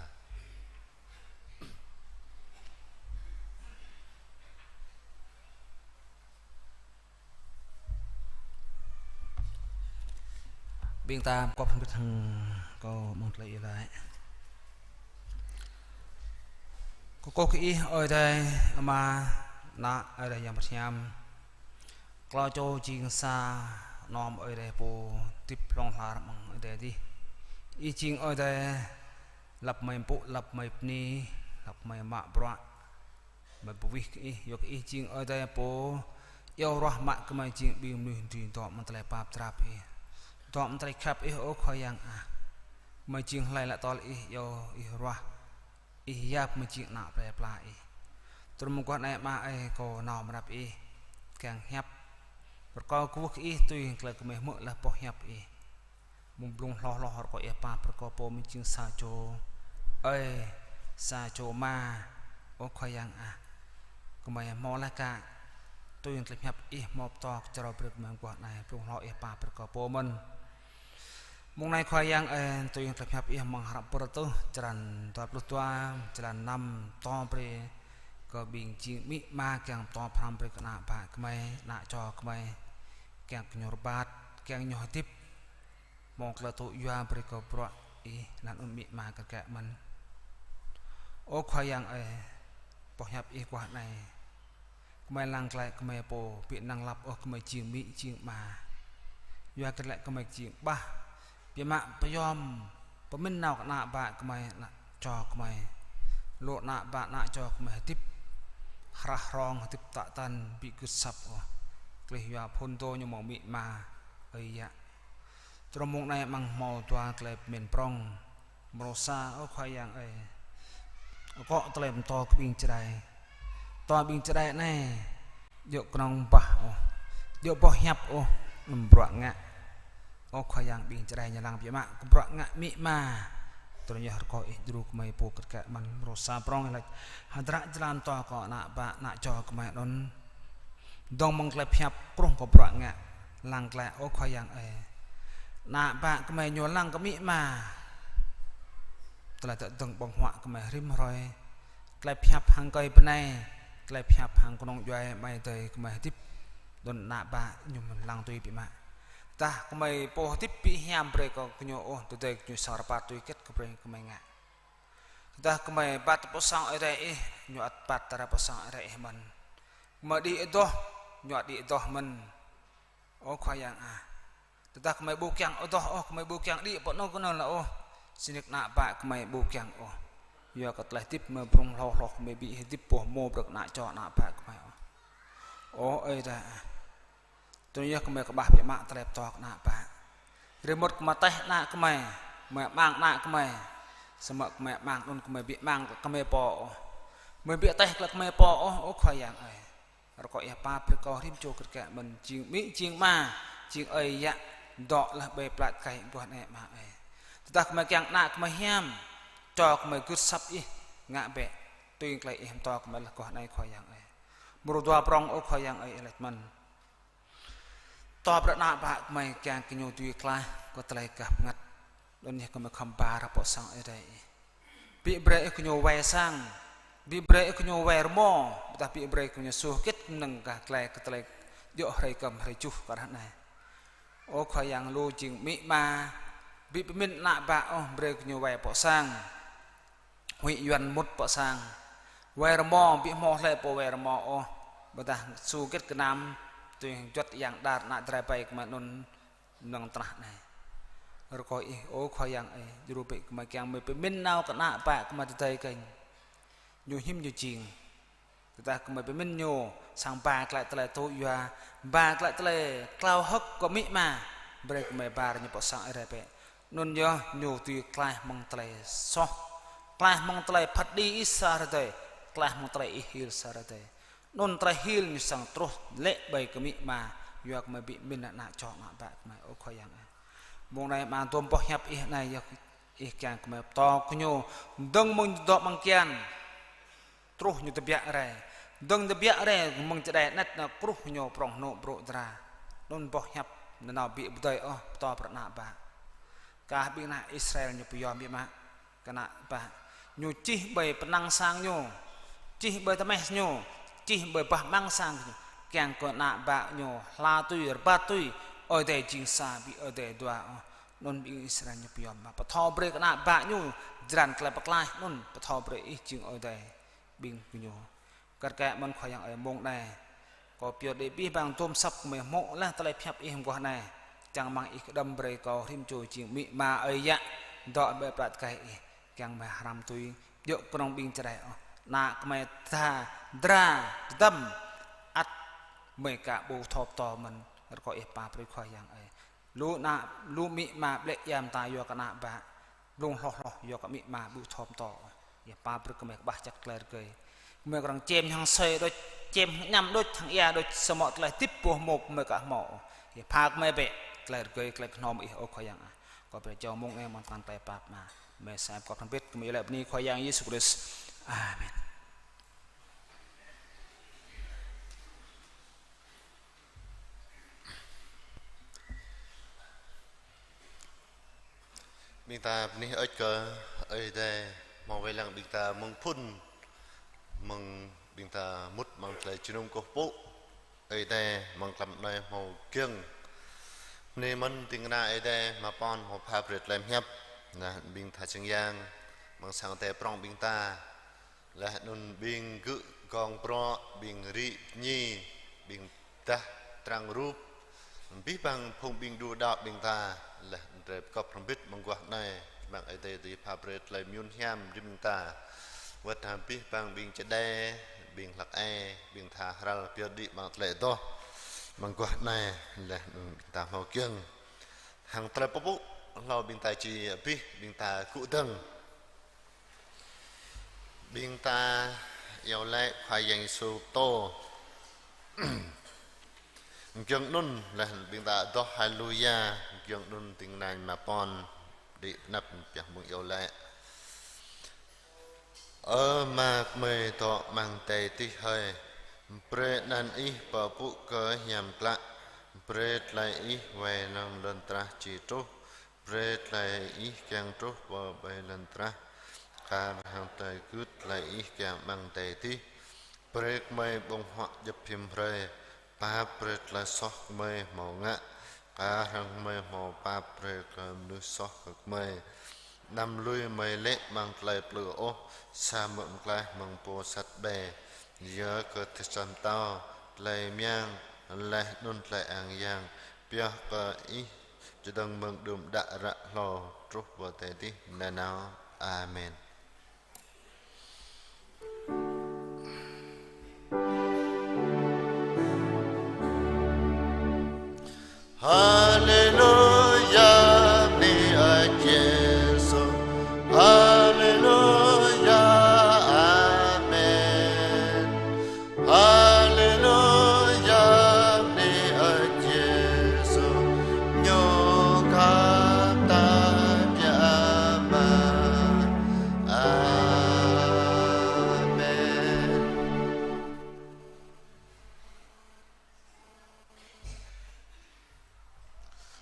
Ƀing ta pơgop hrŏm hơbĭt hăng kâo mơ̆ng tơlơi iâu laĭ. Kơkuh kơ Ih, Ơi Adai Ama, Ană, Ơi Adai Yang Bơngăt Hiam. Klâo čô jing sa, nom Ơi Adai pô, hơdip hlŏng lar amăng Ơi Adai adih. Ih jing Ơi Adai, lăp mơi pŭ, lăp mơi bơni, lăp mơi mă bruă. Mơi bơwih kơ Ih, yua kơ Ih jing Ơi Adai pô iâu ruah mă gơmơi jing ƀing mơnuih dưi dŏ amăng tơlơi pap drap Ih. Dŏ amăng tơlơi khăp Ih, ơ Khua Yang ah. Gơmơi jing hlơi lăi tơl Ih iâu, Ih ruah, Ih yap, gơmơi jing ană plơi pla Ih. Tơdang mơguah anai Ama ơi, kâo nao mơnăp Ih, kiăng hiăp. Rơkâo kơkuh kơ Ih tui tơlơi gơmơi hmư̆ laih boh hiăp Ih. Mơ̆ng blung hloh hloh rơkâo Ih pap brơi kơ pô mơi jing sa čô ơi, sa čô ama, ơ Khua Yang ah. Gơmơi hmâo laih kơ tui tơlơi hiăp Ih hmâo pơtô kơ črâo brơi kơ gơmơi mơguah anai, blung hloh Ih pap brơi kơ pô mơ̆n. Mông anai Khua Yang ơi, tui tơlơi hiăp Ih amăng hră Pơrơtuh, črăn dua pluh dua, črăn năm, pơtô brơi kơ ƀing jing amĭ ama kiăng pơtô pơhrăm brơi kơ ană bă gơmơi, ană čô gơmơi, kiăng kơ ñu rơbat, kiăng ñu hơdip. Mơ̆ng tơlơi tŭ yua brơi kơ bruă Ih, laih anŭn amĭ ama kơ kĕ mơ̆n. Ơ Khua Yang ơi, boh hiăp Ih guah anai. Gơmơi lăng glaĭ gơmơi pô, ƀu năng lăp ôh gơmơi jing amĭ, jing ama. Yua kơ glaĭ gơmơi jing bah, biă mă pơyom, pơmĭn nao kơ ană bă gơmơi, ană čô gơmơi. Lu ană bă, ană čô gơmơi hơdip hrah hrong, hơdip tă tăn, ƀu gưt asăp ôh. Tơlơi yua phŭn dô ñu mơ̆ng amĭ ama, ơi yă. Tơdang mông anai amăng hmâo dua tơlơi pơmĭn prŏng. Mrô sa, ơ Khua Yang ơi. Akŏ tơlơi pơtô kơ ƀing Jrai. Pơtô ƀing Jrai anai. Djơ̆ kơnơ̆ng bah ôh. Djơ̆ boh hiăp ôh. Anăm bruă ngă. Ơ Khua Yang, ƀing Jrai ñu lăng biă mă kơ bruă ngă amĭ ama. Tơdang yơh rơkâo Ih djru gơmơi pô kơ kĕ mơ̆n. Mrô sa prŏng laĭ. Hơdră jơlan pơtô kơ ană bă, ană čô gơmơi anŭn. Dơ̆ng mơ̆ng tơlơi pơhiăp truh kơ bruă ngă, lăng glaĭ ơ Khua Yang ơi. Ană bă gơmơi ñu lăng kơ amĭ ama. Tơlơi tơdơ̆ng ƀơ̆ng huă gơmơi rĭm hrơi. Tơlơi pơhiăp hăng kơi bơnai, tơlơi pơhiăp hăng kơnung djuai amai adơi gơmơi hơdip. Anŭn ană bă ñu lăng tui biă mă. Tơdah gơmơi pô hơdip ƀu hiam brơi kơ gơñu ôh, tơdơi gơñu sa rơbat tui hơget kơ brơi gơmơi ngă. Tơdah gơmơi bat pơ sang Ơi Adai Ih, ñu ăt bat tơlơi pơ sang Ơi Adai Ih mơ̆n. Gơmơi đĭ adoh, ñu ăt đĭ adoh mơ̆n. Ơ Khua Yang ah. Tơdah gơmơi ƀu kiăng adoh ôh, gơmơi ƀu kiăng đĭ pơ anŭn kơnơ̆ng lĕ ôh. Sĭt nik ană bă gơmơi ƀu kiăng ôh. Yua kơ tơlơi hơdip gơmơi blung hloh hloh gơmơi ƀu hơdip boh mơ̆ brơi kơ ană čô ană bă gơmơi ôh. Ơ Ơi Adai ah. Tui anŭn yơh gơmơi kơƀah biă mă tơlơi pơtô kơ ană bă. Rơmut gơmơi taih ană gơmơi, gơmơi amăng ană gơmơi. Samơ̆ gơmơi amăng anŭn gơmơi ƀu amăng gơmơi pô ôh. Gơmơi ƀu taih glaĭ gơmơi pô ôh, ơ Khua Yang ơi. Rơkâo Ih pap brơi kơ rĭm čô kơ kĕ mơ̆n jing amĭ, jing ama, jing ơi yă, dŏ laih ƀơi plăč kai guah anai Ama ơi. Tơdah gơmơi kiăng ană gơmơi hiam, čô gơmơi gưt asăp Ih, ngă bĕ. Tui tơlơi Ih pơtô gơmơi laih guah anai Khua Yang ơi. Mrô dua prŏng ơ Khua Yang ơi, Ih laĭ mơ̆n. Pơtô brơi ană bă gơmơi kiăng kơ ñu dưi klaih kơ tơlơi gah bơngăt. Anŭn yơh gơmơi khŏm ba ră pơ sang Ơi Adai Ih. Ƀu brơi Ih kơ ñu wai sang. Ƀu brơi Ih kơ ñu wai rơmô. Ƀôdah ƀu brơi kơ ñu su hơget mơnơ̆ng gah glai kơ tơlơi djơ̆ hrơi kơm hrơi juh kơ ră anai. Ơ Khua Yang, lu jing amĭ ama. Ƀu pơmĭn ană bă ôh, brơi kơ ñu wai pơ sang. Huĭ Yuan mŭt pơ sang. Wai rơmô, ƀu hmâo hlơi pô wai rơmô ôh. Ƀôdah su hơget gơnam, tui juăt yang đar ană Jrai ƀai gơmơi anŭn mơnơ̆ng tơnah anai. Rơkâo Ih, ơ Khua Yang ơi, djru bĕ gơmơi kiăng gơmơi pơmĭn nao kơ ană bă gơmơi tơdơi kơnh. Ñu hiư̆m ñu jing. Tơdah gơmơi pơmĭn ñu, sang ba glaĭ tơlơi tŭ yua, ba glaĭ tơlơi klao hơ̆k kơ amĭ ama, brơi gơmơi ba ñu pơ sang Ơi Adai bĕ. Anŭn yơh ñu dưi klaih mơ̆ng tơlơi soh, klaih mơ̆ng tơlơi phat kơđi ih sa hrơi adai, klaih mơ̆ng tơlơi ih hil sa hrơi adai. Anŭn tơlơi hil ñu srăng truh lĕ ƀơi kơ amĭ ama, yua kơ gơmơi ƀu pơmĭn ană čô ană bă gơmơi, ơ Khua Yang ơi. Mông anai mơ̆ng tơm boh hiăp ih anai yơh ih kiăng gơmơi pơtô kơ ñu, dơ̆ng mơ̆ng dŏ amăng kian truh ñu tơbiă rai. Dơ̆ng tơbiă rai mơ̆ng čơđai anet anŭn truh ñu prŏng hơnŭ brŭ dra. Anŭn boh hiăp nanao ƀu pơdơi ôh, pơtô brơi ană bă. Kah ƀing ană Israel ñu pơyom biă mă kơ ană bă. Ñu čih ƀơi pơnăng sang ñu, čih ƀơi tơmeh ñu, čih ƀơi bah amăng sang ñu. Kiăng kơ ană bă ñu hla tui, rơbat tui, Ơi Adai jing sa, ƀu Ơi Adai dua ôh. Anŭn ƀing Israel ñu pơyom mă. Pơtô brơi kơ ană bă ñu, jơlan tơlơi pơklaih anŭn, pơtô brơi ih jing Ơi Adai ƀing gơñu. Kar kaĭ mơ̆n Khua Yang ơi, mông anai kâo pơyơr đĭ abih bang tơm săp gơmơi hmư̆ laih tơlơi pơhiăp ih mơguah anai. Čang rơmang ih kơđŏm brơi kâo rĭm čô jing amĭ ama ơi yă, dŏ ƀơi plă tơkai ih, kiăng gơmơi hrăm tui, djơ̆ kơnơ̆ng ƀing čơđai ôh. Ană gơmơi tha, dra, kơdăm, ăt gơmơi ka ƀu thâo pơtô mơ̆n, rơkâo ih pap brơi Khua Yang ơi. Lu ană, lu amĭ ama ƀlĕ ia mơta yua kơ ană bă. Blung hloh hloh yua kơ amĭ ama ƀu thâo pơtô. Yua pap brơi kơ gơmơi kơƀah čăt tơlơi rơgơi. Gơmơi kơnơ̆ng čem hăng asơi đôč, čem hăng añăm đôč, hăng ia đôč, samơ̆ tơlơi hơdip boh mông gơmơi ka hmâo. Yua pap gơmơi bĕ tơlơi rơgơi, tơlơi kơhnâo mơ̆ng ih, ơ Khua Yang ah. Kâo brơi čô mông anai mơ̆ng pran tơlơi pap Ama. Gơmơi sa pơkŏp hrŏm hơbĭt, gơmơi iâu laĭ bơni Khua Yang Yêsu Krist. Amen. Ƀing ta bơni hơơč kơ Ơi Adai, hmâo wai lăng ƀing ta mơ̆ng phŭn, mơ̆ng ƀing ta mŭt amăng tơlơi jơnum kơkuh pơpŭ Ơi Adai, mơ̆ng tlam anai hmâo giŏng. Bơni mơ̆n ding kơna Ơi Adai, mă pon hmâo pha brơi tơlơi pơhiăp. Anŭn ƀing tha čang yang, mơ̆ng sang Ơi Adai prŏng ƀing ta. Laih anŭn ƀing gơ̆ gong bruă, ƀing rĭ bơni, ƀing dah trang rup, abih bang phung ƀing đu đaŏ ƀing ta, laih anŭn drơi pơkŏp hrŏm hơbĭt mơguah anai, mơ̆ng Ơi Adai dưi pha brơi tơlơi mơyun hiam rĭm ƀing ta. Wơ̆t hăng abih bang ƀing čơđai, ƀing hlăk ai, ƀing tha hrăl pơyơr đĭ amăng tơlơi adoh mơguah anai, laih anŭn ƀing ta hmâo giŏng. Hăng tơlơi pơpŭ hlâo ƀing ta či abih, ƀing ta gŭ dơ̆ng. Ƀing ta iâu laĭ Khua Yang Yêsu pơtô. Giŏng anŭn laih ƀing ta adoh Haleluya, giŏng anŭn ding kơna mă pon đĭ pơnăp pioh mơ̆ng iâu laĭ. Ơ Ama gơmơi dŏ amăng adai adih hơi, brơi anăn Ih pơpŭ kơ hiam klă, brơi tơlơi Ih wai lăng lŏn tơnah či truh, brơi tơlơi Ih kiăng truh pơ ƀơi lŏn tơnah, kar hăng tơlơi gưt tơlơi Ih kiăng amăng adai adih. Brơi kơ gơmơi ƀơ̆ng huă djŏp hiam hrơi, pap brơi tơlơi soh gơmơi hmâo ngă, kar hăng gơmơi hmâo pap brơi kơ mơnuih soh kơ gơmơi. Anăm lui gơmơi lê̆ amăng tơlơi plư ôh, samơ̆ pơklaih mơ̆ng pô sat ƀai. Yua kơ Ih sat pơtao, tơlơi mơyang, laih anŭn tơlơi ang yang, pioh kơ Ih čơdơ̆ng mơ̆ng đưm đă ră hlâo truh pơ adai adih nanao. Amen. Haleluya, bơni Ơi Yêsu. Haleluya, amen. Haleluya, bơni Ơi Yêsu, ñu khăp ta biă mă. Amen.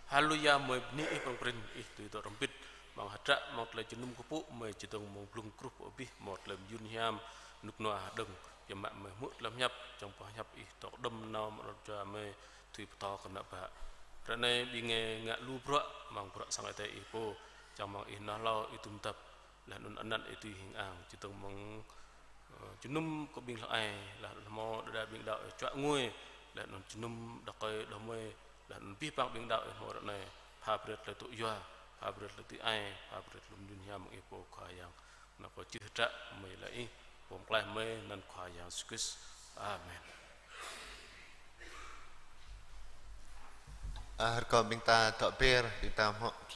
Haleluya, gơmơi bơni Ih prŏng prin, Ih dưi dŏ hrŏm hơbĭt amăng hơdră, amăng tơlơi jơnum kơkuh pơpŭ, gơmơi čơdơ̆ng mơ̆ng blung truh pơ abih, hmâo tơlơi mơyun hiam, rơnŭk rơnua hơđơ̆ng, biă mă gơmơi hmư̆ tơlơi pơhiăp, čang boh hiăp Ih dŏ kơđŏm nao amăng lŏn jua gơmơi, dưi pơtô kơ ană bă. Ră anai ƀing gơmơi ngă lu bruă, amăng bruă sang Ơi Adai Ih pô, čang rơmang Ih nao hlâo, Ih dum dăp, laih anŭn anăn Ih dưi hing ang, čơdơ̆ng mơ̆ng, ơ, jơnum kơ ƀing hlăk ai, laih anŭn hmâo đơđa ƀing đaŏ Ih čuă ngui, laih anŭn jơnum đah rơkơi đah kơmơi, laih anŭn abih bang ƀing đaŏ Ih hmâo ră anai, pha brơi tơlơi tŭ yua, pha brơi tơlơi tui ai, pha brơi tơlơi mơyun hiam mơ̆ng Ih pô Khua Yang. Anŭn kâo čih hơdră mơ̆ng laĭ Ih, Pô pơklaih mơi anăn Khua Yang Yêsu Krist. Amen. A, rơkâo ƀing ta dŏ be̱r, ƀing ta hmư̆